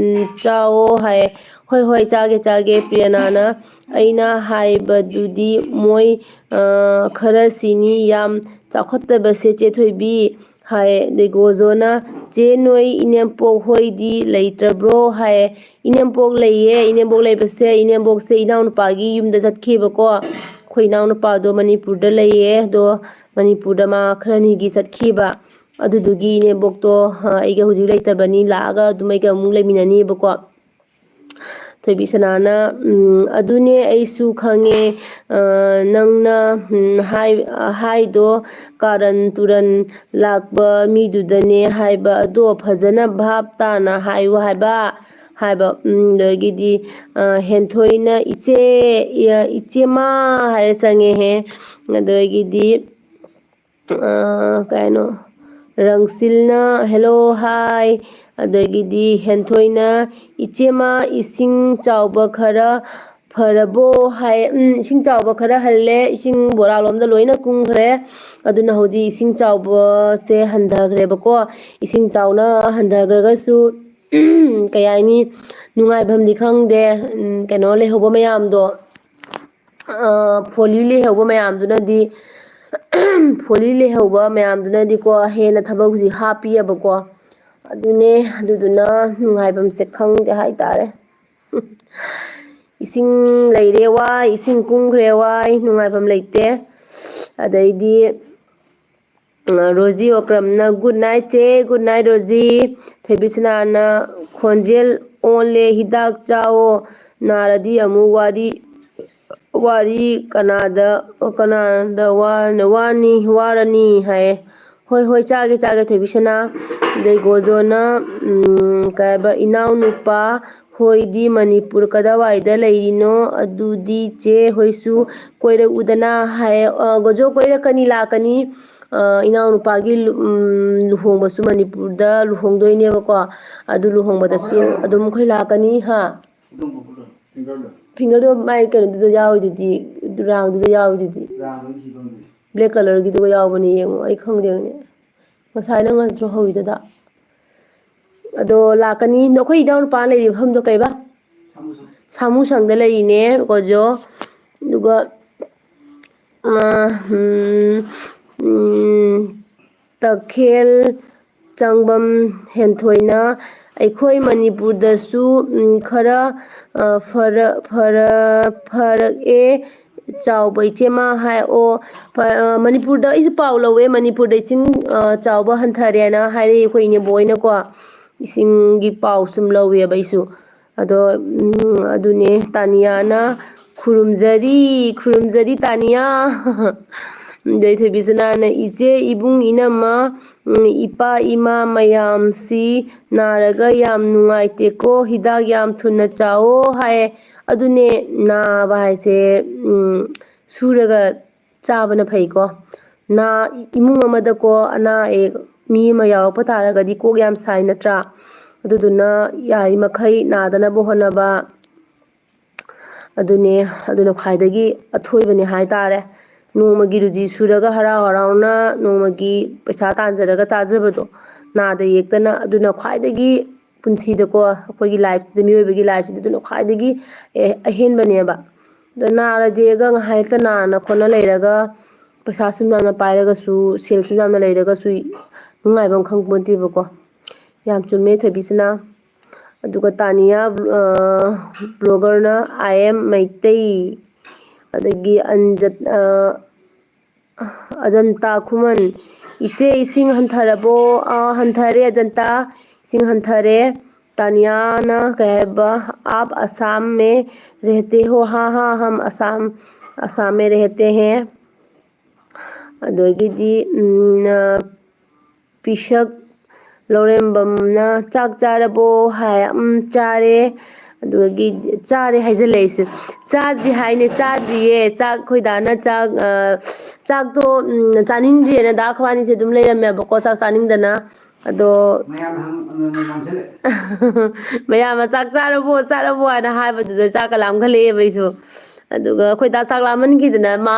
ꯆꯥꯎꯑꯣ" ꯍꯥꯏ꯫ "ꯍꯣꯏ ꯍꯣꯏ, ꯆꯥꯒꯦ ꯆꯥꯒꯦ" ꯄ꯭ꯔꯤꯌꯥꯅꯥꯅ꯫ "ꯑꯩꯅ ꯍꯥꯏꯕꯗꯨꯗꯤ ꯃꯣꯏ ꯈꯔꯁꯤꯅꯤ ꯌꯥꯝ ꯆꯥꯎꯈꯠꯇꯕꯁꯦ ꯆꯦ ꯊꯣꯏꯕꯤ" ꯍꯥꯏ꯫ ꯑꯗꯩ ꯒꯣꯖꯣꯅ, "ꯆꯦ, ꯅꯣꯏ ꯏꯅꯦꯝꯄꯣꯛ ꯍꯣꯏꯗꯤ ꯂꯩꯇ꯭ꯔꯕ꯭ꯔꯣ?" ꯍꯥꯏ꯫ "ꯏꯅꯦꯝꯄꯣꯛ ꯂꯩꯌꯦ, ꯏꯅꯦꯝꯄꯣꯛ ꯂꯩꯕꯁꯦ ꯏꯅꯦꯝꯄꯣꯛꯁꯦ ꯏꯅꯥꯎꯅꯨꯄꯥꯒꯤ ꯌꯨꯝꯗ ꯆꯠꯈꯤꯕꯀꯣ꯫ ꯑꯩꯈꯣꯏ ꯏꯅꯥꯎꯅꯨꯄꯥꯗꯣ ꯃꯅꯤꯄꯨꯔꯗ ꯂꯩꯌꯦ, ꯑꯗꯣ ꯃꯅꯤꯄꯨꯔꯗ ꯃꯥ ꯈꯔꯅꯤꯒꯤ ꯆꯠꯈꯤꯕ꯫ ꯑꯗꯨꯗꯨꯒꯤ ꯏꯅꯦꯝꯕꯣꯛꯇꯣ ꯑꯩꯒ ꯍꯧꯖꯤꯛ ꯂꯩꯇꯕꯅꯤ, ꯂꯥꯛꯑꯒ ꯑꯗꯨꯝ ꯑꯩꯒ ꯑꯃꯨꯛ ꯂꯩꯃꯤꯟꯅꯅꯤꯕꯀꯣ꯫ ꯊꯣꯏꯕꯤꯁꯅꯥꯅ, "ꯎꯝ, ꯑꯗꯨꯅꯦ ꯑꯩꯁꯨ ꯈꯪꯉꯦ, ꯑ, ꯅꯪꯅ, ꯎꯝ, ꯍꯥꯏ-, ꯍꯥꯏꯗꯣ ꯀꯥꯔꯟ ꯇꯨꯔꯟ ꯂꯥꯛꯄ ꯃꯤꯗꯨꯗꯅꯦ ꯍꯥꯏꯕ, ꯑꯗꯣ ꯐꯖꯅ ꯚꯥꯞ ꯇꯥꯅ ꯍꯥꯏꯌꯨ ꯍꯥꯏꯕ", ꯍꯥꯏꯕ꯫ ꯎꯝ, ꯑꯗꯒꯤꯗꯤ, ꯑ, ꯍꯦꯟꯊꯣꯏꯅ, "ꯏꯆꯦ, ꯏ-, ꯏꯆꯦꯃ" ꯍꯥꯏꯔ ꯆꯪꯉꯦꯍꯦ꯫ ꯑꯗꯒꯤꯗꯤ, ꯑ, ꯀꯩꯅꯣ, ꯔꯪꯁꯤꯜꯅ "hello, hi", ꯑꯗꯒꯤꯗꯤ ꯍꯦꯟꯊꯣꯏꯅ, "ꯏꯆꯦꯃ, ꯏꯁꯤꯡ ꯆꯥꯎꯕ ꯈꯔ ꯐꯔꯕꯣ?" ꯍꯥꯏ꯫ "ꯎꯝ, ꯏꯁꯤꯡ ꯆꯥꯎꯕ ꯈꯔ ꯍꯜꯂꯦ, ꯏꯁꯤꯡ ꯕꯣꯔꯥꯂꯣꯝꯗ ꯂꯣꯏꯅ ꯀꯨꯝꯈ꯭ꯔꯦ, ꯑꯗꯨꯅ ꯍꯧꯖꯤꯛ ꯏꯁꯤꯡ ꯆꯥꯎꯕꯁꯦ ꯍꯟꯊꯈ꯭ꯔꯦꯕꯀꯣ꯫ ꯏꯁꯤꯡ ꯆꯥꯎꯅ ꯍꯟꯊꯈ꯭ꯔꯒꯁꯨ, ꯀꯩ ꯍꯥꯏꯅꯤ, ꯅꯨꯡꯉꯥꯏꯐꯝꯗꯤ ꯈꯪꯗꯦ꯫ ꯎꯝ, ꯀꯩꯅꯣ ꯂꯩꯍꯧꯕ ꯃꯌꯥꯝꯗꯣ, ꯑ, ꯐꯣꯂꯤ ꯂꯩꯍꯧꯕ ꯃꯌꯥꯝꯗꯨꯅꯗꯤ, ꯐꯣꯂꯤ ꯂꯩꯍꯧꯕ ꯃꯌꯥꯝꯗꯨꯅꯗꯤꯀꯣ, ꯍꯦꯟꯅ ꯊꯕꯛ ꯍꯧꯖꯤꯛ ꯍꯥꯞꯄꯤꯑꯕꯀꯣ꯫ ꯑꯗꯨꯅꯦ, ꯑꯗꯨꯗꯨꯅ ꯅꯨꯡꯉꯥꯏꯐꯝꯁꯦ ꯈꯪꯗꯦ ꯍꯥꯏꯇꯥꯔꯦ꯫ ꯏꯁꯤꯡ ꯂꯩꯔꯦ ꯋꯥꯏ, ꯏꯁꯤꯡ ꯀꯨꯝꯈ꯭ꯔꯦ ꯋꯥꯏ, ꯅꯨꯡꯉꯥꯏꯐꯝ ꯂꯩꯇꯦ꯫ ꯑꯗꯩꯗꯤ, ꯑ, ꯔꯣꯖꯤ ꯑꯣꯀ꯭ꯔꯝꯅ "good night ꯆꯦ", "good night ꯔꯣꯖꯤ"꯫ ꯊꯣꯏꯕꯤꯁꯅꯥꯅ "ꯈꯣꯟꯖꯦꯜ ꯑꯣꯜꯂꯦ, ꯍꯤꯗꯥꯛ ꯆꯥꯑꯣ, ꯅꯥꯔꯗꯤ ꯑꯃꯨꯛ ꯋꯥꯔꯤ, ꯋꯥꯔꯤ ꯀꯅꯥꯗ, ꯀꯅꯥꯗ ꯋꯥ-, ꯋꯥꯅꯤ, ꯋꯥꯔꯅꯤ" ꯍꯥꯏꯌꯦ꯫ "ꯍꯣꯏ, ꯍꯣꯏ, ꯆꯥꯒꯦ, ꯆꯥꯒꯦ, ꯊꯣꯏꯕꯤꯁꯅꯥ"꯫ ꯑꯗꯩ ꯒꯣꯖꯣꯅ, ꯎꯝ, ꯀꯩ ꯍꯥꯏꯕ, "ꯏꯅꯥꯎꯅꯨꯄꯥ ꯍꯣꯏꯗꯤ ꯃꯅꯤꯄꯨꯔ ꯀꯗꯥꯏꯋꯥꯏꯗ ꯂꯩꯔꯤꯅꯣ? ꯑꯗꯨꯗꯤ ꯆꯦ ꯍꯣꯏꯁꯨ ꯀꯣꯏꯔꯛꯎꯗꯅ" ꯍꯥꯏꯌꯦ꯫ ꯑ, ꯒꯣꯖꯣ, ꯀꯣꯏꯔꯛꯀꯅꯤ, ꯂꯥꯛꯀꯅꯤ꯫ ꯑ, ꯏꯅꯥꯎꯅꯨꯄꯥꯒꯤ ꯂꯨ-, ꯎꯝ, ꯂꯨꯍꯣꯡꯕꯁꯨ ꯃꯅꯤꯄꯨꯔꯗ ꯂꯨꯍꯣꯡꯗꯣꯏꯅꯦꯕꯀꯣ꯫ ꯑꯗꯨ ꯂꯨꯍꯣꯡꯕꯗꯁꯨ ꯑꯗꯨꯝ ꯑꯩꯈꯣꯏ ꯂꯥꯛꯀꯅꯤ, ꯍꯥ? ꯐꯤꯡꯒꯔꯗꯣ ꯃꯥꯏ ꯀꯩꯅꯣꯗꯨꯗ ꯌꯥꯎꯔꯤꯗꯨꯗꯤ, ꯔꯥꯡꯗꯨꯗ ꯌꯥꯎꯔꯤꯗꯨꯗꯤ꯫ ꯕ꯭ꯂꯦꯛ ꯀꯂꯔꯒꯤꯗꯨꯒ ꯌꯥꯎꯕꯅꯦ, ꯌꯦꯡꯉꯣ, ꯑꯩ ꯈꯪꯗꯦꯅꯦ꯫ ꯉꯁꯥꯏ ꯅꯪ ꯅꯠꯇ꯭ꯔꯣ ꯍꯧꯋꯤꯗꯨꯗ? ꯑꯗꯣ ꯂꯥꯛꯀꯅꯤ꯫ ꯅꯈꯣꯏ ꯏꯅꯥꯎꯅꯨꯄꯥ ꯂꯩꯔꯤꯕ ꯃꯐꯝꯗꯣ ꯀꯩꯕ? ꯁꯥꯃꯨꯁꯪꯗ ꯂꯩꯔꯤꯅꯦ, ꯀꯣꯖꯣ꯫ ꯑꯗꯨꯒ, ꯑ, ꯎꯝ, ꯎꯝ, ꯇꯈꯦꯜ ꯆꯪꯕꯝ ꯍꯦꯟꯊꯣꯏꯅ, "ꯑꯩꯈꯣꯏ ꯃꯅꯤꯄꯨꯔꯗꯁꯨ, ꯎꯝ, ꯈꯔ, ꯑ, ꯐꯔ-, ꯐꯔ-, ꯐꯔꯛꯑꯦ ꯆꯥꯎꯕ ꯏꯆꯦꯃ" ꯍꯥꯏ꯫ ꯑꯣ, ꯐ-, ꯑ, ꯃꯅꯤꯄꯨꯔꯗ ꯑꯩꯁꯨ ꯄꯥꯎ ꯂꯧꯋꯦ, ꯃꯅꯤꯄꯨꯔꯗ ꯏꯁꯤꯡ, ꯑ, ꯆꯥꯎꯕ ꯍꯟꯊꯔꯦꯅ ꯍꯥꯏꯔꯛꯏ ꯑꯩꯈꯣꯏ ꯏꯅꯦꯕꯣꯛ ꯍꯣꯏꯅꯀꯣ꯫ ꯏꯁꯤꯡꯒꯤ ꯄꯥꯎ ꯁꯨꯝ ꯂꯧꯋꯦꯕ ꯑꯩꯁꯨ꯫ ꯑꯗꯣ ꯎꯝ, ꯑꯗꯨꯅꯦ ꯇꯥꯅꯤꯌꯥꯅ "ꯈꯨꯔꯨꯝꯖꯔꯤ, ꯈꯨꯔꯨꯝꯖꯔꯤ ꯇꯥꯅꯤꯌꯥ"꯫ ꯑꯗꯩ ꯊꯣꯏꯕꯤꯁꯅꯥꯅ "ꯏꯆꯦ, ꯏꯕꯨꯡ, ꯏꯅꯝꯃ, ꯎꯝ, ꯏꯄꯥ ꯏꯃꯥ ꯃꯌꯥꯝꯁꯤ ꯅꯥꯔꯒ ꯌꯥꯝ ꯅꯨꯡꯉꯥꯏꯇꯦꯀꯣ, ꯍꯤꯗꯥꯛ ꯌꯥꯝ ꯊꯨꯅ ꯆꯥꯑꯣ" ꯍꯥꯏ꯫ ꯑꯗꯨꯅꯦ, ꯅꯥꯕ ꯍꯥꯏꯁꯦ ꯎꯝ, ꯁꯨꯔꯒ ꯆꯥꯕꯅ ꯐꯩꯀꯣ꯫ ꯅꯥ ꯏꯃꯨꯡ ꯑꯃꯗꯀꯣ ꯑꯅꯥ ꯑꯌꯦꯛ ꯃꯤ ꯑꯃ ꯌꯥꯎꯔꯛꯄ ꯇꯥꯔꯒꯗꯤ ꯀꯣꯛ ꯌꯥꯝ ꯁꯥꯏ ꯅꯠꯇ꯭ꯔꯥ? ꯑꯗꯨꯗꯨꯅ ꯌꯥꯔꯤꯃꯈꯩ ꯅꯥꯗꯅꯕ ꯍꯣꯠꯅꯕ꯫ ꯑꯗꯨꯅꯦ, ꯑꯗꯨꯅ ꯈ꯭ꯋꯥꯏꯗꯒꯤ ꯑꯊꯣꯏꯕꯅꯦ ꯍꯥꯏꯇꯥꯔꯦ꯫ ꯅꯣꯡꯃꯒꯤ ꯔꯨꯖꯤ ꯁꯨꯔꯒ ꯍꯔꯥꯎ ꯍꯔꯥꯎꯅ ꯅꯣꯡꯃꯒꯤ ꯄꯩꯁꯥ ꯇꯥꯟꯖꯔꯒ ꯆꯥꯖꯕꯗꯣ, ꯅꯥꯗ ꯌꯦꯛꯇꯅ, ꯑꯗꯨꯅ ꯈ꯭ꯋꯥꯏꯗꯒꯤ ꯄꯨꯟꯁꯤꯗꯀꯣ, ꯑꯩꯈꯣꯏꯒꯤ ꯂꯥꯏꯐꯁꯤꯗ, ꯃꯤꯑꯣꯏꯕꯒꯤ ꯂꯥꯏꯐꯁꯤꯗ ꯑꯗꯨꯅ ꯈ꯭ꯋꯥꯏꯗꯒꯤ ꯑꯦ-, ꯑꯍꯦꯟꯕꯅꯦꯕ꯫ ꯑꯗꯣ ꯅꯥꯔꯗꯤ ꯌꯦꯛꯑꯒ ꯉꯥꯏꯍꯥꯛ ꯍꯦꯛꯇ ꯅꯥꯅ ꯈꯣꯠꯅ ꯂꯩꯔꯒ ꯄꯩꯁꯥ ꯁꯨꯝ ꯌꯥꯝꯅ ꯄꯥꯏꯔꯒꯁꯨ, ꯁꯦꯜ ꯁꯨꯝ ꯌꯥꯝꯅ ꯂꯩꯔꯒꯁꯨ ꯅꯨꯡꯉꯥꯏꯕꯝ ꯈꯪꯄꯣꯟꯇꯦꯕꯀꯣ꯫ ꯌꯥꯝ ꯆꯨꯝꯃꯦ ꯊꯣꯏꯕꯤꯁꯅꯥ꯫ ꯑꯗꯨꯒ ꯇꯥꯅꯤꯌꯥ, ꯑ, ꯕ꯭ꯂꯣꯒꯔꯅ "I am ꯃꯩꯇꯩ"꯫ ꯑꯗꯒꯤ ꯑꯟꯖꯠ-, ꯑ, ꯑꯖꯟꯇꯥ ꯈꯨꯃꯟ, "ꯏꯆꯦ, ꯏꯁꯤꯡ ꯍꯟꯊꯔꯕꯣ?" ꯑꯥ, ꯍꯟꯊꯔꯦ ꯑꯖꯟꯇꯥ, ꯏꯁꯤꯡ ꯍꯟꯊꯔꯦ꯫ ꯇꯥꯅꯤꯌꯥꯅ ꯀꯩ ꯍꯥꯏꯕ, "आप असम में रहते हो?" "हाँ, हाँ, हम असम, असम में रहते हैं"꯫ ꯑꯗꯒꯤꯗꯤ ꯎꯝ, ꯑ, ꯄꯤꯁꯛ ꯂꯧꯔꯦꯝꯕꯝꯅ "ꯆꯥꯛ ꯆꯥꯔꯕꯣ?" ꯍꯥꯏ꯫ "ꯎꯝ, ꯆꯥꯔꯦ"꯫ ꯑꯗꯨꯗꯒꯤ "ꯆꯥꯔꯦ" ꯍꯥꯏꯖꯜꯂꯛꯏꯁꯦ꯫ "ꯆꯥꯗ꯭ꯔꯤ" ꯍꯥꯏꯅꯦ, ꯆꯥꯗ꯭ꯔꯤꯌꯦ꯫ ꯆꯥꯛ, ꯑꯩꯈꯣꯏ ꯗꯥꯅ ꯆꯥꯛ, ꯑ, ꯆꯥꯛꯇꯣ ꯎꯝ, ꯆꯥꯅꯤꯡꯗ꯭ꯔꯤꯌꯦꯅ ꯗꯥ ꯑꯩꯈꯣꯏꯕꯥꯅꯤꯁꯦ ꯑꯗꯨꯝ ꯂꯩꯔꯝꯃꯦꯕꯀꯣ, ꯆꯥꯛ ꯆꯥꯅꯤꯡꯗꯅ꯫ ꯑꯗꯣ ꯃꯌꯥꯝ ꯍꯪ-, ꯉꯥꯡꯁꯜꯂꯦ꯫ ꯃꯌꯥꯝꯅ "ꯆꯥꯛ ꯆꯥꯔꯕꯣ, ꯆꯥꯔꯕꯣ?" ꯍꯥꯏꯅ ꯍꯥꯏꯕꯗꯨꯗ ꯆꯥꯛꯀ ꯂꯥꯝꯈꯠꯂꯛꯑꯦꯕ ꯑꯩꯁꯨ꯫ ꯑꯗꯨꯒ ꯑꯩꯈꯣꯏ ꯗꯥ ꯆꯥꯛ ꯂꯥꯝꯃꯟꯈꯤꯗꯅ ꯃꯥ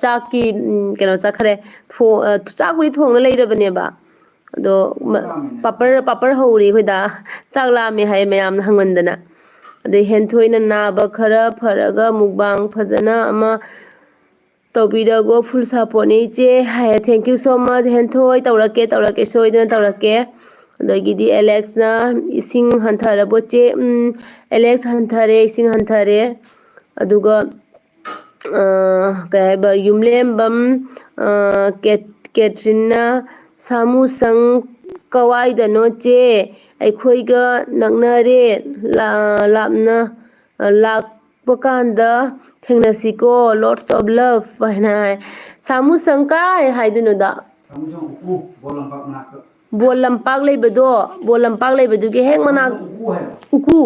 ꯆꯥꯛꯀꯤ, ꯎꯝ, ꯀꯩꯅꯣ ꯆꯠꯈ꯭ꯔꯦ꯫ ꯊꯣ-, ꯑ, ꯆꯥꯛꯄꯨꯗꯤ ꯊꯣꯡꯅ ꯂꯩꯔꯕꯅꯦꯕ꯫ ꯑꯗꯣ ꯃ-, ꯆꯥꯛ ꯂꯥꯝꯃꯦꯅ꯫ ꯄꯥꯄꯔ, ꯄꯥꯄꯔ ꯍꯧꯔꯤ ꯑꯩꯈꯣꯏ ꯗꯥ꯫ ꯆꯥꯛ ꯂꯥꯝꯃꯦ ꯍꯥꯏ ꯃꯌꯥꯝꯅ ꯍꯪꯃꯟꯗꯅ꯫ ꯑꯗꯩ ꯍꯦꯟꯊꯣꯏꯅ "ꯅꯥꯕ ꯈꯔ ꯐꯔꯒ ꯃꯨꯛꯕꯥꯡ ꯐꯖꯅ ꯑꯃ ꯇꯧꯕꯤꯔꯒꯣ, full supportꯅꯦ ꯏꯆꯦ" ꯍꯥꯏ꯫ Thank you so much ꯍꯦꯟꯊꯣꯏ, ꯇꯧꯔꯛꯀꯦ, ꯇꯧꯔꯛꯀꯦ, ꯁꯣꯏꯗꯅ ꯇꯧꯔꯛꯀꯦ꯫ ꯑꯗꯒꯤꯗꯤ ꯑꯦꯂꯦꯛꯁꯅ "ꯏꯁꯤꯡ ꯍꯟꯊꯔꯕꯣ ꯆꯦ?" ꯎꯝ, ꯑꯦꯂꯦꯛꯁ ꯍꯟꯊꯔꯦ, ꯏꯁꯤꯡ ꯍꯟꯊꯔꯦ꯫ ꯑꯗꯨꯒ, ꯑ, ꯀꯩ ꯍꯥꯏꯕ, ꯌꯨꯝꯂꯦꯝꯕꯝ, ꯑ, ꯀꯦꯠ-, ꯀꯦꯇ꯭ꯔꯤꯟꯅ "ꯁꯥꯃꯨꯁꯪ ꯀꯋꯥꯏꯗꯅꯣ ꯆꯦ?" ꯑꯩꯈꯣꯏꯒ ꯅꯛꯅꯔꯦ, ꯂꯥ-, ꯂꯥꯞꯅ, ꯑ, ꯂꯥꯛꯄ ꯀꯥꯟꯗ ꯊꯦꯡꯅꯁꯤꯀꯣ, lots of love ꯍꯥꯏꯅ ꯍꯥꯏ꯫ ꯁꯥꯃꯨ ꯁꯪ ꯀꯥꯏ ꯍꯥꯏꯗꯣꯏꯅꯣꯗ? ꯁꯥꯃꯨ ꯁꯪ ꯎꯀꯨ, ꯕꯣꯜ ꯂꯝꯄꯥꯛ ꯃꯅꯥꯛꯇ꯫ ꯕꯣꯜ ꯂꯝꯄꯥꯛ ꯂꯩꯕꯗꯣ, ꯕꯣꯜ ꯂꯝꯄꯥꯛ ꯂꯩꯕꯗꯨꯒꯤ ꯍꯦꯛ ꯃꯅꯥꯛ-, ꯁꯥꯃꯨ ꯁꯪ ꯎꯀꯨ ꯍꯥꯏꯕ? ꯎꯀꯨ?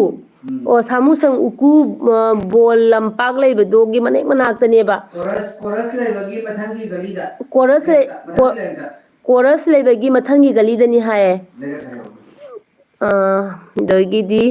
ꯎꯝ꯫ ꯑꯣ, ꯁꯥꯃꯨ ꯁꯪ ꯎꯀꯨ, ꯑ, ꯕꯣꯜ ꯂꯝꯄꯥꯛ ꯂꯩꯕꯗꯨꯒꯤ ꯃꯅꯦꯛ ꯃꯅꯥꯛꯇꯅꯦꯕ꯫ ꯀꯣꯔꯁ, ꯀꯣꯔꯁ ꯂꯩꯕꯒꯤ ꯃꯊꯪꯒꯤ ꯒꯂꯤꯗ꯫ ꯀꯣꯔꯁ ꯂꯩ-, ꯂꯩꯔꯛꯇ, ꯃꯊꯪꯒꯤ ꯀꯣ-, ꯂꯩꯔꯛꯇ꯫ ꯀꯣꯔꯁ ꯂꯩꯕꯒꯤ ꯃꯊꯪꯒꯤ ꯒꯂꯤꯗꯅꯤ ꯍꯥꯏꯌꯦ꯫ ꯂꯩꯔꯛ ꯍꯥꯏꯌꯣ꯫ ꯑ, ꯑꯗꯒꯤꯗꯤ,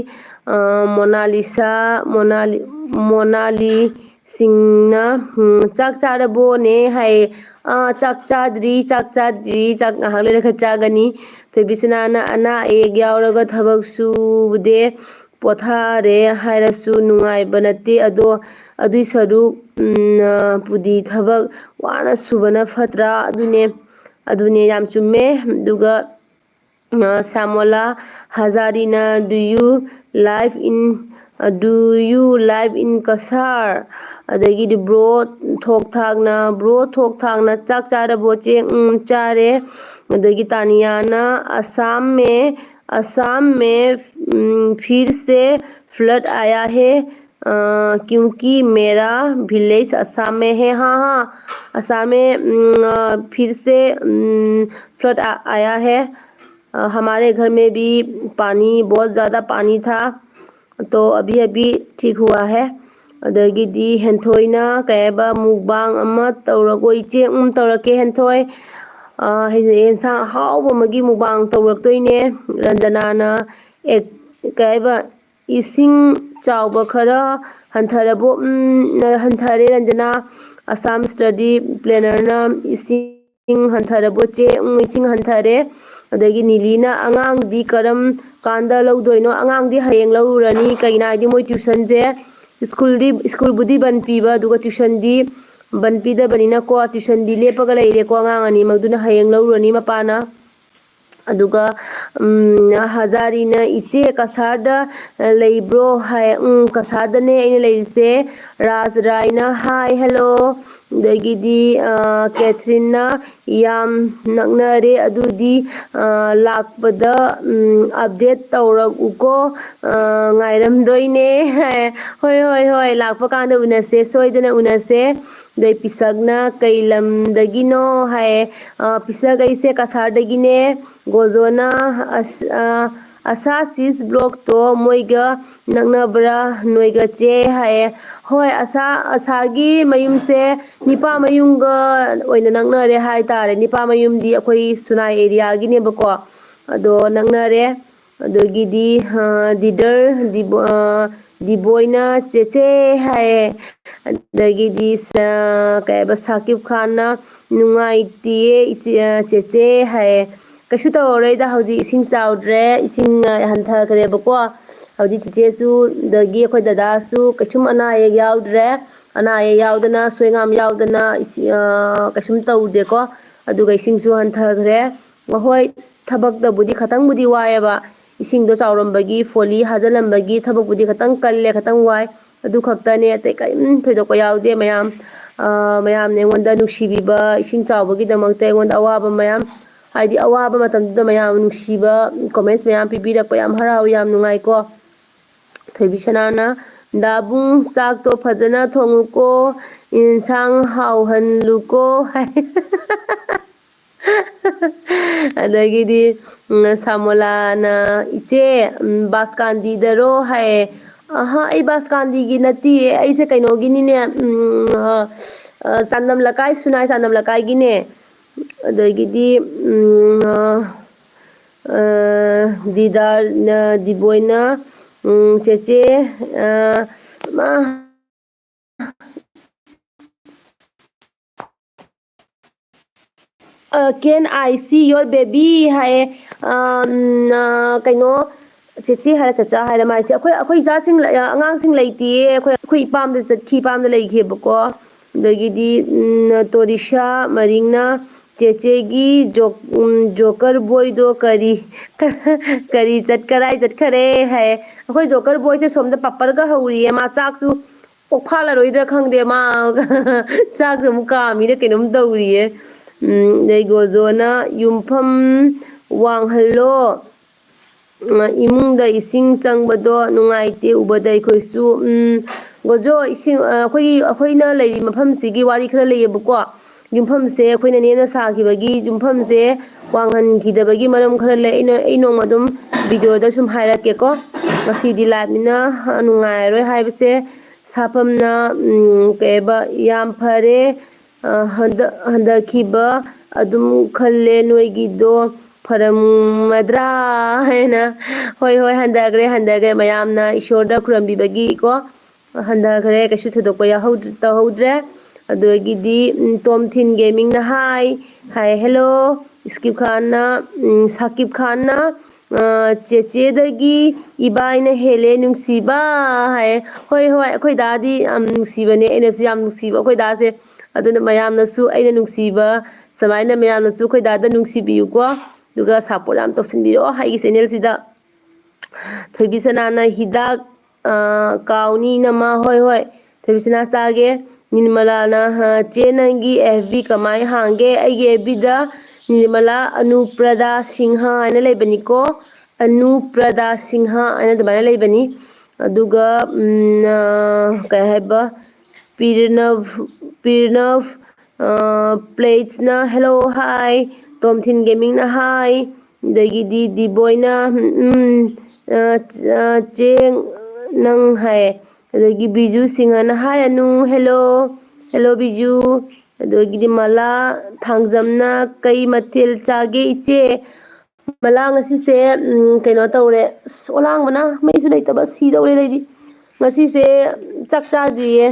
ꯑ, ꯃꯣꯅꯥꯂꯤꯁꯥ, ꯃꯣꯅꯥꯂꯤ-, ꯃꯣꯅꯥꯂꯤ ꯁꯤꯡꯅ, ꯎꯝ, "ꯆꯥꯛ ꯆꯥꯔꯕꯣꯅꯦ?" ꯍꯥꯏꯌꯦ꯫ "ꯑ, ꯆꯥꯛ ꯆꯥꯗ꯭ꯔꯤ, ꯆꯥꯛ ꯆꯥꯗ꯭ꯔꯤ, ꯆꯥꯛ ꯉꯥꯏꯍꯥꯛ ꯂꯩꯔꯒ ꯆꯥꯒꯅꯤ꯫" ꯊꯣꯏꯕꯤꯁꯅꯥꯅ, "ꯑꯅꯥ ꯑꯌꯦꯛ ꯌꯥꯎꯔꯒ ꯊꯕꯛ ꯁꯨꯗꯦ, ꯄꯣꯊꯥꯔꯦ ꯍꯥꯏꯔꯁꯨ ꯅꯨꯡꯉꯥꯏꯕ ꯅꯠꯇꯦ꯫ ꯑꯗꯣ ꯑꯗꯨꯏ ꯁꯔꯨꯛ, ꯎꯝ, ꯑ, ꯄꯨꯗꯤ ꯊꯕꯛ ꯋꯥꯅ ꯁꯨꯕꯅ ꯐꯠꯇ꯭ꯔꯥ?" ꯑꯗꯨꯅꯦ, ꯑꯗꯨꯅꯦ, ꯌꯥꯝ ꯆꯨꯝꯃꯦ꯫ ꯑꯗꯨꯒ ꯑ, ꯁ꯭ꯌꯥꯃꯣꯂꯥ ꯍꯖꯥꯔꯤꯅ, "Do you live in, ꯑ, do you live in Cachar?" ꯑꯗꯒꯤꯗꯤ ꯕ꯭ꯔꯣ ꯊꯣꯛ ꯊꯥꯛꯅ, "ꯕ꯭ꯔꯣ ꯊꯣꯛ ꯊꯥꯛꯅ ꯆꯥꯛ ꯆꯥꯔꯕꯣ ꯆꯦ?" "ꯎꯝ, ꯆꯥꯔꯦ꯫" ꯑꯗꯒꯤ ꯇꯥꯅꯤꯌꯥꯅ, "ꯑꯁꯥꯝ ꯃꯦ, ꯑꯁꯥꯝ ꯃꯦ, ꯎꯝ, ꯐꯤꯔ ꯁꯦ ꯐ꯭ꯂꯠ ꯑꯥꯌꯥ ꯍꯦ, ꯑ, ꯀ꯭ꯌꯨꯡꯀꯤ ꯃꯦꯔꯥ ꯚꯤꯂꯦꯖ ꯑꯁꯥꯝ ꯃꯦ ꯍꯦ꯫ ꯍꯥ, ꯍꯥ, ꯑꯁꯥꯝ ꯃꯦ, ꯎꯝ, ꯑ, ꯐꯤꯔ ꯁꯦ, ꯎꯝ, ꯐ꯭ꯂꯠ ꯑ-, ꯑꯥꯌꯥ ꯍꯦ꯫ ꯑ, ꯍꯃꯥꯔꯦ ꯘꯔ ꯃꯦ ꯚꯤ ꯄꯥꯅꯤ, ꯕꯍꯨꯠ ꯖ꯭ꯌꯥꯗꯥ ꯄꯥꯅꯤ ꯊꯥ, ꯇꯣ ꯑꯚꯤ ꯑꯚꯤ ꯊꯤꯛ ꯍꯨꯋꯥ ꯍꯦ꯫" ꯑꯗꯒꯤꯗꯤ ꯍꯦꯟꯊꯣꯏꯅ ꯀꯩ ꯍꯥꯏꯕ, "ꯃꯨꯛꯕꯥꯡ ꯑꯃ ꯇꯧꯔꯒꯣ ꯏꯆꯦ?" "ꯎꯝ, ꯇꯧꯔꯛꯀꯦ ꯍꯦꯟꯊꯣꯏ꯫ ꯑ, ꯍꯌꯦꯡ ꯑꯦꯟꯁꯥꯡ ꯑꯍꯥꯎꯕ ꯑꯃꯒꯤ ꯃꯨꯛꯕꯥꯡ ꯇꯧꯔꯛꯇꯣꯏꯅꯦ꯫" ꯔꯟꯖꯅꯥꯅ ꯑꯦꯛ-, ꯀꯩ ꯍꯥꯏꯕ, "ꯏꯁꯤꯡ ꯆꯥꯎꯕ ꯈꯔ ꯍꯟꯊꯔꯕꯣ?" "ꯎꯝ, ꯍꯟꯊꯔꯦ ꯔꯟꯖꯅꯥ꯫" ꯑꯁꯥꯝ ꯁ꯭ꯇꯗꯤ ꯄ꯭ꯂꯦꯅꯔꯅ, "ꯏꯁꯤꯡ ꯍꯟꯊꯔꯕꯣ ꯆꯦ?" "ꯎꯝ, ꯏꯁꯤꯡ ꯍꯟꯊꯔꯦ꯫" ꯑꯗꯒꯤ ꯅꯤꯂꯤꯅ, "ꯑꯉꯥꯡꯗꯤ ꯀꯔꯝ ꯀꯥꯟꯗ ꯂꯧꯗꯣꯏꯅꯣ?" "ꯑꯉꯥꯡꯗꯤ ꯍꯌꯦꯡ ꯂꯧꯔꯨꯔꯅꯤ꯫ ꯀꯩꯒꯤꯅꯣ ꯍꯥꯏꯗꯤ ꯃꯣꯏ ꯇ꯭ꯌꯨꯁꯟꯁꯦ, ꯁ꯭ꯀꯨꯜꯗꯤ, ꯁ꯭ꯀꯨꯜꯕꯨꯗꯤ ꯕꯟ ꯄꯤꯕ, ꯑꯗꯨꯒ ꯇ꯭ꯌꯨꯁꯟꯗꯤ ꯕꯟ ꯄꯤꯗꯕꯅꯤꯅꯀꯣ, ꯇ꯭ꯌꯨꯁꯟꯗꯤ ꯂꯦꯞꯄꯒ ꯂꯩꯔꯦꯀꯣ ꯑꯉꯥꯡ ꯑꯅꯤꯃꯛ꯫ ꯑꯗꯨꯅ ꯍꯌꯦꯡ ꯂꯧꯔꯨꯔꯅꯤ ꯃꯄꯥꯅ꯫" ꯑꯗꯨꯒ, ꯎꯝ, ꯍꯖꯥꯔꯤꯅ, "ꯏꯆꯦ ꯀꯁꯥꯔꯗ ꯂꯩꯕ꯭ꯔꯣ?" ꯍꯥꯏ꯫ "ꯎꯝ, ꯀꯁꯥꯔꯗꯅꯦ ꯑꯩꯅ ꯂꯩꯔꯤꯁꯦ꯫" ꯔꯥꯖ ꯔꯥꯏꯅ, "Hi, hello, ꯑꯗꯒꯤꯗꯤ, ꯑ, ꯀꯦꯊ꯭ꯔꯤꯟꯅ, "ꯌꯥꯝ ꯅꯛꯅꯔꯦ, ꯑꯗꯨꯗꯤ, ꯑ, ꯂꯥꯛꯄꯗ, ꯎꯝ, update ꯇꯧꯔꯛꯎꯀꯣ, ꯑ, ꯉꯥꯏꯔꯝꯗꯣꯏꯅꯦ"꯫ ꯍꯣꯏ, ꯍꯣꯏ, ꯍꯣꯏ, ꯂꯥꯛꯄ ꯀꯥꯟꯗ ꯎꯅꯁꯦ, ꯁꯣꯏꯗꯅ ꯎꯅꯁꯦ꯫ ꯑꯗꯩ ꯄꯤꯁꯛꯅ, "ꯀꯩ ꯂꯝꯗꯒꯤꯅꯣ?" ꯍꯥꯏꯌꯦ꯫ ꯑ, ꯄꯤꯁꯛ ꯑꯩꯁꯦ ꯀꯁꯥꯔꯗꯒꯤꯅꯦ꯫ ꯒꯣꯖꯣꯅ, ꯑꯁ-, ꯑ, "ꯑꯁꯥ ꯁꯤꯁ ꯕ꯭ꯂꯣꯛꯇꯣ ꯃꯣꯏꯒ ꯅꯛꯅꯕ꯭ꯔꯥ ꯅꯣꯏꯒ ꯆꯦ?" ꯍꯥꯏꯌꯦ꯫ ꯍꯣꯏ, ꯑꯁꯥ, ꯑꯁꯥꯒꯤ ꯃꯌꯨꯝꯁꯦ ꯅꯤꯄꯥ ꯃꯌꯨꯝꯒ ꯑꯣꯏꯅ ꯅꯛꯅꯔꯦ ꯍꯥꯏꯇꯥꯔꯦ꯫ ꯅꯤꯄꯥ ꯃꯌꯨꯝꯗꯤ ꯑꯩꯈꯣꯏ ꯁꯨꯅꯥꯏ ꯑꯦꯔꯤꯌꯥꯒꯤꯅꯦꯕꯀꯣ꯫ ꯑꯗꯣ ꯅꯛꯅꯔꯦ꯫ ꯑꯗꯒꯤꯗꯤ, ꯑ, ꯗꯤꯗꯔ, ꯗꯤꯕꯣ-, ꯑ, ꯗꯤꯕꯣꯏꯅ "ꯆꯦꯆꯦ" ꯍꯥꯏꯌꯦ꯫ ꯑꯗꯒꯤꯗꯤ ꯁ-, ꯀꯩ ꯍꯥꯏꯕ, ꯁꯥꯀꯤꯕ ꯈꯥꯟꯅ, "ꯅꯨꯡꯉꯥꯏꯇꯤꯌꯦ ꯏꯆꯦ, ꯑ, ꯆꯦꯆꯦ" ꯍꯥꯏꯌꯦ꯫ "ꯀꯩꯁꯨ ꯇꯧꯔꯔꯣꯏꯗ, ꯍꯧꯖꯤꯛ ꯏꯁꯤꯡ ꯆꯥꯎꯗ꯭ꯔꯦ, ꯏꯁꯤꯡ, ꯑ, ꯍꯟꯊꯈ꯭ꯔꯦꯕꯀꯣ꯫ ꯍꯧꯖꯤꯛ ꯆꯦꯆꯦꯁꯨ, ꯑꯗꯒꯤ ꯑꯩꯈꯣꯏ ꯗꯗꯥꯁꯨ ꯀꯩꯁꯨꯝ ꯑꯅꯥ ꯑꯌꯦꯛ ꯌꯥꯎꯗ꯭ꯔꯦ꯫ ꯑꯅꯥ ꯑꯌꯦꯛ ꯌꯥꯎꯗꯅ, ꯁꯣꯏꯉꯥꯝ ꯌꯥꯎꯗꯅ ꯏꯁꯤ-, ꯑ, ꯀꯩꯁꯨꯝ ꯇꯧꯗꯦꯀꯣ꯫ ꯑꯗꯨꯒ ꯏꯁꯤꯡꯁꯨ ꯍꯟꯊꯈ꯭ꯔꯦ꯫ ꯍꯣꯏ, ꯊꯕꯛꯇꯕꯨꯗꯤ ꯈꯇꯪꯕꯨꯗꯤ ꯋꯥꯏꯑꯦꯕ, ꯏꯁꯤꯡꯗꯣ ꯆꯥꯎꯔꯝꯕꯒꯤ, ꯐꯣꯂꯤ ꯍꯥꯖꯤꯜꯂꯝꯕꯒꯤ ꯊꯕꯛꯄꯨꯗꯤ ꯈꯇꯪ ꯀꯜꯂꯦ, ꯈꯇꯪ ꯋꯥꯏ꯫ ꯑꯗꯨ ꯈꯛꯇꯅꯦ, ꯑꯇꯩ ꯀꯔꯤꯝ ꯊꯣꯏꯗꯣꯛꯄ ꯌꯥꯎꯗꯦ꯫ ꯃꯌꯥꯝ, ꯑ, ꯃꯌꯥꯝꯅ ꯑꯩꯉꯣꯟꯗ ꯅꯨꯡꯁꯤꯕꯤꯕ, ꯏꯁꯤꯡ ꯆꯥꯎꯕꯒꯤꯗꯃꯛꯇ ꯑꯩꯉꯣꯟꯗ ꯑꯋꯥꯕ ꯃꯌꯥꯝ, ꯍꯥꯏꯗꯤ ꯑꯋꯥꯕ ꯃꯇꯝꯗꯨꯗ ꯃꯌꯥꯝ ꯅꯨꯡꯁꯤꯕ comments ꯃꯌꯥꯝ ꯄꯤꯕꯤꯔꯛꯄ, ꯌꯥꯝ ꯍꯔꯥꯎꯏ, ꯌꯥꯝ ꯅꯨꯡꯉꯥꯏꯀꯣ꯫ ꯊꯣꯏꯕꯤ ꯁꯅꯥꯅ, "ꯗꯥꯕꯨꯡ, ꯆꯥꯛꯇꯣ ꯐꯖꯅ ꯊꯣꯡꯉꯨꯀꯣ, ꯏꯟꯁꯥꯡ ꯍꯥꯎꯍꯜꯂꯨꯀꯣ" ꯍꯥꯏ꯫ ꯑꯗꯒꯤꯗꯤ, ꯎꯝ, ꯁꯥꯃꯣꯂꯥꯅ, "ꯏꯆꯦ, ꯎꯝ, ꯕꯥꯁꯀꯥꯟꯗꯤꯗꯔꯣ?" ꯍꯥꯏꯌꯦ꯫ "ꯑꯍ, ꯑꯩ ꯕꯥꯁꯀꯥꯟꯗꯤꯒꯤ ꯅꯠꯇꯤꯌꯦ, ꯑꯩꯁꯦ ꯀꯩꯅꯣꯒꯤꯅꯤꯅꯦ, ꯎꯝ, ꯑ, ꯑ, ꯆꯥꯟꯗꯝ ꯂꯩꯀꯥꯏ, ꯁꯨꯅꯥꯏ ꯆꯥꯟꯗꯝ ꯂꯩꯀꯥꯏꯒꯤꯅꯦ"꯫ ꯑꯗꯒꯤꯗꯤ, ꯎꯝ, ꯑ, ꯑ, ꯗꯤꯗꯥꯔ, ꯑ, ꯗꯤꯕꯣꯏꯅ, ꯎꯝ, "ꯆꯦꯆꯦ, ꯑ, ꯃꯥ, ꯑ, can I see your baby?" ꯍꯥꯏꯌꯦ꯫ ꯑ, ꯎꯝ, ꯑ, ꯀꯩꯅꯣ, ꯆꯦꯆꯦ ꯍꯥꯏꯔ ꯆꯆꯥ ꯍꯥꯏꯔ ꯃꯥꯏꯁꯦ꯫ ꯑꯩꯈꯣꯏ, ꯑꯩꯈꯣꯏ ꯏꯆꯥꯁꯤꯡ ꯂꯩ-, ꯑ, ꯑꯉꯥꯡꯁꯤꯡ ꯂꯩꯇꯤꯌꯦ꯫ ꯑꯩꯈꯣꯏ, ꯑꯩꯈꯣꯏ ꯏꯄꯥꯝꯗ ꯆꯠꯈꯤ, ꯏꯄꯥꯝꯗ ꯂꯩꯈꯤꯕꯀꯣ꯫ ꯑꯗꯒꯤꯗꯤ, ꯎꯝ, ꯇꯣꯔꯤꯁꯥ ꯃꯔꯤꯡꯅ, "ꯆꯦꯆꯦꯒꯤ ꯖꯣꯛ-, ꯎꯝ, ꯖꯣꯀꯔ ꯕꯣꯏꯗꯣ ꯀꯔꯤ, ꯀꯔꯤ ꯆꯠ-, ꯀꯔꯥꯏ ꯆꯠꯈꯔꯦ?" ꯍꯥꯏꯌꯦ꯫ ꯑꯩꯈꯣꯏ ꯖꯣꯀꯔ ꯕꯣꯏꯁꯦ ꯁꯣꯝꯗ ꯄꯥꯄꯔꯒ ꯍꯧꯔꯤꯌꯦ꯫ ꯃꯥ ꯆꯥꯛꯁꯨ ꯑꯣꯛꯐꯥꯜꯂꯔꯣꯏꯗ꯭ꯔꯥ ꯈꯪꯗꯦ, ꯃꯥ ꯆꯥꯛꯁꯦ ꯑꯃꯨꯛ ꯀꯥꯝꯃꯤꯔ ꯀꯩꯅꯣꯝ ꯇꯧꯔꯤꯌꯦ꯫ ꯎꯝ, ꯑꯗꯩ ꯒꯣꯖꯣꯅ ꯌꯨꯝꯐꯝ ꯋꯥꯡꯍꯜꯂꯣ, ꯎꯝ, ꯏꯃꯨꯡꯗ ꯏꯁꯤꯡ ꯆꯪꯕꯗꯣ ꯅꯨꯡꯉꯥꯏꯇꯦ ꯎꯕꯗ ꯑꯩꯈꯣꯏꯁꯨ꯫ ꯎꯝ, ꯒꯣꯖꯣ, ꯏꯁꯤꯡ, ꯑ, ꯑꯩꯈꯣꯏꯒꯤ, ꯑꯩꯈꯣꯏꯅ ꯂꯩꯔꯤ ꯃꯐꯝꯁꯤꯒꯤ ꯋꯥꯔꯤ ꯈꯔ ꯂꯩꯌꯦꯕꯀꯣ꯫ ꯌꯨꯝꯐꯝꯁꯦ ꯑꯩꯈꯣꯏꯅ ꯅꯦꯝꯅ ꯁꯥꯈꯤꯕꯒꯤ ꯌꯨꯝꯐꯝꯁꯦ ꯋꯥꯡꯍꯟꯈꯤꯗꯕꯒꯤ ꯃꯔꯝ ꯈꯔ ꯂꯩ꯫ ꯑꯩꯅ, ꯑꯩ ꯅꯣꯡꯃ ꯑꯗꯨꯝ ꯚꯤꯗꯤꯑꯣꯗ ꯁꯨꯝ ꯍꯥꯏꯔꯛꯀꯦꯀꯣ꯫ ꯉꯁꯤꯗꯤ ꯂꯥꯏꯞꯅꯤꯅ, ꯑ, ꯅꯨꯡꯉꯥꯏꯔꯔꯣꯏ ꯍꯥꯏꯕꯁꯦ ꯁꯥꯐꯝꯅ, ꯎꯝ, ꯀꯩꯕ, ꯌꯥꯝ ꯐꯔꯦ꯫ ꯑ, ꯍꯟꯗ-, ꯍꯟꯊꯈꯤꯕ ꯑꯗꯨꯝ ꯈꯜꯂꯦ ꯅꯣꯏꯒꯤꯗꯣ ꯐꯔꯝꯃꯗ꯭ꯔꯥ ꯍꯥꯏꯅ꯫ ꯍꯣꯏ, ꯍꯣꯏ, ꯍꯟꯊꯈ꯭ꯔꯦ, ꯍꯟꯊꯈ꯭ꯔꯦ꯫ ꯃꯌꯥꯝꯅ ꯏꯁꯣꯔꯗ ꯈꯨꯔꯨꯝꯕꯤꯕꯒꯤꯀꯣ ꯍꯟꯊꯈ꯭ꯔꯦ, ꯀꯩꯁꯨ ꯊꯣꯏꯗꯣꯛꯄ ꯌꯥꯎꯍꯧꯗ-, ꯇꯧꯍꯧꯗ꯭ꯔꯦ꯫ ꯑꯗꯨꯗꯒꯤꯗꯤ, ꯎꯝ, ꯇꯣꯝꯊꯤꯟ ꯒꯦꯃꯤꯡꯅ ꯍꯥꯏ, ꯍꯥꯏ, "ꯍꯦꯜꯂꯣ"꯫ ꯁꯀꯤꯞ ꯈꯥꯟꯅ, ꯎꯝ, ꯁꯥꯀꯤꯞ ꯈꯥꯟꯅ, ꯑ, "ꯆꯦꯆꯦꯗꯒꯤ ꯏꯕꯥꯏꯅ ꯍꯦꯜꯂꯦ ꯅꯨꯡꯁꯤꯕ" ꯍꯥꯏ꯫ ꯍꯣꯏ, ꯍꯣꯏ, ꯑꯩꯈꯣꯏ ꯗꯥꯗꯤ ꯌꯥꯝ ꯅꯨꯡꯁꯤꯕꯅꯦ, ꯑꯩꯅꯁꯨ ꯌꯥꯝ ꯅꯨꯡꯁꯤꯕ ꯑꯩꯈꯣꯏ ꯗꯥꯁꯦ꯫ ꯑꯗꯨꯅ ꯃꯌꯥꯝꯅꯁꯨ ꯑꯩꯅ ꯅꯨꯡꯁꯤꯕ ꯁꯨꯃꯥꯏꯅ ꯃꯌꯥꯝꯅꯁꯨ ꯑꯩꯈꯣꯏ ꯗꯥꯗ ꯅꯨꯡꯁꯤꯕꯤꯌꯨꯀꯣ꯫ ꯑꯗꯨꯒ ꯁꯞꯄꯣꯔꯠ ꯌꯥꯝ ꯇꯧꯁꯤꯟꯕꯤꯔꯛꯑꯣ ꯑꯩꯒꯤ ꯆꯦꯅꯦꯜꯁꯤꯗ꯫ ꯊꯣꯏꯕꯤ ꯁꯅꯥꯅ ꯍꯤꯗꯥꯛ, ꯑ, ꯀꯥꯎꯅꯤ ꯅꯃ, ꯍꯣꯏ, ꯍꯣꯏ꯫ ꯊꯣꯏꯕꯤ ꯁꯅꯥ ꯆꯥꯒꯦ꯫ ꯅꯤꯔꯃꯂꯥꯅ, ꯑ, "ꯆꯦ, ꯅꯪꯒꯤ ꯑꯦꯐ ꯕꯤ ꯀꯃꯥꯏ ꯍꯥꯡꯒꯦ?" ꯑꯩꯒꯤ ꯑꯦꯐ ꯕꯤꯗ ꯅꯤꯔꯃꯂꯥ ꯑꯅꯨꯄ꯭ꯔꯗꯥ ꯁꯤꯡꯍ ꯍꯥꯏꯅ ꯂꯩꯕꯅꯤꯀꯣ꯫ ꯑꯅꯨꯄ꯭ꯔꯗꯥ ꯁꯤꯡꯍ ꯍꯥꯏꯅ ꯑꯗꯨꯃꯥꯏꯅ ꯂꯩꯕꯅꯤ꯫ ꯑꯗꯨꯒ, ꯎꯝ, ꯑ, ꯀꯩ ꯍꯥꯏꯕ, ꯄꯤꯔꯅꯚ, ꯄꯤꯔꯅꯚ, ꯑ, ꯄ꯭ꯂꯦꯠꯁꯅ "ꯍꯦꯜꯂꯣ, ꯍꯥꯏ"꯫ ꯇꯣꯝꯊꯤꯟ ꯒꯦꯃꯤꯡꯅ "ꯍꯥꯏ"꯫ ꯑꯗꯒꯤꯗꯤ ꯗꯤꯕꯣꯏꯅ, ꯎꯝ, ꯎꯝ, ꯑ, ꯑ, "ꯆꯦ, ꯅꯪ" ꯍꯥꯏ꯫ ꯑꯗꯒꯤ ꯕꯤꯖꯨ ꯁꯤꯡꯍꯅ "ꯍꯥꯏ ꯑꯅꯨ, ꯍꯦꯜꯂꯣ, ꯍꯦꯜꯂꯣ ꯕꯤꯖꯨ"꯫ ꯑꯗꯒꯤꯗꯤ ꯃꯂꯥ ꯊꯥꯡꯖꯝꯅ "ꯀꯩ ꯃꯊꯦꯜ ꯆꯥꯒꯦ ꯏꯆꯦ?" ꯃꯂꯥ ꯉꯁꯤꯁꯦ, ꯎꯝ, ꯀꯩꯅꯣ ꯇꯧꯔꯦ꯫ ꯑꯁ, ꯑꯣꯂꯥꯡꯕꯅ ꯃꯩꯁꯨ ꯂꯩꯇꯕ ꯁꯤꯗꯧꯔꯦ ꯑꯩꯗꯤ꯫ ꯉꯁꯤꯁꯦ ꯆꯥꯛ ꯆꯥꯗ꯭ꯔꯤꯌꯦ꯫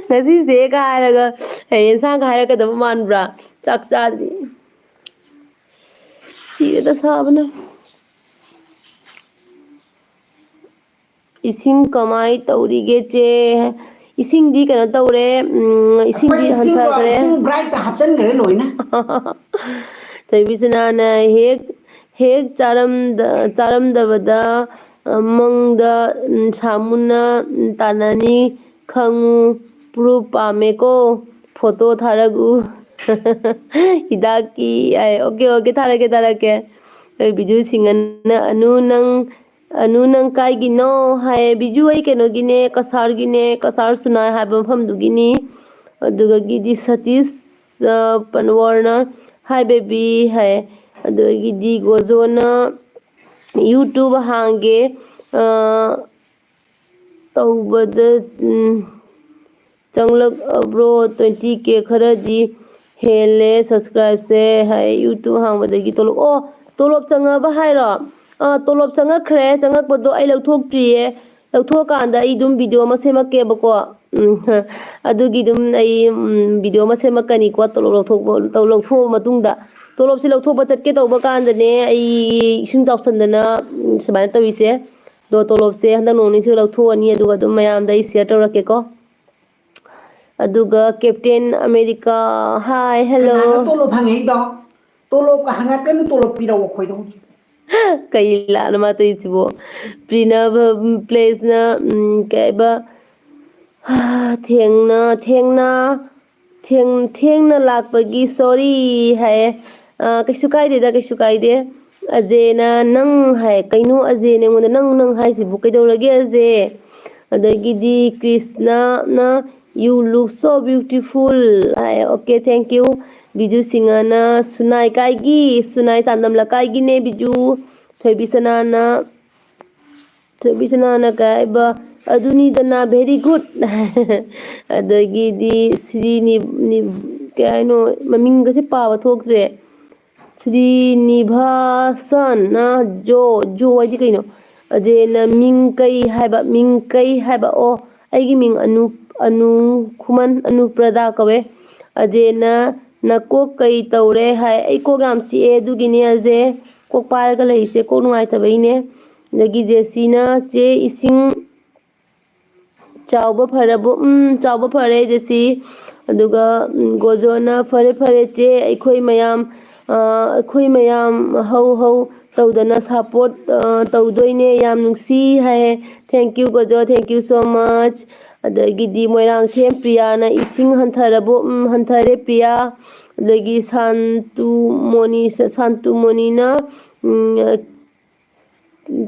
ꯉꯁꯤꯁꯦꯒ ꯍꯥꯏꯔꯒ, ꯑꯦ, ꯌꯦꯟꯁꯥꯡꯒ ꯍꯥꯏꯔꯛꯀꯗꯕ ꯃꯥꯟꯕ꯭ꯔꯥ? ꯆꯥꯛ ꯆꯥꯗ꯭ꯔꯤ꯫ ꯁꯤꯔꯦꯗ ꯁꯥꯕꯅ꯫ "ꯏꯁꯤꯡ ꯀꯃꯥꯏ ꯇꯧꯔꯤꯒꯦ, ꯆꯦ?" ꯏꯁꯤꯡꯗꯤ ꯀꯩꯅꯣ ꯇꯧꯔꯦ, ꯎꯝ, ꯏꯁꯤꯡꯗꯤ ꯑꯩꯈꯣꯏ ꯏꯁꯤꯡꯗꯣ, ꯍꯟꯊꯈ꯭ꯔꯦ꯫ ꯏꯁꯤꯡ ꯕ꯭ꯔꯥꯏꯠꯇ ꯍꯥꯞꯆꯤꯟꯈ꯭ꯔꯦ ꯂꯣꯏꯅ꯫ ꯊꯣꯏꯕꯤꯁꯅꯥꯅ ꯍꯦꯛ, ꯍꯦꯛ ꯆꯥꯔꯝꯗ-, ꯆꯥꯔꯝꯗꯕꯗ, ꯃꯪꯗ ꯁꯥꯃꯨꯅ ꯇꯥꯟꯅꯅꯤ ꯈꯪꯉꯨ꯫ ꯄ꯭ꯔꯨꯞ ꯄꯥꯝꯃꯦꯀꯣ꯫ ꯐꯣꯇꯣ ꯊꯥꯔꯛꯎ꯫ ꯍꯤꯗꯥꯛꯀꯤ ꯑꯣꯀꯦ ꯑꯣꯀꯦ ꯊꯥꯔꯛꯀꯦ ꯊꯥꯔꯛꯀꯦ꯫ ꯕꯤꯖꯨ ꯁꯤꯡꯍꯅ ꯑꯅꯨ ꯅꯪ ꯑꯅꯨ ꯅꯪ ꯀꯥꯏꯒꯤꯅꯣ ꯍꯥꯏꯌꯦ꯫ ꯕꯤꯖꯨ ꯑꯩ ꯀꯩꯅꯣꯒꯤꯅꯦ, ꯀꯁꯥꯔꯒꯤꯅꯦ, ꯀꯁꯥꯔ ꯁꯨꯅꯥꯏ ꯍꯥꯏꯕ ꯃꯐꯝꯗꯨꯒꯤꯅꯤ꯫ ꯑꯗꯨꯗꯒꯤꯗꯤ ꯁꯇꯤꯁ ꯄꯟꯋꯥꯔꯅ ꯍꯥꯏ ꯕꯦꯕꯤ ꯍꯥꯏ꯫ ꯑꯗꯨꯗꯒꯤꯗꯤ ꯒꯣꯖꯣꯅ ꯌꯨꯇ꯭ꯌꯨꯕ ꯍꯥꯡꯒꯦ ꯇꯧꯕꯗ ꯆꯪꯂꯛꯑꯕ꯭ꯔꯣ? ꯇ꯭ꯋꯦꯟꯇꯤ ꯀꯦ ꯈꯔꯗꯤ ꯍꯦꯜꯂꯦ ꯁꯕꯁꯀ꯭ꯔꯥꯏꯕꯁꯦ ꯍꯥꯏ꯫ ꯌꯨꯇ꯭ꯌꯨꯕ ꯍꯥꯡꯕꯗꯒꯤ ꯇꯣꯂꯣꯞ, ꯑꯣ, ꯇꯣꯂꯣꯞ ꯆꯪꯉꯛꯑꯕ ꯍꯥꯏꯔꯣ? ꯑꯥ, ꯇꯣꯂꯣꯞ ꯆꯪꯉꯛꯈ꯭ꯔꯦ꯫ ꯆꯪꯉꯛꯄꯗꯣ ꯑꯩ ꯂꯧꯊꯣꯛꯇ꯭ꯔꯤꯌꯦ꯫ ꯂꯧꯊꯣꯛꯑꯀꯥꯟꯗ ꯑꯩ ꯑꯗꯨꯝ ꯚꯤꯗꯤꯑꯣ ꯑꯃ ꯁꯦꯝꯃꯛꯀꯦꯕꯀꯣ꯫ ꯎꯝ, ꯑꯗꯨꯒꯤ ꯑꯗꯨꯝ ꯑꯩ ꯎꯝ, ꯚꯤꯗꯤꯑꯣ ꯑꯃ ꯁꯦꯝꯃꯛꯀꯅꯤꯀꯣ, ꯇꯣꯂꯣꯞ ꯂꯧꯊꯣꯛꯄ ꯇꯧ- ꯂꯧꯊꯣꯛꯑ ꯃꯇꯨꯡꯗ꯫ ꯇꯣꯂꯣꯞꯁꯦ ꯂꯧꯊꯣꯛꯄ ꯆꯠꯀꯦ ꯇꯧꯕ ꯀꯥꯟꯗꯅꯦ ꯑꯩ ꯏꯁꯤꯡ ꯆꯥꯎꯁꯟꯗꯅ ꯎꯝ, ꯁꯨꯃꯥꯏꯅ ꯇꯧꯔꯤꯁꯦ꯫ ꯑꯗꯣ ꯇꯣꯂꯣꯞꯁꯦ ꯍꯟꯗꯛ ꯅꯣꯡ ꯅꯤꯅꯤꯁꯤꯒ ꯂꯧꯊꯣꯛꯑꯅꯤ, ꯑꯗꯨꯒ ꯑꯗꯨꯝ ꯃꯌꯥꯝꯗ ꯑꯩ ꯁꯤꯌꯔ ꯇꯧꯔꯛꯀꯦꯀꯣ꯫ ꯑꯗꯨꯒ ꯀꯦꯞꯇꯦꯟ ꯑꯃꯦꯔꯤꯀꯥ, ꯍꯥꯏ ꯍꯦꯜꯂꯣ꯫ ꯀꯅꯥꯅꯣ ꯇꯣꯂꯣꯞ ꯍꯪꯉꯛꯏꯗꯣ? ꯇꯣꯂꯣꯞꯀ ꯍꯪꯉꯛꯀꯅꯨ, ꯇꯣꯂꯣꯞ ꯄꯤꯔꯛꯑꯣ ꯑꯩꯈꯣꯏꯗ ꯍꯧꯖꯤꯛ꯫ ꯀꯩ ꯂꯥꯅ ꯃꯥ ꯇꯧꯔꯤꯁꯤꯕꯣ? ꯄ꯭ꯔꯤꯅꯕ ꯄ꯭ꯂꯦꯁꯅ ꯎꯝ, ꯀꯩ ꯍꯥꯏꯕ, ꯊꯦꯡꯅ ꯊꯦꯡꯅ ꯊꯦꯡ- ꯊꯦꯡꯅ ꯂꯥꯛꯄꯒꯤ ꯁꯣꯔꯤ ꯍꯥꯏꯌꯦ꯫ ꯑ, ꯀꯩꯁꯨ ꯀꯥꯏꯗꯦꯗ, ꯀꯩꯁꯨ ꯀꯥꯏꯗꯦ꯫ ꯑꯖꯦꯅ ꯅꯪ ꯍꯥꯏ꯫ ꯀꯩꯅꯣ ꯑꯖꯦꯅ ꯑꯩꯉꯣꯟꯗ ꯅꯪ ꯅꯪ ꯍꯥꯏꯁꯤꯕꯨ ꯀꯩꯗꯧꯔꯒꯦ ꯑꯖꯦ? ꯑꯗꯒꯤꯗꯤ ꯀ꯭ꯔꯤꯁꯅꯅ you look so beautiful ꯍꯥꯏ꯫ Okay, thank you꯫ ꯕꯤꯖꯨ ꯁꯤꯡꯍꯅ ꯁꯨꯅꯥꯏ ꯀꯥꯏꯒꯤ, ꯁꯨꯅꯥꯏ ꯆꯥꯟꯗꯝ ꯂꯩꯀꯥꯏꯒꯤꯅꯦ ꯕꯤꯖꯨ꯫ ꯊꯣꯏꯕꯤꯁꯅꯥꯅ ꯊꯣꯏꯕꯤꯁꯅꯥꯅ ꯀꯩ ꯍꯥꯏꯕ? ꯑꯗꯨꯅꯤꯗꯅ, very good꯫ ꯑꯗꯒꯤꯗꯤ ꯁ꯭ꯔꯤ ꯅꯤ- ꯅꯤ- ꯀꯩ ꯍꯥꯏꯅꯣ, ꯃꯃꯤꯡꯒꯁꯦ ꯄꯥꯕ ꯊꯣꯛꯇ꯭ꯔꯦ꯫ ꯁ꯭ꯔꯤꯅꯤꯚꯥꯁꯟꯅ ꯖꯣ, ꯖꯣ ꯍꯥꯏꯗꯤ ꯀꯩꯅꯣ? ꯑꯖꯦꯅ ꯃꯤꯡ ꯀꯩ ꯍꯥꯏꯕ? ꯃꯤꯡ ꯀꯩ ꯍꯥꯏꯕ? ꯑꯣ, ꯑꯩꯒꯤ ꯃꯤꯡ ꯑꯅꯨ, ꯑꯅꯨ ꯈꯨꯃꯟ, ꯑꯅꯨꯄ꯭ꯔꯗꯥ ꯀꯧꯋꯦ꯫ ꯑꯖꯦꯅ ꯅꯀꯣꯛ ꯀꯩ ꯇꯧꯔꯦ ꯍꯥꯏ꯫ ꯑꯩ ꯀꯣꯛ ꯌꯥꯝ ꯆꯤꯛꯑꯦ, ꯑꯗꯨꯒꯤꯅꯦ ꯑꯖꯦ ꯀꯣꯛ ꯄꯥꯏꯔꯒ ꯂꯩꯔꯤꯁꯦ, ꯀꯣꯛ ꯅꯨꯡꯉꯥꯏꯇꯕꯩꯅꯦ꯫ ꯑꯗꯒꯤ ꯖꯦꯁꯤꯅ ꯆꯦ ꯏꯁꯤꯡ ꯆꯥꯎꯕ ꯐꯔꯕꯣ? ꯎꯝ, ꯆꯥꯎꯕ ꯐꯔꯦ ꯖꯦꯁꯤ꯫ ꯑꯗꯨꯒ ꯎꯝ, ꯒꯣꯖꯣꯅ ꯐꯔꯦ ꯐꯔꯦ ꯆꯦ, ꯑꯩꯈꯣꯏ ꯃꯌꯥꯝ ꯑ, ꯑꯩꯈꯣꯏ ꯃꯌꯥꯝ ꯍꯧ ꯍꯧ ꯇꯧꯗꯅ ꯁꯞꯄꯣꯔꯠ ꯇꯧꯗꯣꯏꯅꯦ꯫ ꯌꯥꯝ ꯅꯨꯡꯁꯤ ꯍꯥꯏ꯫ Thank you ꯒꯣꯖꯣ, thank you so much꯫ ꯑꯗꯒꯤꯗꯤ ꯃꯣꯏꯔꯥꯡꯊꯦꯝ ꯄ꯭ꯔꯤꯌꯥꯅ ꯏꯁꯤꯡ ꯍꯟꯊꯔꯕꯣ? ꯎꯝ, ꯍꯟꯊꯔꯦ ꯄ꯭ꯔꯤꯌꯥ꯫ ꯑꯗꯒꯤ ꯁꯥꯟꯇꯨ ꯃꯣꯅꯤ, ꯁꯥꯟꯇꯨ ꯃꯣꯅꯤꯅ, ꯎꯝ,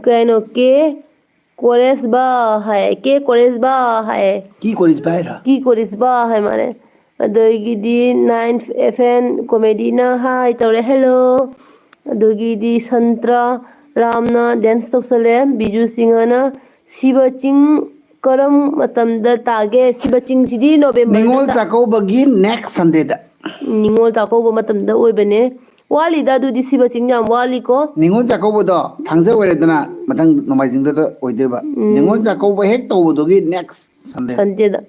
ꯀꯩꯅꯣ, ꯀꯦ ꯀꯣꯔꯦꯁꯕꯥ ꯍꯥꯏ, ꯀꯦ ꯀꯣꯔꯦꯁꯕꯥ ꯍꯥꯏ꯫ ꯀꯤ ꯀꯣꯔꯤꯁꯕꯥ ꯍꯥꯏꯔꯣ? ꯀꯤ ꯀꯣꯔꯤꯁꯕꯥ ꯍꯥꯏ ꯃꯥꯅꯦ꯫ ꯑꯗꯒꯤꯗꯤ ꯅꯥꯏꯟ ꯑꯦꯐ ꯑꯦꯟ ꯀꯣꯃꯦꯗꯤꯅ ꯍꯥꯏ ꯇꯧꯔꯦ, ꯍꯦꯜꯂꯣ꯫ ꯑꯗꯒꯤꯗꯤ ꯁꯟꯇ꯭ꯔ ꯔꯥꯝꯅ ꯗꯦꯟꯁ ꯇꯧꯁꯜꯂꯦ꯫ ꯕꯤꯖꯨ ꯁꯤꯡꯍꯅ ꯁꯤꯕ ꯆꯤꯡ ꯀꯔꯝ ꯃꯇꯝꯗ ꯇꯥꯒꯦ? ꯁꯤꯕ ꯆꯤꯡꯁꯤꯗꯤ ꯅꯣꯕꯦꯝꯕꯔꯗ ꯅꯤꯉꯣꯜ ꯇꯥ- ꯆꯥꯛꯀꯧꯕꯒꯤ ꯅꯦꯛꯁ ꯁꯟꯗꯦꯗ꯫ ꯅꯤꯉꯣꯜ ꯆꯥꯛꯀꯧꯕ ꯃꯇꯝꯗ ꯑꯣꯏꯕꯅꯦ꯫ ꯋꯥꯠꯂꯤꯗ, ꯑꯗꯨꯗꯤ ꯁꯤꯕ ꯆꯤꯡ ꯌꯥꯝ ꯋꯥꯠꯂꯤꯀꯣ꯫ ꯅꯤꯉꯣꯜ ꯆꯥꯛꯀꯧꯕꯗꯣ ꯊꯥꯡꯖ ꯑꯣꯏꯔꯦꯗꯅ, ꯃꯊꯪ ꯅꯣꯡꯃꯥꯏꯖꯤꯡꯗꯨꯗ ꯑꯣꯏꯗꯣꯏꯕ꯫ ꯎꯝ꯫ ꯅꯤꯉꯣꯜ ꯆꯥꯛꯀꯧꯕ ꯍꯦꯛ ꯇꯧꯕꯗꯨꯒꯤ ꯅꯦꯛꯁ ꯁꯟꯗꯦ꯫ ꯁꯟꯗꯦꯗ꯫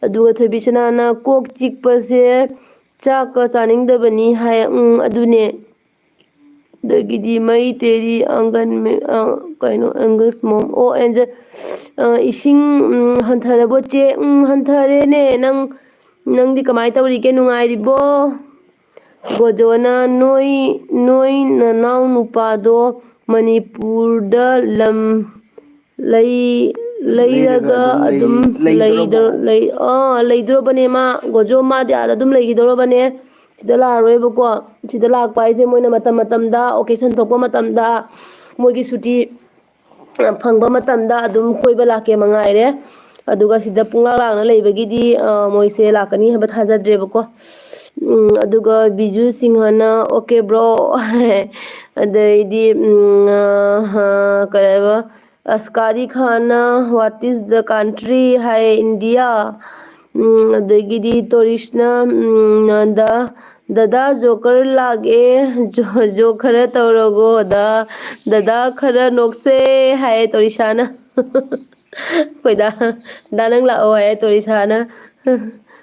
ꯑꯗꯨꯒ ꯊꯣꯏꯕꯤꯁꯅꯥꯅ ꯀꯣꯛ ꯆꯤꯛꯄꯁꯦ ꯆꯥꯛꯀ ꯆꯥꯅꯤꯡꯗꯕꯅꯤ ꯍꯥꯏ꯫ ꯎꯝ, ꯑꯗꯨꯅꯦ꯫ ꯑꯗꯒꯤꯗꯤ ꯃꯩ ꯇꯦꯔꯤ ꯑꯪꯒꯟ ꯃꯦ-, ꯑ, ꯀꯩꯅꯣ, ꯑꯪꯒꯜꯁ ꯃꯣꯝ, ꯑꯣ, ꯑꯦꯟꯖꯦ-, ꯑ, ꯏꯁꯤꯡ, ꯎꯝ, ꯍꯟꯊꯔꯕꯣ ꯆꯦ? ꯎꯝ, ꯍꯟꯊꯔꯦꯅꯦ꯫ ꯅꯪ, ꯅꯪꯗꯤ ꯀꯃꯥꯏꯅ ꯇꯧꯔꯤꯒꯦ? ꯅꯨꯡꯉꯥꯏꯔꯤꯕꯣ? ꯒꯣꯖꯣꯅ ꯅꯣꯏ, ꯅꯣꯏ ꯅꯅꯥꯎ ꯅꯨꯄꯥꯗꯣ ꯃꯅꯤꯄꯨꯔꯗ ꯂꯝ ꯂꯩ-, ꯂꯩꯔꯒ ꯂꯩꯔꯒ ꯑꯗꯨꯝ ꯑꯗꯨꯝ ꯂꯩ-, ꯂꯩꯗꯣꯔꯕꯣ? ꯂꯩꯗꯣ-, ꯂꯩ-, ꯑꯥ, ꯂꯩꯗꯣꯔꯕꯅꯦ ꯃꯥ꯫ ꯒꯣꯖꯣ ꯃꯥꯗꯤ ꯑꯥꯗ ꯑꯗꯨꯝ ꯂꯩꯈꯤꯗꯧꯔꯕꯅꯦ꯫ ꯁꯤꯗ ꯂꯥꯛꯑꯔꯣꯏꯕꯀꯣ꯫ ꯁꯤꯗ ꯂꯥꯛꯄ ꯍꯥꯏꯁꯦ ꯃꯣꯏꯅ ꯃꯇꯝ ꯃꯇꯝꯗ ꯑꯣꯀꯦꯁꯟ ꯊꯣꯛꯄ ꯃꯇꯝꯗ, ꯃꯣꯏꯒꯤ ꯁꯨꯇꯤ ꯐꯪꯕ ꯃꯇꯝꯗ ꯑꯗꯨꯝ ꯀꯣꯏꯕ ꯂꯥꯛꯀꯦ ꯃꯉꯥꯏꯔꯦ꯫ ꯑꯗꯨꯒ ꯁꯤꯗ ꯄꯨꯡꯂꯥꯛ ꯂꯥꯛꯅ ꯂꯩꯕꯒꯤꯗꯤ, ꯑ, ꯃꯣꯏꯁꯦ ꯂꯥꯛꯀꯅꯤ ꯍꯥꯏꯕ ꯊꯥꯖꯗ꯭ꯔꯦꯕꯀꯣ꯫ ꯎꯝ, ꯑꯗꯨꯒ ꯕꯤꯖꯨ ꯁꯤꯡꯍꯅ, "Okay bro." ꯑꯗꯩꯗꯤ, ꯎꯝ, ꯑ, ꯍ, ꯀꯔꯤ ꯍꯥꯏꯕ? ꯑꯁꯀꯥꯔꯤ ꯈꯥꯟꯅ, "What is the country?" High, "India." ꯎꯝ, ꯑꯗꯒꯤꯗꯤ ꯇꯣꯔꯤꯁꯅ, ꯎꯝ, "ꯗ-, ꯗꯗꯥ ꯖꯣꯀꯔ ꯂꯥꯛꯑꯦ, ꯖꯣ-, ꯖꯣꯛ ꯈꯔ ꯇꯧꯔꯒꯣ ꯗ-, ꯗꯗꯥ ꯈꯔ ꯅꯣꯛꯁꯦ" ꯍꯥꯏ ꯇꯣꯔꯤꯁꯥꯅ꯫ ꯑꯩꯈꯣꯏꯗ, "ꯗꯥ ꯅꯪ ꯂꯥꯛꯑꯣ" ꯍꯥꯏ ꯇꯣꯔꯤꯁꯥꯅ꯫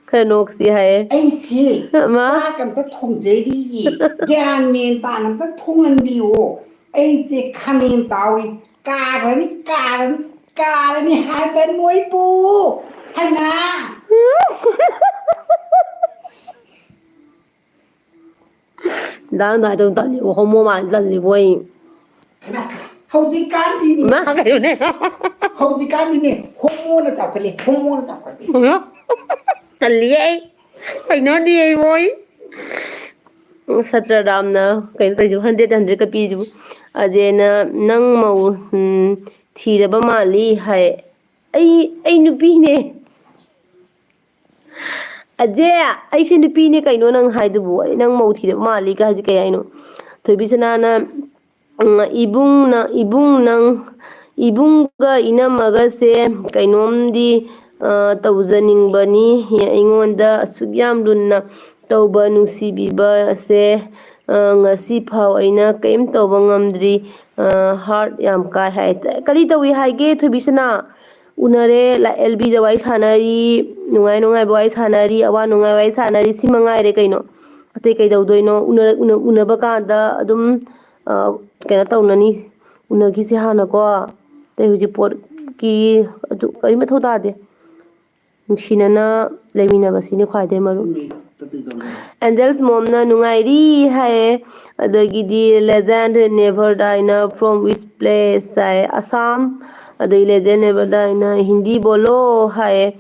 "ꯈꯔ ꯅꯣꯛꯁꯤ" ꯍꯥꯏꯌꯦ꯫ ꯑꯩꯁꯦ ꯃꯥ ꯆꯥꯛ ꯑꯝꯇ ꯊꯣꯡꯖꯔꯤꯌꯦ꯫ ꯒ꯭ꯌꯥꯟ ꯃꯦꯟ ꯇꯥꯅ ꯑꯝꯇ ꯊꯣꯡꯍꯟꯕꯤꯌꯣ꯫ ꯑꯩꯁꯦ ꯈꯥꯃꯦꯟ ꯇꯥꯎꯔꯤ꯫ ꯀꯥꯔꯅꯤ, ꯀꯥꯔꯅꯤ, ꯀꯥꯔꯅꯤ ꯍꯥꯏꯕ ꯅꯣꯏꯕꯨ꯫ ꯍꯩꯃꯥ! ꯗꯥ ꯅꯪꯗꯣ ꯍꯥꯏꯗꯧ ꯇꯜꯂꯤꯕꯣ, ꯍꯣꯃꯣ ꯃꯥꯟ ꯇꯜꯂꯤꯕꯣ ꯑꯩ꯫ ꯍꯧꯖꯤꯛꯀꯥꯟꯗꯤꯅꯦ, ꯃꯥ ꯀꯩꯅꯣꯅꯦ꯫ ꯍꯧꯖꯤꯛꯀꯥꯟꯗꯤꯅꯦ, ꯍꯣꯃꯣꯅ ꯆꯥꯎꯈꯠꯂꯦ, ꯍꯣꯃꯣꯅ ꯆꯥꯎꯈꯠꯂꯦ꯫ ꯇꯜꯂꯤꯌꯦ ꯑꯩ꯫ ꯀꯩꯅꯣꯗꯤ ꯑꯩ ꯃꯣꯏ꯫ ꯁꯇ꯭ꯔꯗꯥꯝꯅ ꯀꯩꯅꯣ ꯇꯧꯔꯤꯁꯤꯕꯨ, ꯍꯟꯗ꯭ꯔꯦꯠ ꯍꯟꯗ꯭ꯔꯦꯠꯀ ꯄꯤꯔꯤꯁꯤꯕꯨ꯫ ꯑꯖꯦꯅ, "ꯅꯪ ꯃꯧ ꯎꯝ, ꯊꯤꯔꯕ ꯃꯥꯜꯂꯤ" ꯍꯥꯏ꯫ ꯑꯩ ꯑꯩ ꯅꯨꯄꯤꯅꯦ꯫ "ꯑꯖꯦ, ꯑꯩꯁꯦ ꯅꯨꯄꯤꯅꯦ ꯀꯩꯅꯣ ꯅꯪ ꯍꯥꯏꯗꯨꯕꯨ? ꯑꯩ ꯅꯪ ꯃꯧ ꯊꯤꯔꯕ ꯃꯥꯜꯂꯤꯒ ꯍꯥꯏꯁꯦ ꯀꯩ ꯍꯥꯏꯅꯣ?" ꯊꯣꯏꯕꯤꯁꯅꯥꯅ, "ꯎꯝ, ꯏꯕꯨꯡꯅ ꯏꯕꯨꯡ ꯅꯪ ꯏꯕꯨꯡꯒ ꯏꯅꯝꯃꯒꯁꯦ ꯀꯩꯅꯣꯝꯗꯤ ꯑ, ꯇꯧꯖꯅꯤꯡꯕꯅꯤ꯫ ꯑꯩꯉꯣꯟꯗ ꯑꯁꯨꯛ ꯌꯥꯝ ꯂꯨꯟꯅ ꯇꯧꯕ ꯅꯨꯡꯁꯤꯕꯤꯕ ꯑꯁꯦ, ꯑ, ꯉꯁꯤ ꯐꯥꯎ ꯑꯩꯅ ꯀꯔꯤꯝ ꯇꯧꯕ ꯉꯝꯗ꯭ꯔꯤ꯫ ꯑ, heart ꯌꯥꯝ ꯀꯥꯏ" ꯍꯥꯏ꯫ ꯀꯔꯤ ꯇꯧꯏ ꯍꯥꯏꯒꯦ ꯊꯣꯏꯕꯤꯁꯅꯥ? ꯎꯅꯔꯦ, ꯂ-, ꯑꯦꯜ ꯕꯤꯗ ꯋꯥꯔꯤ ꯁꯥꯟꯅꯔꯤ, ꯅꯨꯡꯉꯥꯏ ꯅꯨꯡꯉꯥꯏꯕ ꯋꯥꯔꯤ ꯁꯥꯟꯅꯔꯤ, ꯑꯋꯥ ꯅꯨꯡꯉꯥꯏ ꯋꯥꯔꯤ ꯁꯥꯟꯅꯔꯤ, ꯁꯤ ꯃꯉꯥꯏꯔꯦ ꯀꯩꯅꯣ꯫ ꯑꯇꯩ ꯀꯩꯗꯧꯗꯣꯏꯅꯣ? ꯎꯅ-, ꯎꯅ-, ꯎꯅꯕ ꯀꯥꯟꯗ ꯑꯗꯨꯝ, ꯑ, ꯀꯩꯅꯣ ꯇꯧꯅꯅꯤ, ꯎꯅꯈꯤꯁꯦ ꯍꯥꯟꯅꯀꯣ꯫ ꯑꯇꯩ ꯍꯧꯖꯤꯛ ꯄꯣꯠꯀꯤ ꯑꯗꯨ ꯀꯔꯤ ꯃꯊꯧ ꯇꯥꯗꯦ꯫ ꯅꯨꯡꯁꯤꯅꯅ ꯂꯩꯃꯤꯟꯅꯕꯁꯤꯅ ꯈ꯭ꯋꯥꯏꯗꯩ ꯃꯔꯨ꯫ ꯑꯦꯟꯖꯦꯜꯁ ꯃꯣꯝꯅ ꯅꯨꯡꯉꯥꯏꯔꯤ ꯍꯥꯏꯌꯦ꯫ ꯑꯗꯒꯤꯗꯤ ꯂꯦꯖꯦꯟ ꯅꯦꯚꯔ ꯗꯥꯏꯅ from which place ꯍꯥꯏ, ꯑꯁꯥꯝ꯫ ꯑꯗꯒꯤ ꯂꯦꯖꯦꯟ ꯅꯦꯚꯔ ꯗꯥꯏꯅ ꯍꯤꯟꯗꯤ ꯕꯣꯂꯣ ꯍꯥꯏꯌꯦ꯫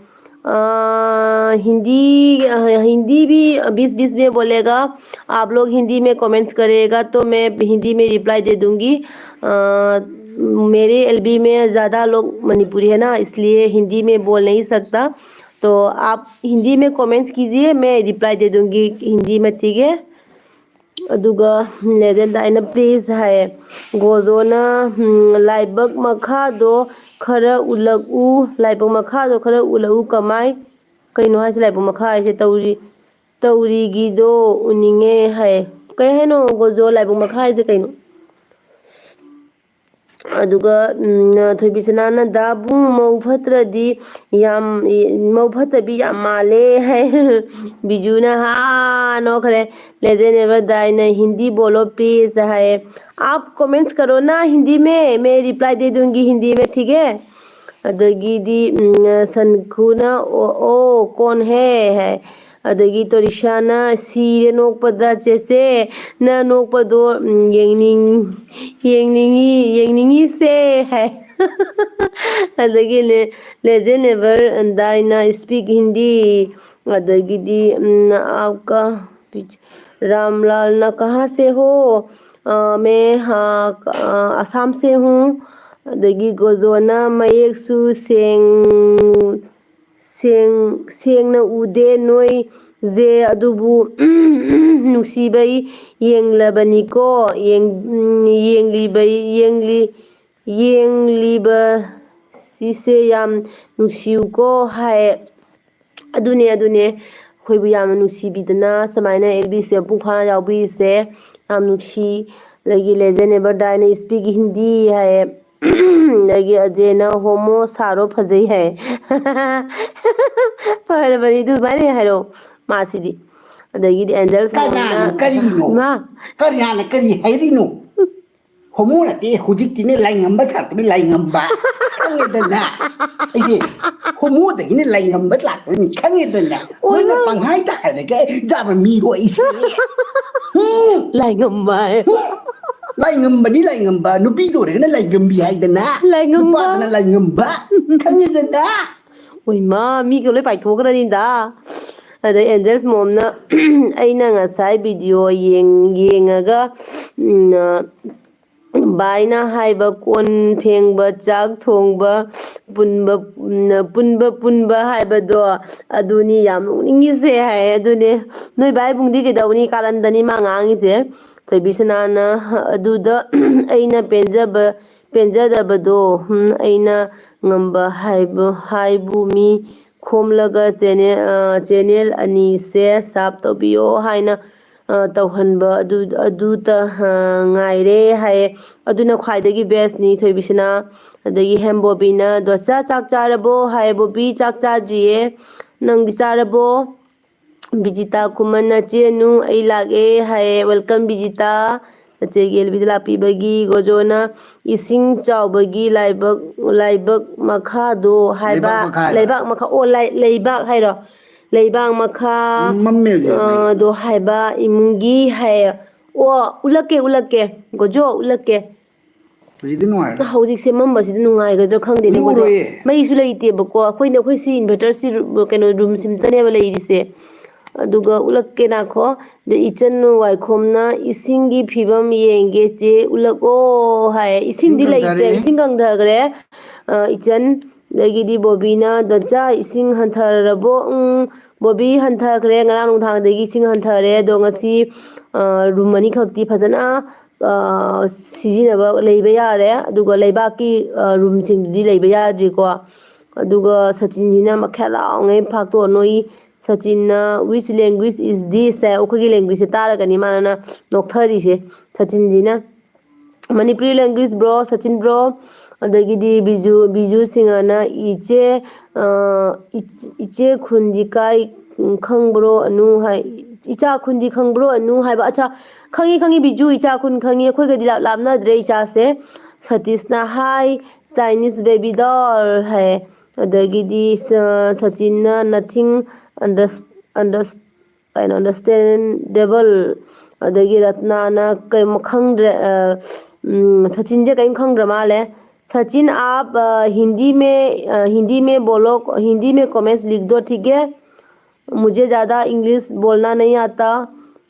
ꯑ, ꯍꯤꯟꯗꯤ, ꯑ, ꯍꯤꯟꯗꯤ ꯚꯤ ꯕꯤꯁ ꯕꯤꯁ ꯃꯦ ꯕꯣꯂꯦꯒ, आप लोग हिंदी में कमेंट्स करेगा तो मैं हिंदी में रिप्लाई दे दूंगी। अ, मेरे एलबी में ज़्यादा लोग मणिपुरी है ना, इसलिए हिंदी में बोल नहीं सकता। तो आप हिंदी में कमेंट्स कीजिए, मैं रिप्लाई दे दूंगी हिंदी में, ठीक है? ꯑꯗꯨꯒ ꯂꯦꯖꯦꯟꯗ ꯑꯩꯅ ꯄ꯭ꯂꯤꯖ ꯍꯥꯏꯌꯦ꯫ ꯒꯣꯖꯣꯅ, ꯎꯝ, "ꯂꯥꯏꯕꯛ ꯃꯈꯥꯗꯣ ꯈꯔ ꯎꯠꯂꯛꯎ, ꯂꯥꯏꯕꯛ ꯃꯈꯥꯗꯣ ꯈꯔ ꯎꯠꯂꯛꯎ ꯀꯃꯥꯏ"? ꯀꯩꯅꯣ ꯍꯥꯏꯁꯦ ꯂꯥꯏꯕꯛ ꯃꯈꯥ ꯍꯥꯏꯁꯦ? ꯇꯧꯔꯤ, ꯇꯧꯔꯤꯒꯤꯗꯣ ꯎꯅꯤꯡꯉꯦ ꯍꯥꯏꯌꯦ꯫ ꯀꯩ ꯍꯥꯏꯅꯣ ꯒꯣꯖꯣ, ꯂꯥꯏꯕꯛ ꯃꯈꯥ ꯍꯥꯏꯁꯦ ꯀꯩꯅꯣ? ꯑꯗꯨꯒ, ꯎꯝ, ꯊꯣꯏꯕꯤꯁꯅꯥꯅ "ꯗꯥꯕꯨꯡ ꯃꯧ ꯐꯠꯇ꯭ꯔꯗꯤ ꯌꯥꯝ, ꯃꯧ ꯐꯠꯇꯕꯤ ꯌꯥꯝ ꯃꯥꯜꯂꯦ" ꯍꯥꯏ꯫ ꯕꯤꯖꯨꯅ ꯍꯥ ꯅꯣꯛꯈ꯭ꯔꯦ꯫ ꯂꯦꯖꯦꯟ ꯅꯦꯚꯔ ꯗꯥꯏꯅ "हिंदी बोलो प्लीज" ꯍꯥꯏ꯫ "आप कमेंट्स करो ना हिंदी में, मैं रिप्लाई दे दूंगी हिंदी में, ठीक है?" ꯑꯗꯒꯤꯗꯤ, ꯎꯝ, ꯁꯟꯈꯨꯅ "ꯑꯣ, ꯑꯣ, ꯀꯣꯟ ꯍꯦ" ꯍꯥꯏ꯫ ꯑꯗꯒꯤ ꯇꯣꯔꯤꯁꯥꯅ, "ꯁꯤꯔꯦ ꯅꯣꯛꯄꯗ ꯆꯦꯆꯦ, ꯅ ꯅꯣꯛꯄꯗꯣ, ꯎꯝ, ꯌꯦꯡꯅꯤꯡ-, ꯌꯦꯡꯅꯤꯡꯉꯤ, ꯌꯦꯡꯅꯤꯡꯉꯤꯁꯦ" ꯍꯥꯏ꯫ ꯑꯗꯒꯤ ꯂꯦ-, "Legend Never Dieꯅ Speak Hindi", ꯑꯗꯒꯤꯗꯤ, ꯎꯝ, "आपका ꯄꯤꯆ-, ꯔꯥꯝꯂꯥꯜꯅ ꯀꯍꯥ ꯁꯦ ꯍꯣ?" ꯑ, "ꯃꯦ ꯍꯥ, ꯑ, ꯑꯁꯥꯝ ꯁꯦ ꯍꯨ"꯫ ꯑꯗꯒꯤ ꯒꯣꯖꯣꯅ, "ꯃꯌꯦꯛꯁꯨ ꯁꯦꯡ-, ꯁꯦꯡ-, ꯁꯦꯡꯅ ꯎꯗꯦ ꯅꯣꯏꯁꯦ, ꯑꯗꯨꯕꯨ ꯅꯨꯡꯁꯤꯕꯩ ꯌꯦꯡꯂꯕꯅꯤꯀꯣ, ꯌꯦꯡ-, ꯌꯦꯡꯂꯤꯕꯩ, ꯌꯦꯡꯂꯤ-, ꯌꯦꯡꯂꯤꯕ ꯁꯤꯁꯦ ꯌꯥꯝ ꯅꯨꯡꯁꯤꯌꯨꯀꯣ" ꯍꯥꯏ꯫ ꯑꯗꯨꯅꯦ, ꯑꯗꯨꯅꯦ꯫ ꯑꯩꯈꯣꯏꯕꯨ ꯌꯥꯝꯅ ꯅꯨꯡꯁꯤꯕꯤꯗꯅ ꯁꯨꯃꯥꯏꯅ ꯑꯦꯜ ꯕꯤꯁꯦ ꯃꯄꯨꯡ ꯐꯥꯅ ꯌꯥꯎꯕꯤꯔꯤꯁꯦ ꯌꯥꯝ ꯅꯨꯡꯁꯤ꯫ ꯑꯗꯒꯤ Legend Never Dieꯅ "Speak Hindi" ꯍꯥꯏꯌꯦ꯫ ꯑꯗꯒꯤ ꯑꯖꯦꯅ "ꯍꯣꯃꯣ ꯁꯥꯔꯣ ꯐꯖꯩ" ꯍꯥꯏ꯫ ꯐꯔꯕꯅꯤ, ꯑꯗꯨꯃꯥꯏꯅ ꯍꯥꯏꯔꯛꯑꯣ ꯃꯥꯁꯤꯗꯤ꯫ ꯑꯗꯒꯤꯗꯤ ꯑꯦꯟꯖꯦꯜꯁ ꯀꯅꯥꯅꯣ? ꯃꯣꯝꯅ, ꯀꯔꯤꯅꯣ? ꯏꯃꯥ! ꯀꯅꯥꯅ ꯀꯔꯤ ꯍꯥꯏꯔꯤꯅꯣ? ꯍꯣꯃꯣ ꯅꯠꯇꯦ, ꯍꯧꯖꯤꯛꯇꯤꯅꯦ ꯂꯥꯏꯉꯝꯕ ꯁꯥꯔꯛꯄꯅꯤ, ꯂꯥꯏꯉꯝꯕ꯫ ꯈꯪꯉꯦꯗꯅ? ꯑꯩꯁꯦ ꯍꯣꯃꯣꯗꯒꯤꯅꯦ ꯂꯥꯏꯉꯝꯕ ꯂꯥꯛꯄꯅꯤ, ꯈꯪꯉꯦꯗꯅ? ꯅꯣꯏꯅ ꯑꯣꯏꯃꯥ! ꯄꯪꯍꯥꯏꯗ ꯍꯥꯏꯔꯒ ꯌꯥꯕ ꯃꯤꯔꯣ ꯑꯩꯁꯦ? ꯎꯝ꯫ ꯂꯥꯏꯉꯝꯕ ꯍꯥꯏ꯫ ꯂꯥꯏꯉꯝꯕꯅꯤ, ꯂꯥꯏꯉꯝꯕ꯫ ꯅꯨꯄꯤꯗ ꯑꯣꯏꯔꯒꯅ ꯂꯥꯏꯉꯝꯕꯤ ꯍꯥꯏꯗꯅ, ꯂꯥꯏꯉꯝꯕ꯫ ꯅꯨꯄꯥꯗꯅ ꯂꯥꯏꯉꯝꯕ꯫ ꯈꯪꯉꯦꯗꯅ? ꯑꯣꯏꯃꯥ, ꯃꯤꯒ ꯂꯣꯏ ꯄꯥꯏꯊꯣꯛꯈ꯭ꯔꯅꯤꯗ꯫ ꯑꯗꯩ ꯑꯦꯟꯖꯦꯜꯁ ꯃꯣꯝꯅ, "ꯑꯩꯅ ꯉꯁꯥꯏ ꯚꯤꯗꯤꯑꯣ ꯌꯦꯡ-, ꯌꯦꯡꯉꯒ, ꯎꯝ, ꯑ, ꯕꯥꯏꯅ ꯍꯥꯏꯕ ꯀꯣꯟ ꯐꯦꯡꯕ, ꯆꯥꯛ ꯊꯣꯡꯕ, ꯄꯨꯟꯕ, ꯎꯝ, ꯄꯨꯟꯕ, ꯄꯨꯟꯕ ꯍꯥꯏꯕꯗꯣ ꯑꯗꯨꯅꯤ ꯌꯥꯝ ꯅꯣꯛꯅꯤꯡꯉꯤꯁꯦ" ꯍꯥꯏ꯫ ꯑꯗꯨꯅꯦ, ꯅꯣꯏ ꯕꯥꯏ ꯏꯕꯨꯡꯗꯤ ꯀꯩꯗꯧꯅꯤ? ꯀꯥꯔꯟꯗꯅꯤ ꯃꯥ ꯉꯥꯡꯉꯤꯁꯦ꯫ ꯊꯣꯏꯕꯤꯁꯅꯥꯅ, "ꯑꯗꯨꯗ ꯑꯩꯅ ꯄꯦꯟꯖꯕ, ꯄꯦꯟꯖꯗꯕꯗꯣ, ꯍꯨꯝ, ꯑꯩꯅ ꯉꯝꯕ ꯍꯥꯏꯕ, ꯍꯥꯏꯕꯨ ꯃꯤ ꯈꯣꯝꯂꯒ ꯆꯦꯅꯦ-, ꯑ, ꯆꯦꯅꯦꯜ ꯑꯅꯤꯁꯦ ꯁꯥꯞ ꯇꯧꯕꯤꯌꯣ ꯍꯥꯏꯅ, ꯑ, ꯇꯧꯍꯟꯕ ꯑꯗꯨ, ꯑꯗꯨꯇ, ꯑ, ꯉꯥꯏꯔꯦ" ꯍꯥꯏꯌꯦ꯫ ꯑꯗꯨꯅ ꯈ꯭ꯋꯥꯏꯗꯒꯤ ꯕꯦꯁꯅꯤ ꯊꯣꯏꯕꯤꯁꯅꯥ꯫ ꯑꯗꯒꯤ ꯍꯦꯝꯕꯣꯕꯤꯅ, "ꯗꯣꯁꯥ ꯆꯥꯛ ꯆꯥꯔꯕꯣ?" ꯍꯥꯏꯌꯦ꯫ "ꯕꯣꯕꯤ ꯆꯥꯛ ꯆꯥꯗ꯭ꯔꯤꯌꯦ, ꯅꯪꯗꯤ ꯆꯥꯔꯕꯣ?" ꯕꯤꯖꯤꯇꯥ ꯈꯨꯃꯟꯅ, "ꯆꯦꯅꯨ ꯑꯩ ꯂꯥꯛꯑꯦ" ꯍꯥꯏꯌꯦ꯫ "Welcome ꯕꯤꯖꯤꯇꯥ, ꯅꯆꯦꯒꯤ ꯑꯦꯜ ꯕꯤꯗ ꯂꯥꯛꯄꯤꯕꯒꯤ"꯫ ꯒꯣꯖꯣꯅ, "ꯏꯁꯤꯡ ꯆꯥꯎꯕꯒꯤ ꯂꯥꯏꯕꯛ, ꯂꯥꯏꯕꯛ ꯃꯈꯥꯗꯣ" ꯍꯥꯏꯕ꯫ ꯂꯩꯕꯥꯛ ꯃꯈꯥ ꯍꯥꯏꯕ꯫ ꯂꯩꯕꯥꯛ ꯃꯈꯥ, ꯑꯣ, ꯂꯥꯏ-, ꯂꯩꯕꯥꯛ ꯍꯥꯏꯔꯣ? ꯂꯩꯕꯥꯛ ꯃꯈꯥ, ꯃꯝꯃꯦ ꯍꯧꯖꯤꯛ꯫ ꯑ, ꯗꯣ ꯍꯥꯏꯕ ꯏꯃꯨꯡꯒꯤ ꯍꯥꯏ꯫ ꯑꯣ, ꯎꯠꯂꯛꯀꯦ, ꯎꯠꯂꯛꯀꯦ꯫ ꯒꯣꯖꯣ, ꯎꯠꯂꯛꯀꯦ꯫ ꯍꯧꯖꯤꯛꯇꯤ ꯅꯨꯡꯉꯥꯏꯔꯦ꯫ ꯍꯧꯖꯤꯛꯁꯦ ꯃꯝꯕꯁꯤꯗ ꯅꯨꯡꯉꯥꯏꯒꯗ꯭ꯔꯥ ꯈꯪꯗꯦꯅꯦ, ꯒꯣꯖꯣ꯫ ꯎꯔꯣꯏꯌꯦ꯫ ꯃꯩꯁꯨ ꯂꯩꯇꯦꯕꯀꯣ꯫ ꯑꯩꯈꯣꯏꯅ, ꯑꯩꯈꯣꯏ ꯁꯤ inverter ꯁꯤ ꯔꯨ-, ꯀꯩꯅꯣ room ꯁꯤꯝꯇꯅꯦꯕ ꯂꯩꯔꯤꯁꯦ꯫ ꯑꯗꯨꯒ ꯎꯠꯂꯛꯀꯦ ꯉꯥꯏꯈꯣ꯫ ꯑꯗ ꯏꯆꯟ ꯋꯥꯏꯈꯣꯝꯅ "ꯏꯁꯤꯡꯒꯤ ꯐꯤꯕꯝ ꯌꯦꯡꯒꯦ ꯆꯦ, ꯎꯠꯂꯛꯑꯣ" ꯍꯥꯏ꯫ ꯏꯁꯤꯡꯗꯤ ꯏꯁꯤꯡ ꯂꯩꯇ꯭ꯔꯦ, ꯀꯪꯊꯔꯛꯑꯦ꯫ ꯏꯁꯤꯡ ꯀꯪꯊꯈ꯭ꯔꯦ꯫ ꯑ, ꯏꯆꯟ, ꯑꯗꯒꯤꯗꯤ ꯕꯣꯕꯤꯅ, "ꯗꯣꯟꯆꯥ, ꯏꯁꯤꯡ ꯍꯟꯊꯔꯕꯣ?" ꯎꯝ, ꯕꯣꯕꯤ, ꯍꯟꯊꯈ꯭ꯔꯦ, ꯉꯔꯥꯡ ꯅꯨꯡꯗꯥꯡꯗꯒꯤ ꯏꯁꯤꯡ ꯍꯟꯊꯔꯦ꯫ ꯑꯗꯣ ꯉꯁꯤ, ꯑ, room ꯑꯅꯤꯈꯛꯇꯤ ꯐꯖꯅ, ꯑ, ꯁꯤꯖꯤꯟꯅꯕ ꯂꯩꯕ ꯌꯥꯔꯦ꯫ ꯑꯗꯨꯒ ꯂꯩꯕꯥꯛꯀꯤ, ꯑ, room ꯁꯤꯡꯗꯨꯗꯤ ꯂꯩꯕ ꯌꯥꯗ꯭ꯔꯤꯀꯣ꯫ ꯑꯗꯨꯒ ꯁꯆꯤꯟꯁꯤꯅ ꯃꯈ꯭ꯌꯥ ꯂꯥꯎꯉꯩ ꯐꯥꯛꯇꯣꯛꯑ ꯅꯣꯛꯏ꯫ ꯁꯆꯤꯟꯅ "Which language is this?" ꯍꯥꯏ꯫ ꯑꯩꯈꯣꯏꯒꯤ language ꯁꯦ ꯇꯥꯔꯒꯅꯤ ꯃꯥꯅ ꯅꯣꯛꯊꯔꯤꯁꯦ꯫ ꯁꯆꯤꯟꯁꯤꯅ "Manipuri language, bro, Sachin bro"꯫ ꯑꯗꯒꯤꯗꯤ ꯕꯤꯖꯨ, ꯕꯤꯖꯨ ꯁꯤꯡꯍꯅ "ꯏꯆꯦ, ꯑ, ꯏꯆ-, ꯏꯆꯦ ꯈꯨꯟꯗꯤ ꯀꯥꯏ ꯈꯪꯕ꯭ꯔꯣ ꯑꯅꯨ?" ꯍꯥꯏ꯫ "ꯏꯆꯥ ꯈꯨꯟꯗꯤ ꯈꯪꯕ꯭ꯔꯣ ꯑꯅꯨ?" ꯍꯥꯏꯕ꯫ ꯑꯠꯆꯥ, ꯈꯪꯉꯤ, ꯈꯪꯉꯤ ꯕꯤꯖꯨ, ꯏꯆꯥ ꯈꯨꯟ ꯈꯪꯉꯤ꯫ ꯑꯩꯈꯣꯏꯒꯗꯤ ꯂꯥꯞ-, ꯂꯥꯞꯅꯗ꯭ꯔꯦ ꯏꯆꯥꯁꯦ꯫ ꯁꯇꯤꯁꯅ "Hi, Chinese baby doll" ꯍꯥꯏ꯫ ꯑꯗꯒꯤꯗꯤ ꯁ-, ꯁꯆꯤꯟꯅ "Nothing unders-, unders-, ꯀꯩꯅꯣ, understandable"꯫ ꯑꯗꯒꯤ ꯔꯠꯅꯥꯅ ꯀꯩꯝ ꯈꯪꯗ꯭ꯔꯦ, ꯑ, ꯎꯝ, ꯁꯆꯤꯟꯁꯦ ꯀꯔꯤꯝ ꯈꯪꯗ꯭ꯔ ꯃꯥꯜꯂꯦ꯫ "सचिन, आप, अ, हिंदी में, अ, हिंदी में बोलो, हिंदी में comments लिख दो, ठीक है? मुझे ज़्यादा इंग्लिश बोलना नहीं आता,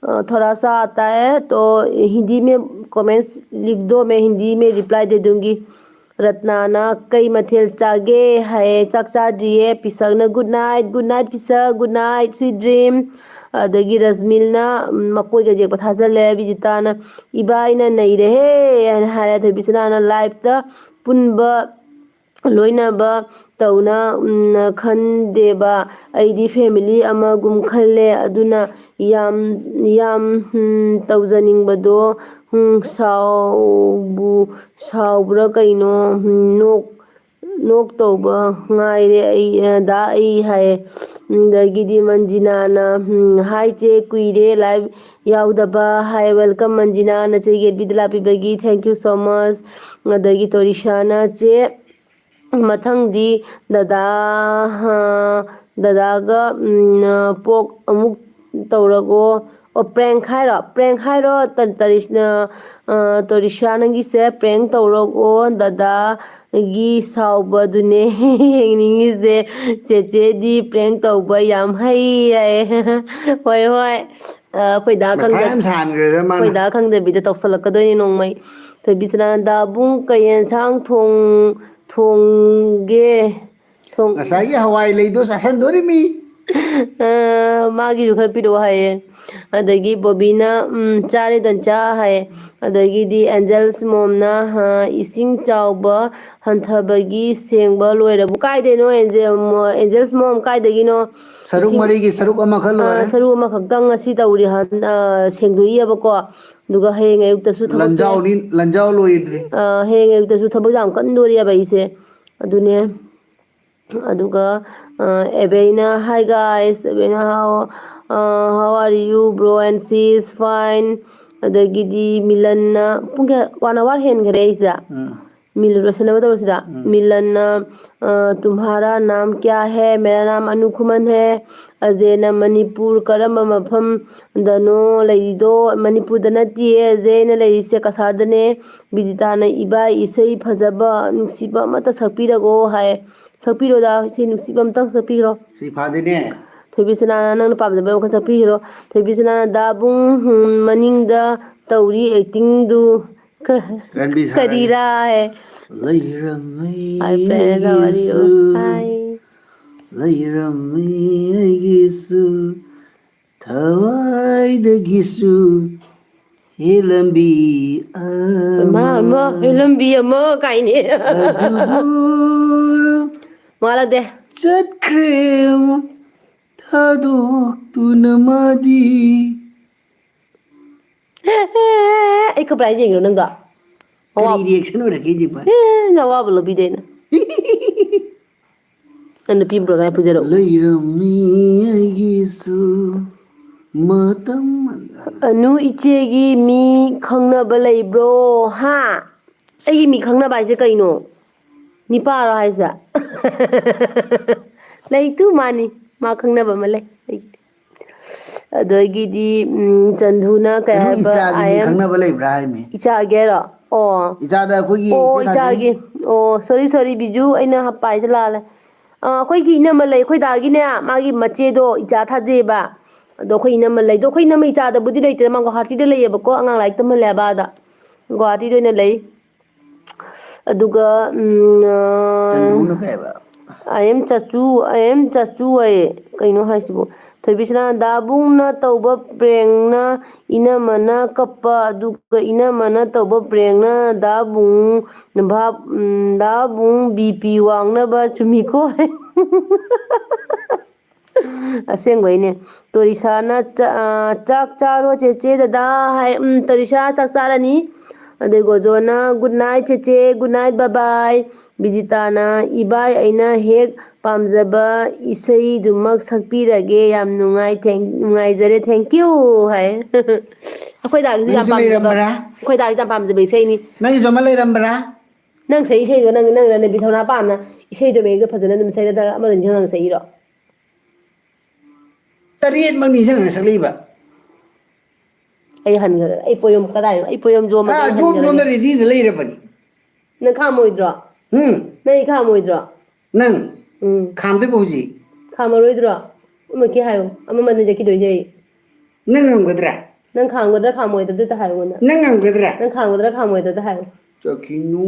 अ, थोड़ा सा आता है, तो हिंदी में कमेंट्स लिख दो, मैं हिंदी में रिप्लाई दे दूंगी।" ꯔꯠꯅꯥꯅ "ꯀꯩ ꯃꯊꯦꯜ ꯆꯥꯒꯦ?" ꯍꯥꯏꯌꯦ꯫ "ꯆꯥꯛ ꯆꯥꯗ꯭ꯔꯤꯌꯦ꯫" ꯄꯤꯁꯛꯅ "Good night, good night ꯄꯤꯁꯛ, good night, sweet dream꯫" ꯑꯗꯒꯤ ꯔꯖꯃꯤꯜꯅ, ꯎꯝ, ꯃꯀꯣꯏꯒ ꯌꯦꯛꯄ ꯊꯥꯖꯜꯂꯦ꯫ ꯕꯤꯖꯤꯇꯥꯅ "ꯏꯕꯥꯏꯅ ꯅꯩꯔꯦꯍꯦ" ꯍꯥꯏꯅ ꯍꯥꯏꯔꯦ꯫ ꯊꯣꯏꯕꯤꯁꯅꯥꯅ "ꯂꯥꯏꯐꯇ ꯄꯨꯟꯕ ꯂꯣꯏꯅꯕ ꯇꯧꯅ, ꯎꯝ, ꯈꯟꯗꯦꯕ꯫ ꯑꯩꯗꯤ ꯐꯦꯃꯤꯂꯤ ꯑꯃꯒꯨꯝ ꯈꯜꯂꯦ꯫ ꯑꯗꯨꯅ ꯌꯥꯝ, ꯌꯥꯝ, ꯎꯝ, ꯇꯧꯖꯅꯤꯡꯕꯗꯣ, ꯎꯝ, ꯁꯥꯎꯕꯨ ꯁꯥꯎꯕ꯭ꯔꯥ ꯀꯩꯅꯣ, ꯎꯝ, ꯅꯣꯛ, ꯅꯣꯛ ꯇꯧꯕ ꯉꯥꯏꯔꯦ ꯑꯩ, ꯑ, ꯗꯥ ꯑꯩ ꯍꯥꯏꯌꯦ꯫ ꯑꯗꯒꯤꯗꯤ ꯃꯟꯖꯤꯅꯥꯅ, ꯎꯝ, "Hi ꯆꯦ, ꯀꯨꯏꯔꯦ ꯂꯥꯏꯚ ꯌꯥꯎꯗꯕ" ꯍꯥꯏ꯫ "Welcome ꯃꯟꯖꯤꯅꯥ, ꯅꯆꯦꯒꯤ ꯑꯦꯐ ꯕꯤꯗ ꯂꯥꯛꯄꯤꯕꯒꯤ, thank you so much꯫" ꯑꯗꯒꯤ ꯇꯣꯔꯤꯁꯥꯅ "ꯆꯦ, ꯃꯊꯪꯗꯤ ꯗꯗꯥ, ꯑ, ꯗꯗꯥꯒ ꯎꯝ, ꯑ, ꯄꯣꯛ ꯑꯃꯨꯛ ꯇꯧꯔꯒꯣ꯫ ꯑꯣ, prank ꯍꯥꯏꯔꯣ? Prank ꯍꯥꯏꯔꯣ? ꯇ-, ꯇꯔꯤꯁꯅ, ꯑ, ꯇꯣꯔꯤꯁꯥ, ꯅꯪꯒꯤꯁꯦ prank ꯇꯧꯔꯒꯣ꯫ ꯗꯗꯥꯒꯤ ꯁꯥꯎꯕꯗꯨꯅꯦ ꯌꯦꯡꯅꯤꯡꯉꯤꯁꯦ꯫ ꯆꯦꯆꯦꯗꯤ prank ꯇꯧꯕ ꯌꯥꯝ ꯍꯩ ꯍꯥꯏꯌꯦ꯫ ꯍꯣꯏ, ꯍꯣꯏ꯫ ꯑ, ꯑꯩꯈꯣꯏꯗ ꯃꯊꯥ ꯈꯪꯗ-, ꯌꯥꯝ ꯁꯥꯍꯟꯈ꯭ꯔꯦꯗ ꯃꯥꯅ꯫ ꯑꯩꯈꯣꯏꯗ ꯈꯪꯗꯕꯤꯗ ꯇꯧꯁꯜꯂꯛꯀꯗꯣꯏꯅꯦ ꯅꯣꯡꯃꯩ꯫ ꯊꯣꯏꯕꯤꯁꯅꯥ, ꯗꯥꯕꯨꯡ ꯀꯩ ꯌꯦꯟꯁꯥꯡ ꯊꯣꯡ-, ꯊꯣꯡꯒꯦ? ꯊꯣꯡ-, ꯉꯁꯥꯏꯒꯤ ꯍꯋꯥꯏ ꯂꯩꯗꯣ ꯆꯥꯁꯟꯗꯣꯔꯤꯃꯤ꯫ ꯑ, ꯃꯥꯒꯤꯁꯨ ꯈꯔ ꯄꯤꯔꯛꯑꯣ ꯍꯥꯏꯌꯦ꯫ ꯑꯗꯒꯤ ꯕꯣꯕꯤꯅ, "ꯎꯝ, ꯆꯥꯔꯦ ꯗꯟꯆꯥ" ꯍꯥꯏꯌꯦ꯫ ꯑꯗꯒꯤꯗꯤ ꯑꯦꯟꯖꯦꯜꯁ ꯃꯣꯝꯅ, ꯑ, "ꯏꯁꯤꯡ ꯆꯥꯎꯕ ꯍꯟꯊꯕꯒꯤ ꯁꯦꯡꯕ ꯂꯣꯏꯔꯕ"꯫ ꯀꯥꯏꯗꯩꯅꯣ ꯑꯦꯟꯖꯦꯜ ꯃꯣ-, ꯑꯦꯟꯖꯦꯜꯁ ꯃꯣꯝ, ꯀꯥꯏꯗꯒꯤꯅꯣ? ꯁꯔꯨꯛ ꯏꯁꯤꯡ, ꯃꯔꯤꯒꯤ ꯁꯔꯨꯛ ꯑꯃꯈꯛ ꯑ, ꯂꯣꯏꯔꯦ꯫ ꯁꯔꯨꯛ ꯑꯃꯈꯛꯇꯪ ꯉꯁꯤ ꯇꯧꯔꯤ ꯍꯥꯟ-, ꯑ, ꯁꯦꯡꯗꯣꯛꯏꯑꯕꯀꯣ꯫ ꯑꯗꯨꯒ ꯍꯌꯦꯡ ꯑꯌꯨꯛꯇꯁꯨ ꯊꯕꯛꯁꯦ, ꯂꯟꯖꯥꯎꯅꯤ, ꯂꯟꯖꯥꯎ ꯂꯣꯏꯗ꯭ꯔꯤ꯫ ꯑ, ꯍꯌꯦꯡ ꯑꯌꯨꯛꯇꯁꯨ ꯊꯕꯛ ꯌꯥꯝ ꯀꯟꯗꯣꯔꯤꯑꯕ ꯑꯩꯁꯦ꯫ ꯑꯗꯨꯅꯦ꯫ ꯑꯗꯨꯒ, ꯑ, ꯑꯦꯕꯦꯅ, "Hi guys, ꯑꯦꯕꯦꯅ, how, uh, how are you, bro and sis?" "Fine." ꯑꯗꯒꯤꯗꯤ ꯃꯤꯂꯟꯅ, ꯄꯨꯡ ꯀꯌꯥ? One hour ꯍꯦꯟꯈꯔꯦ ꯑꯩꯁꯦ꯫ ꯎꯝ꯫ ꯃꯤꯂꯟ ꯂꯣꯏꯁꯟꯅꯕ ꯇꯧꯔꯁꯤꯔꯥ? ꯎꯝ꯫ ꯃꯤꯂꯟꯅ, ꯑ, "तुम्हारा नाम क्या है? मेरा नाम अनु खुमन है." ꯑꯖꯦꯅ, "ꯃꯅꯤꯄꯨꯔ ꯀꯔꯝꯕ ꯃꯐꯝꯗꯅꯣ ꯂꯩꯔꯤꯗꯣ?" ꯃꯅꯤꯄꯨꯔꯗ ꯅꯠꯇꯤꯌꯦ ꯑꯖꯦ, ꯑꯩꯅ ꯂꯩꯔꯤꯁꯦ ꯀꯁꯥꯔꯗꯅꯦ꯫ ꯕꯤꯖꯤꯇꯥꯅ, "ꯏꯕꯥꯏ, ꯏꯁꯩ ꯐꯖꯕ, ꯅꯨꯡꯁꯤꯕ ꯑꯃꯇ ꯁꯛꯄꯤꯔꯒꯣ" ꯍꯥꯏ꯫ ꯁꯛꯄꯤꯔꯣꯗ, ꯏꯁꯩ ꯅꯨꯡꯁꯤꯕ ꯑꯝꯇꯪ ꯁꯛꯄꯤꯈ꯭ꯔꯣ꯫ ꯁꯤ ꯐꯥꯗꯦꯅꯦ꯫ ꯊꯣꯏꯕꯤꯁꯅꯥꯅ ꯅꯪꯅ ꯄꯥꯝꯖꯕ ꯑꯃꯈꯛ ꯁꯛꯄꯤꯈ꯭ꯔꯣ꯫ ꯊꯣꯏꯕꯤꯁꯅꯥꯅ, "ꯗꯥꯕꯨꯡ, ꯍꯨꯝ, ꯃꯅꯤꯡꯗ ꯇꯧꯔꯤ acting ꯗꯨ ꯀ-, ꯔꯟꯕꯤꯔ ꯁꯥꯒꯅꯤ꯫ ꯀꯔꯤꯔꯥ?" ꯍꯥꯏ꯫ ꯂꯩꯔꯝꯃꯤ ꯍꯥꯏ, ꯄ꯭ꯔꯦꯔꯅꯥ ꯋꯥꯔꯤ ꯑꯩꯒꯤꯁꯨ꯫ ꯍꯥꯏ꯫ ꯂꯩꯔꯝꯃꯤ ꯑꯩꯒꯤꯁꯨ꯫ ꯊꯋꯥꯏꯗꯒꯤꯁꯨ ꯍꯦꯂꯝꯕꯤ ꯏꯃꯥ, ꯏꯃꯥ, ꯑꯃ꯫ ꯍꯦꯂꯝꯕꯤ ꯑꯃ ꯀꯥꯏꯅꯦ꯫ ꯑꯗꯨꯕꯨ ꯃꯥꯂꯗꯦ꯫ ꯆꯠꯈ꯭ꯔꯦ ꯊꯥꯗꯣꯛꯇꯨꯅ ꯃꯥꯗꯤ꯫ ꯑꯩ ꯀꯄꯔꯥꯏ ꯌꯦꯡꯉꯤꯔꯣ ꯅꯪꯗꯣ? ꯀꯔꯤ ꯑꯋꯥ-, reaction ꯑꯣꯏꯔꯛꯀꯦ ꯌꯦꯡꯕ? ꯑꯦ, ꯑꯋꯥꯕ ꯂꯧꯕꯤꯗꯦ ꯑꯩꯅ꯫ ꯅꯪ ꯅꯨꯄꯤ ꯑꯃ ꯄꯨꯔꯛꯑꯒ ꯄꯨꯖꯔꯛꯎ꯫ ꯂꯩꯔꯝꯃꯤ ꯑꯩꯒꯤꯁꯨ ꯃꯇꯝ꯫ ꯑꯅꯨ ꯏꯆꯦꯒꯤ ꯃꯤ ꯈꯪꯅꯕ ꯂꯩꯕ꯭ꯔꯣ? ꯍꯥ? ꯑꯩꯒꯤ ꯃꯤ ꯈꯪꯅꯕ ꯍꯥꯏꯁꯦ ꯀꯩꯅꯣ? ꯅꯤꯄꯥꯔꯣ ꯍꯥꯏꯁꯦ? ꯂꯩꯇꯨ ꯃꯥꯅꯤ꯫ ꯃꯥ ꯈꯪꯅꯕ ꯑꯃ ꯂꯩ꯫ ꯂꯩꯇꯦ꯫ ꯑꯗꯒꯤꯗꯤ, ꯎꯝ, ꯆꯟꯗꯨꯅ ꯀꯩ ꯑꯗꯨ ꯍꯥꯏꯕ, ꯏꯆꯥꯒꯤ I ꯃꯤ am ꯈꯪꯅꯕ ꯂꯩꯕ꯭ꯔꯥ ꯍꯥꯏꯃꯤ? ꯏꯆꯥꯒꯤ ꯍꯥꯏꯔꯣ? ꯑꯣ꯫ ꯏꯆꯥꯗ ꯑꯩꯈꯣꯏꯒꯤ ꯑꯣ, ꯏꯆꯦ ꯊꯥꯖꯩ꯫ ꯏꯆꯥꯒꯤ꯫ ꯑꯣ, sorry, sorry, ꯕꯤꯖꯨ, ꯑꯩꯅ ꯄꯥꯏꯁꯦ ꯂꯥꯜꯂꯦ꯫ ꯑ, ꯑꯩꯈꯣꯏꯒꯤ ꯏꯅꯝꯃ ꯂꯩ, ꯑꯩꯈꯣꯏ ꯗꯥꯒꯤꯅꯦ, ꯃꯥꯒꯤ ꯃꯆꯦꯗꯣ ꯏꯆꯥ ꯊꯥꯖꯩꯑꯕ꯫ ꯑꯗꯣ ꯑꯩꯈꯣꯏ ꯏꯅꯝꯃ ꯂꯩ꯫ ꯑꯗꯣ ꯑꯩꯈꯣꯏ ꯏꯅꯝꯃ ꯏꯆꯥꯗꯕꯨꯗꯤ ꯂꯩꯇꯦ, ꯃꯥ ꯒꯨꯋꯥꯍꯥꯇꯤꯗ ꯂꯩꯌꯦꯕꯀꯣ, ꯑꯉꯥꯡ ꯂꯥꯏꯔꯤꯛ ꯇꯝꯍꯜꯂꯦ ꯍꯥꯏꯕ ꯑꯥꯗ꯫ ꯒꯨꯋꯥꯍꯥꯇꯤꯗ ꯑꯣꯏꯅ ꯂꯩ꯫ ꯑꯗꯨꯒ, ꯎꯝ, ꯑ, ꯆꯟꯗꯨꯅ ꯀꯩ ꯍꯥꯏꯕ? I am ꯆꯆꯨ, I am ꯆꯆꯨ ꯍꯥꯏꯌꯦ꯫ ꯀꯩꯅꯣ ꯍꯥꯏꯁꯤꯕꯨ? ꯊꯣꯏꯕꯤꯁꯅꯥ, ꯗꯥꯕꯨꯡꯅ ꯇꯧꯕ ꯄ꯭ꯔꯦꯡꯅ ꯏꯅꯝꯃꯅ ꯀꯞꯄ, ꯑꯗꯨꯒ ꯏꯅꯝꯃꯅ ꯇꯧꯕ ꯄ꯭ꯔꯦꯡꯅ ꯗꯥꯕꯨꯡ ꯚꯥꯞ, ꯎꯝ, ꯗꯥꯕꯨꯡ B P ꯋꯥꯡꯅꯕ ꯆꯨꯝꯃꯤꯀꯣ꯫ ꯑꯁꯦꯡꯕꯩꯅꯦ꯫ ꯇꯣꯔꯤꯁꯥꯅ ꯆꯥ-, ꯑ, "ꯆꯥꯛ ꯆꯥꯔꯣ ꯆꯦꯆꯦ ꯗꯗꯥ" ꯍꯥꯏ꯫ ꯎꯝ, ꯇꯣꯔꯤꯁꯥ ꯆꯥꯛ ꯆꯥꯔꯅꯤ꯫ ꯑꯗꯩ ꯒꯣꯖꯣꯅ, "Good night ꯆꯦꯆꯦ, good night, bye bye." ꯕꯤꯖꯤꯇꯥꯅ, "ꯏꯕꯥꯏ, ꯑꯩꯅ ꯍꯦꯛ ꯄꯥꯝꯖꯕ ꯏꯁꯩꯗꯨꯃꯛ ꯁꯛꯄꯤꯔꯒꯦ꯫ ꯌꯥꯝ ꯅꯨꯡꯉꯥꯏ, thank-, ꯅꯨꯡꯉꯥꯏꯖꯔꯦ, thank you" ꯍꯥꯏ꯫ ꯑꯩꯈꯣꯏ ꯗꯥꯒꯤꯁꯨ ꯌꯥꯝ ꯅꯪꯁꯨ ꯄꯥꯝꯖꯕ, ꯂꯩꯔꯝꯕ꯭ꯔꯥ? ꯑꯩꯈꯣꯏ ꯗꯥꯒꯤꯁꯨ ꯌꯥꯝ ꯄꯥꯝꯖꯕ ꯏꯁꯩꯅꯤ꯫ ꯅꯪꯒꯤꯁꯨ ꯑꯃ ꯂꯩꯔꯝꯕ꯭ꯔꯥ? ꯅꯪ ꯁꯛꯏ ꯏꯁꯩꯗꯣ, ꯅꯪ, ꯅꯪ ꯅꯕꯤ ꯊꯧꯅꯥ ꯄꯥꯝꯅ ꯏꯁꯩꯗꯣ ꯃꯌꯦꯛꯇꯣ ꯐꯖꯅ ꯑꯗꯨꯝ ꯁꯛꯏ ꯅꯠꯇ꯭ꯔꯒ ꯑꯃꯗꯣ ꯅꯤꯡꯁꯤꯡꯉꯒ ꯁꯛꯏꯔꯣ? ꯇꯔꯦꯠꯃꯛ ꯅꯤꯡꯁꯤꯡꯉꯒ ꯁꯛꯂꯛꯏꯕ꯫ ꯑꯩ ꯍꯟꯈ꯭ꯔꯦ꯫ ꯑꯩ ꯄꯣꯌꯣꯝ ꯀꯗꯥꯏꯅꯣ? ꯑꯩ ꯄꯣꯌꯣꯝ ꯖꯣꯝ ꯑꯥ, ꯑꯃꯗ ꯖꯣꯝ ꯍꯟꯈ꯭ꯔꯦ꯫ ꯖꯣꯝꯗ ꯔꯦꯗꯤꯗ ꯂꯩꯔꯕꯅꯤ꯫ ꯅꯪ ꯈꯥꯝꯃꯣꯏꯗ꯭ꯔꯣ? ꯎꯝ꯫ ꯅꯪ ꯑꯩ ꯈꯥꯝꯃꯣꯏꯗ꯭ꯔꯣ? ꯅꯪ ꯎꯝ꯫ ꯈꯥꯝꯗꯣꯏꯕ ꯍꯧꯖꯤꯛ꯫ ꯈꯥꯝꯃꯔꯣꯏꯗ꯭ꯔꯣ? ꯑꯃ ꯀꯤ ꯍꯥꯏꯌꯨ꯫ ꯑꯃ ꯃꯅꯤꯡ ꯆꯠꯈꯤꯗꯣꯏꯁꯦ ꯑꯩ꯫ ꯅꯪ ꯉꯝꯒꯗ꯭ꯔꯥ? ꯅꯪ ꯈꯥꯝꯒꯗ꯭ꯔꯥ ꯈꯥꯝꯃꯣꯏꯗ꯭ꯔꯥ ꯑꯗꯨ ꯍꯥꯏꯌꯨ ꯑꯩꯉꯣꯟꯗ꯫ ꯅꯪ ꯉꯝꯒꯗ꯭ꯔꯥ? ꯅꯪ ꯈꯥꯝꯒꯗ꯭ꯔꯥ ꯈꯥꯝꯃꯣꯏꯗ꯭ꯔꯥ ꯑꯗꯨ ꯍꯥꯏꯌꯨ꯫ ꯆꯠꯈꯤꯅꯨ,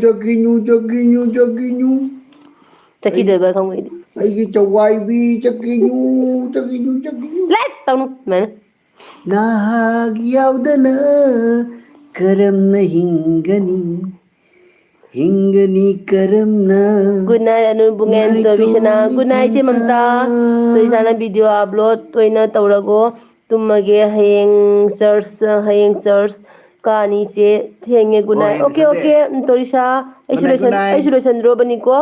ꯆꯠꯈꯤꯅꯨ, ꯆꯠꯈꯤꯅꯨ, ꯆꯠꯈꯤꯅꯨ꯫ ꯆꯠꯈꯤꯗꯣꯏꯕ ꯈꯪꯕ ꯑꯩꯗꯤ꯫ ꯑꯩꯒꯤ ꯆꯋꯥꯏꯕꯤ, ꯆꯠꯈꯤꯅꯨ, ꯆꯠꯈꯤꯅꯨ, ꯆꯠꯈꯤꯅꯨ꯫ ꯂꯦꯠ ꯇꯧꯅꯨ ꯑꯗꯨꯃꯥꯏꯅ꯫ ꯅꯍꯥꯛ ꯌꯥꯎꯗꯅ ꯀꯔꯝꯅ ꯍꯤꯡꯒꯅꯤ? ꯍꯤꯡꯒꯅꯤ ꯀꯔꯝꯅ? Good night, Anu ꯕꯨꯡꯉꯦꯟ, ꯅꯥꯏꯇꯣꯝ ꯇꯣꯕꯤꯁꯅꯥ꯫ Good night, ꯆꯦ ꯃꯝꯇꯥ꯫ ꯏꯊꯟꯇ꯫ ꯇꯣꯕꯤꯁꯅꯥ, video upload ꯇꯣꯏꯅ ꯇꯧꯔꯒꯣ꯫ ꯇꯨꯝꯃꯒꯦ, ꯍꯌꯦꯡ church, ꯍꯌꯦꯡ church ꯀꯥꯅꯤ, ꯆꯦ꯫ ꯊꯦꯡꯉꯦ, good night꯫ ꯍꯣꯏ, okay, ꯁꯟꯗꯦ꯫ Okay, ꯎꯝ, ꯇꯣꯔꯤꯁꯥ, ꯑꯩꯁꯨ good night, good ꯂꯣꯏꯁꯟ-, night꯫ ꯑꯩꯁꯨ ꯂꯣꯏꯁꯟꯗ꯭ꯔꯣꯕꯅꯤꯀꯣ꯫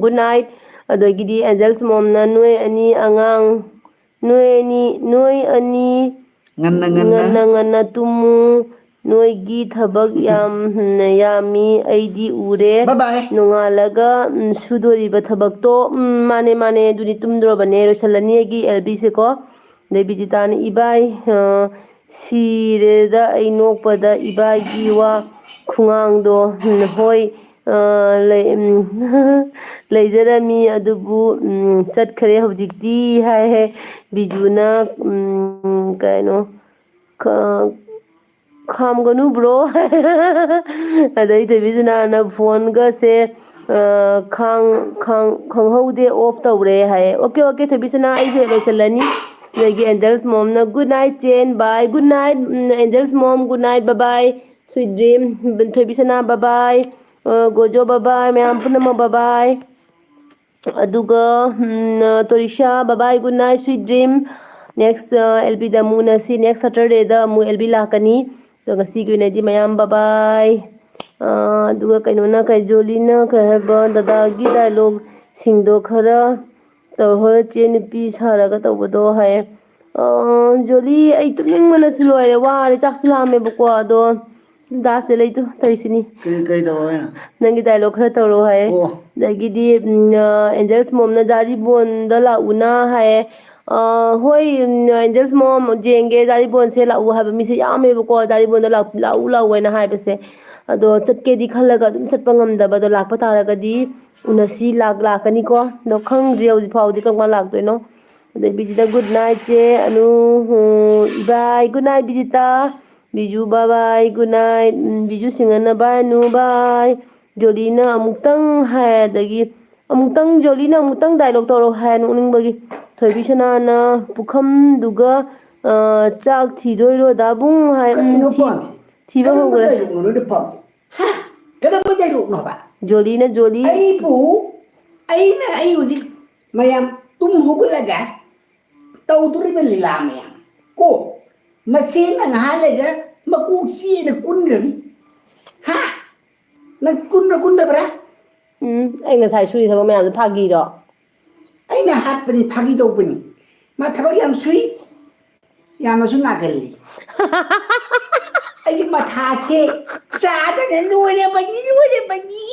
Good night꯫ ꯑꯗꯒꯤꯗꯤ Angels ꯃꯣꯝꯅ ꯅꯣꯏ ꯑꯅꯤ ꯑꯉꯥꯡ ꯅꯣꯏ ꯑꯅꯤ, ꯅꯣꯏ ꯑꯅꯤ ꯉꯟꯅ, ꯉꯟꯅ꯫ ꯉꯟꯅ, ꯉꯟꯅ ꯇꯨꯝꯃꯨ꯫ ꯅꯣꯏꯒꯤ ꯊꯕꯛ ꯌꯥꯝ ꯌꯥꯝꯃꯤ, ꯑꯩꯗꯤ ꯎꯔꯦ꯫ Bye bye. ꯅꯣꯡꯉꯥꯜꯂꯒ, ꯎꯝ, ꯁꯨꯗꯣꯔꯤꯕ ꯊꯕꯛꯇꯣ, ꯎꯝ, ꯃꯥꯅꯦ, ꯃꯥꯅꯦ, ꯑꯗꯨꯗꯤ ꯇꯨꯝꯗ꯭ꯔꯣꯕꯅꯦ, ꯂꯣꯏꯁꯜꯂꯅꯤ ꯑꯩꯒꯤ ꯑꯦꯜ ꯕꯤꯁꯦꯀꯣ꯫ ꯑꯗꯩ ꯕꯤꯖꯤꯇꯥꯅ, "ꯏꯕꯥꯏ, ꯑ, ꯁꯤꯔꯦꯗ ꯑꯩ ꯅꯣꯛꯄꯗ, ꯏꯕꯥꯏꯒꯤ ꯋꯥ ꯈꯨꯉꯥꯡꯗꯣ, ꯎꯝ, ꯍꯣꯏ, ꯑ, ꯂꯩ-, ꯎꯝ, ꯂꯩꯖꯔꯝꯃꯤ, ꯑꯗꯨꯕꯨ, ꯎꯝ, ꯆꯠꯈ꯭ꯔꯦ ꯍꯧꯖꯤꯛꯇꯤ", ꯍꯥꯏ, ꯍꯥꯏ꯫ ꯕꯤꯖꯨꯅ, ꯎꯝ, ꯀꯩꯅꯣ, ꯈ-, "ꯈꯥꯝꯒꯅꯨ bro"꯫ ꯑꯗꯩ ꯊꯣꯏꯕꯤꯁꯅꯥꯅ, "ꯐꯣꯟꯒꯁꯦ, ꯑ, ꯈꯥꯡ-, ꯈꯥꯡ-, ꯈꯪꯍꯧꯗꯦ, off ꯇꯧꯔꯦ", ꯍꯥꯏꯌꯦ꯫ "Okay, okay, ꯊꯣꯏꯕꯤꯁꯅꯥ, ꯑꯩꯁꯦ ꯂꯣꯏꯁꯤꯜꯂꯅꯤ"꯫ ꯑꯗꯒꯤ ꯑꯦꯟꯖꯦꯜꯁ ꯃꯣꯝꯅ, "Good night, ꯆꯦꯟ, bye, good night, um, angels mom, good night, bye bye, sweet dream, ꯊꯣꯏꯕꯤꯁꯅꯥ, bye bye, ꯑ, ꯒꯣꯖꯣ, bye bye, ꯃꯌꯥꯝ ꯄꯨꯝꯅꯃꯛ, bye bye"꯫ ꯑꯗꯨꯒ, ꯎꯝ, ꯇꯣꯔꯤꯁꯥ, bye bye, good night, sweet dream꯫ Next, ꯑ, ꯑꯦꯜ ꯕꯤꯗ ꯑꯃꯨꯛ ꯎꯅꯁꯤ꯫ Next Saturdayꯗ ꯑꯃꯨꯛ ꯑꯦꯜ ꯕꯤ ꯂꯥꯛꯀꯅꯤ꯫ ꯑꯗꯣ ꯉꯁꯤꯒꯤ ꯑꯣꯏꯅꯗꯤ ꯃꯌꯥꯝ bye bye꯫ ꯑ, ꯑꯗꯨꯒ ꯀꯩꯅꯣꯅ, ꯀꯩ, ꯖꯣꯂꯤꯅ ꯀꯩ ꯍꯥꯏꯕ, ꯗꯗꯥꯒꯤ dialogueꯁꯤꯡꯗꯣ ꯈꯔ ꯇꯧꯔꯣ, ꯆꯦ ꯅꯨꯄꯤ ꯁꯥꯔꯒ ꯇꯧꯕꯗꯣ ꯍꯥꯏꯌꯦ꯫ ꯑ, ꯖꯣꯂꯤ, ꯑꯩ ꯇꯨꯝꯅꯤꯡꯕꯅꯁꯨ ꯂꯣꯏꯔꯦ, ꯋꯥꯔꯦ, ꯆꯥꯛꯁꯨ ꯂꯥꯝꯃꯦꯕꯀꯣ꯫ ꯑꯗꯣ ꯗꯥꯁꯦ ꯂꯩꯇꯨ ꯇꯧꯔꯤꯁꯤꯅꯤ꯫ ꯀꯔꯤ, ꯀꯔꯤ ꯇꯧꯔꯣ ꯍꯥꯏꯅꯣ? ꯅꯪꯒꯤ dialogue ꯈꯔ ꯇꯧꯔꯣ ꯍꯥꯏꯌꯦ꯫ ꯑꯣ꯫ ꯑꯗꯒꯤꯗꯤ, ꯎꯝ, ꯑ, ꯑꯦꯟꯖꯦꯜꯁ ꯃꯣꯝꯅ ꯖꯥꯔꯤꯕꯣꯟꯗ ꯂꯥꯛꯎꯅ ꯍꯥꯏꯌꯦ꯫ ꯑ, ꯍꯣꯏ, ꯎꯝ, ꯑꯦꯟꯖꯦꯜꯁ ꯃꯣꯝ, ꯌꯦꯡꯒꯦ, ꯖꯥꯔꯤꯕꯣꯟꯁꯦ ꯂꯥꯛꯎ ꯍꯥꯏꯕ ꯃꯤꯁꯦ ꯌꯥꯝꯃꯦꯕꯀꯣ, ꯖꯥꯔꯤꯕꯣꯟꯗ ꯂꯥꯛ-, ꯂꯥꯛꯎ, ꯂꯥꯛꯎ ꯍꯥꯏꯅ ꯍꯥꯏꯕꯁꯦ꯫ ꯑꯗꯣ ꯆꯠꯀꯦꯗꯤ ꯈꯜꯂꯒ ꯑꯗꯨꯝ ꯆꯠꯄ ꯉꯝꯗꯕ, ꯑꯗꯣ ꯂꯥꯛꯄ ꯇꯥꯔꯒꯗꯤ ꯎꯅꯁꯤ, ꯂꯥꯛ-, ꯂꯥꯛꯀꯅꯤꯀꯣ꯫ ꯑꯗꯣ ꯈꯪꯗ꯭ꯔꯤ ꯍꯧꯖꯤꯛ ꯐꯥꯎꯗꯤ ꯀꯔꯝ ꯀꯥꯟ ꯂꯥꯛꯇꯣꯏꯅꯣ꯫ ꯑꯗꯩ ꯕꯤꯖꯤꯇꯥ, "Good night ꯆꯦ ꯑꯅꯨ", ꯎꯝ, "Bye, good night ꯕꯤꯖꯤꯇꯥ", Biju, "Bye bye, good night", ꯎꯝ, ꯕꯤꯖꯨ ꯁꯤꯡꯍꯅ, "Bye ꯑꯅꯨ, bye"꯫ ꯖꯣꯂꯤꯅ ꯑꯃꯨꯛꯇꯪ ꯍꯥꯏ, ꯑꯗꯒꯤ ꯑꯃꯨꯛꯇꯪ, ꯖꯣꯂꯤꯅ ꯑꯃꯨꯛꯇꯪ dialogue ꯇꯧꯔꯛꯑꯣ ꯍꯥꯏ, ꯅꯣꯛꯅꯤꯡꯕꯒꯤ꯫ ꯊꯣꯏꯕꯤꯁꯅꯥꯅ, "ꯄꯨꯈꯝꯗꯨꯒ, ꯑ, ꯆꯥꯛ ꯊꯤꯗꯣꯏꯔꯣ ꯗꯥꯕꯨꯡ?" ꯍꯥꯏ, ꯎꯝ, ꯀꯔꯤꯅꯣ ꯊꯤ-, ꯄꯥꯝꯃꯤ? ꯊꯤꯕ ꯀꯔꯝꯕ ꯍꯧꯈ꯭ꯔꯦ꯫ Dialogueꯅꯣ ꯅꯣꯏꯅ ꯄꯥꯝꯃꯤ? ꯍꯥ? ꯀꯔꯝꯕ dialogueꯅꯣꯕ? ꯖꯣꯂꯤꯅ, ꯖꯣꯂꯤ꯫ ꯑꯩꯕꯨ, ꯑꯩꯅ, ꯑꯩ ꯍꯧꯖꯤꯛ ꯃꯌꯥꯝ ꯇꯨꯝ ꯍꯧꯒꯠꯂꯒ ꯇꯧꯗꯣꯔꯤꯕ ꯂꯤꯂꯥ ꯃꯌꯥꯝ ꯀꯣ, ꯃꯁꯦꯟꯅ ꯉꯥꯏꯍꯥꯛ ꯂꯩꯒ ꯃꯀꯣꯛ ꯆꯤꯛꯑꯦꯅ ꯀꯨꯟꯈ꯭ꯔꯅꯤ꯫ ꯍꯥ? ꯅꯪ ꯀꯨꯟꯕ꯭ꯔꯥ ꯀꯨꯟꯗꯕ꯭ꯔꯥ? ꯎꯝ, ꯑꯩ ꯉꯁꯥꯏ ꯁꯨꯔꯤ ꯊꯕꯛ ꯃꯌꯥꯝꯗꯣ ꯐꯥꯒꯤꯔꯣ? ꯑꯩꯅ ꯍꯥꯠꯄꯅꯤ, ꯐꯥꯒꯤ ꯇꯧꯕꯅꯤ꯫ ꯃꯥ ꯊꯕꯛ ꯌꯥꯝ ꯁꯨꯏ, ꯌꯥꯝꯅꯁꯨ ꯅꯥꯒꯜꯂꯤ꯫ ꯑꯩꯒꯤ ꯃꯊꯥꯁꯦ ꯆꯥꯗꯅ ꯂꯣꯏꯔꯕꯅꯤ, ꯂꯣꯏꯔꯕꯅꯤ꯫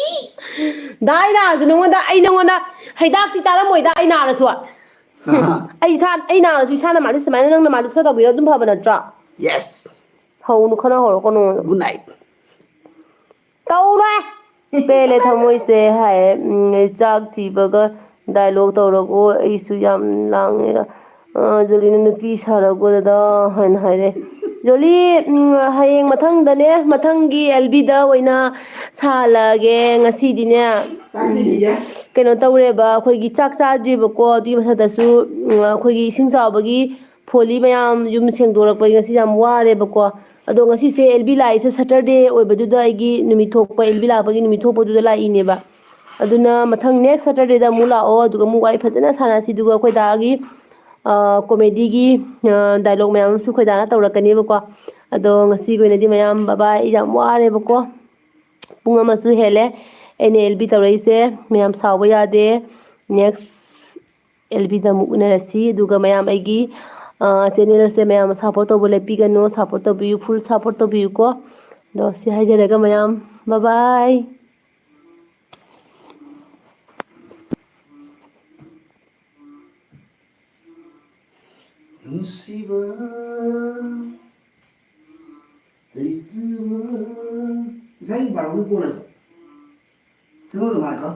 ꯗꯥ, ꯑꯩ ꯅꯥꯔꯁꯨ ꯅꯉꯣꯟꯗ, ꯑꯩ ꯅꯉꯣꯟꯗ ꯍꯤꯗꯥꯛꯇꯤ ꯆꯥꯔꯝꯃꯣꯏꯗ, ꯑꯩ ꯅꯥꯔꯁꯨ꯫ ꯑꯩ ꯏꯁꯥ, ꯑꯩ ꯅꯥꯔꯁꯨ ꯏꯁꯥꯅ ꯃꯥꯂꯤꯁ ꯁꯨꯃꯥꯏꯅ ꯅꯪꯅ ꯃꯥꯂꯤꯁ ꯈꯔ ꯇꯧꯕꯤꯔ ꯑꯗꯨꯝ ꯐꯕ ꯅꯠꯇ꯭ꯔꯣ? Yes꯫ ꯍꯧꯅ ꯈꯔ ꯍꯧꯔꯛꯀꯅꯣ꯫ Good night꯫ ꯇꯧꯔꯣꯏ꯫ ꯄꯦꯜꯂꯦ ꯊꯃꯣꯏꯁꯦ ꯍꯥꯏꯌꯦ꯫ ꯎꯝ, ꯆꯥꯛ ꯊꯤꯕꯒ dialogue ꯇꯧꯔꯒꯣ, ꯑꯩꯁꯨ ꯌꯥꯝ ꯂꯥꯡꯉꯦ꯫ ꯑ, ꯖꯣꯂꯤꯅ ꯅꯨꯄꯤ ꯁꯥꯔꯒꯣ ꯗꯗꯥ ꯍꯥꯏꯅ ꯍꯥꯏꯔꯦ꯫ ꯖꯣꯂꯤ, ꯎꯝ, ꯍꯌꯦꯡ ꯃꯊꯪꯗꯅꯦ, ꯃꯊꯪꯒꯤ ꯑꯦꯜ ꯕꯤꯗ ꯑꯣꯏꯅ ꯁꯥꯍꯜꯂꯛꯑꯒꯦ꯫ ꯉꯁꯤꯗꯤꯅꯦ, ꯎꯝ, ꯀꯩꯅꯣ ꯇꯧꯔꯦꯕ, ꯑꯩꯈꯣꯏꯒꯤ ꯆꯥꯛ ꯆꯥꯗ꯭ꯔꯤꯕꯀꯣ, ꯑꯗꯨꯒꯤ ꯃꯊꯛꯇꯁꯨ, ꯎꯝ, ꯑꯩꯈꯣꯏꯒꯤ ꯏꯁꯤꯡ ꯆꯥꯎꯕꯒꯤ ꯐꯣꯜꯂꯤ ꯃꯌꯥꯝ ꯌꯨꯝ ꯁꯦꯡꯗꯣꯔꯛꯄꯒꯤ ꯉꯁꯤ ꯌꯥꯝ ꯋꯥꯔꯦꯕꯀꯣ꯫ ꯑꯗꯣ ꯉꯁꯤꯁꯦ ꯑꯦꯜ ꯕꯤ ꯂꯥꯛꯏꯁꯦ Saturday ꯑꯣꯏꯕꯗꯨꯗ ꯑꯩꯒꯤ ꯅꯨꯃꯤꯠ ꯊꯣꯛꯄ, ꯑꯦꯜ ꯕꯤ ꯂꯥꯛꯄꯒꯤ ꯅꯨꯃꯤꯠ ꯊꯣꯛꯄꯗꯨꯗ ꯂꯥꯛꯏꯅꯦꯕ꯫ ꯑꯗꯨꯅ ꯃꯊꯪ next Saturdayꯗ ꯑꯃꯨꯛ ꯂꯥꯛꯑꯣ, ꯑꯗꯨꯒ ꯑꯃꯨꯛ ꯋꯥꯔꯤ ꯐꯖꯅ ꯁꯥꯟꯅꯁꯤ꯫ ꯑꯗꯨꯒ ꯑꯩꯈꯣꯏ ꯗꯥꯒꯤ, ꯑ, comedyꯒꯤ, ꯑ, dialogue ꯃꯌꯥꯝ ꯑꯃꯁꯨ ꯑꯩꯈꯣꯏ ꯗꯥꯅ ꯇꯧꯔꯛꯀꯅꯦꯕꯀꯣ꯫ ꯑꯗꯣ ꯉꯁꯤꯒꯤ ꯑꯣꯏꯅꯗꯤ ꯃꯌꯥꯝ bye bye, ꯑꯩ ꯌꯥꯝ ꯋꯥꯔꯦꯕꯀꯣ꯫ ꯄꯨꯡ ꯑꯃꯁꯨ ꯍꯦꯜꯂꯦ ꯑꯩꯅ ꯑꯦꯜ ꯕꯤ ꯇꯧꯔꯛꯏꯁꯦ꯫ ꯃꯌꯥꯝ ꯁꯥꯎꯕ ꯌꯥꯗꯦ꯫ Next ꯑꯦꯜ ꯕꯤꯗ ꯑꯃꯨꯛ ꯎꯅꯔꯁꯤ꯫ ꯑꯗꯨꯒ ꯃꯌꯥꯝ ꯑꯩꯒꯤ, ꯑ, channelꯁꯦ ꯃꯌꯥꯝ support ꯇꯧꯕ ꯂꯦꯞꯄꯤꯒꯅꯨ, support ꯇꯧꯕꯤꯌꯨ, full support ꯇꯧꯕꯤꯌꯨꯀꯣ꯫ ꯑꯗꯣ ꯁꯤ ꯍꯥꯏꯖꯔꯒ ꯃꯌꯥꯝ bye bye꯫ ꯅꯨꯡꯁꯤꯕ ꯂꯩꯇ꯭ꯔꯕ ꯏꯁꯩ ꯕꯥꯔꯣꯒꯤ ꯀꯣꯟꯅꯁꯨ꯫ ꯅꯉꯣꯟꯗ ꯃꯥꯏꯀꯣ꯫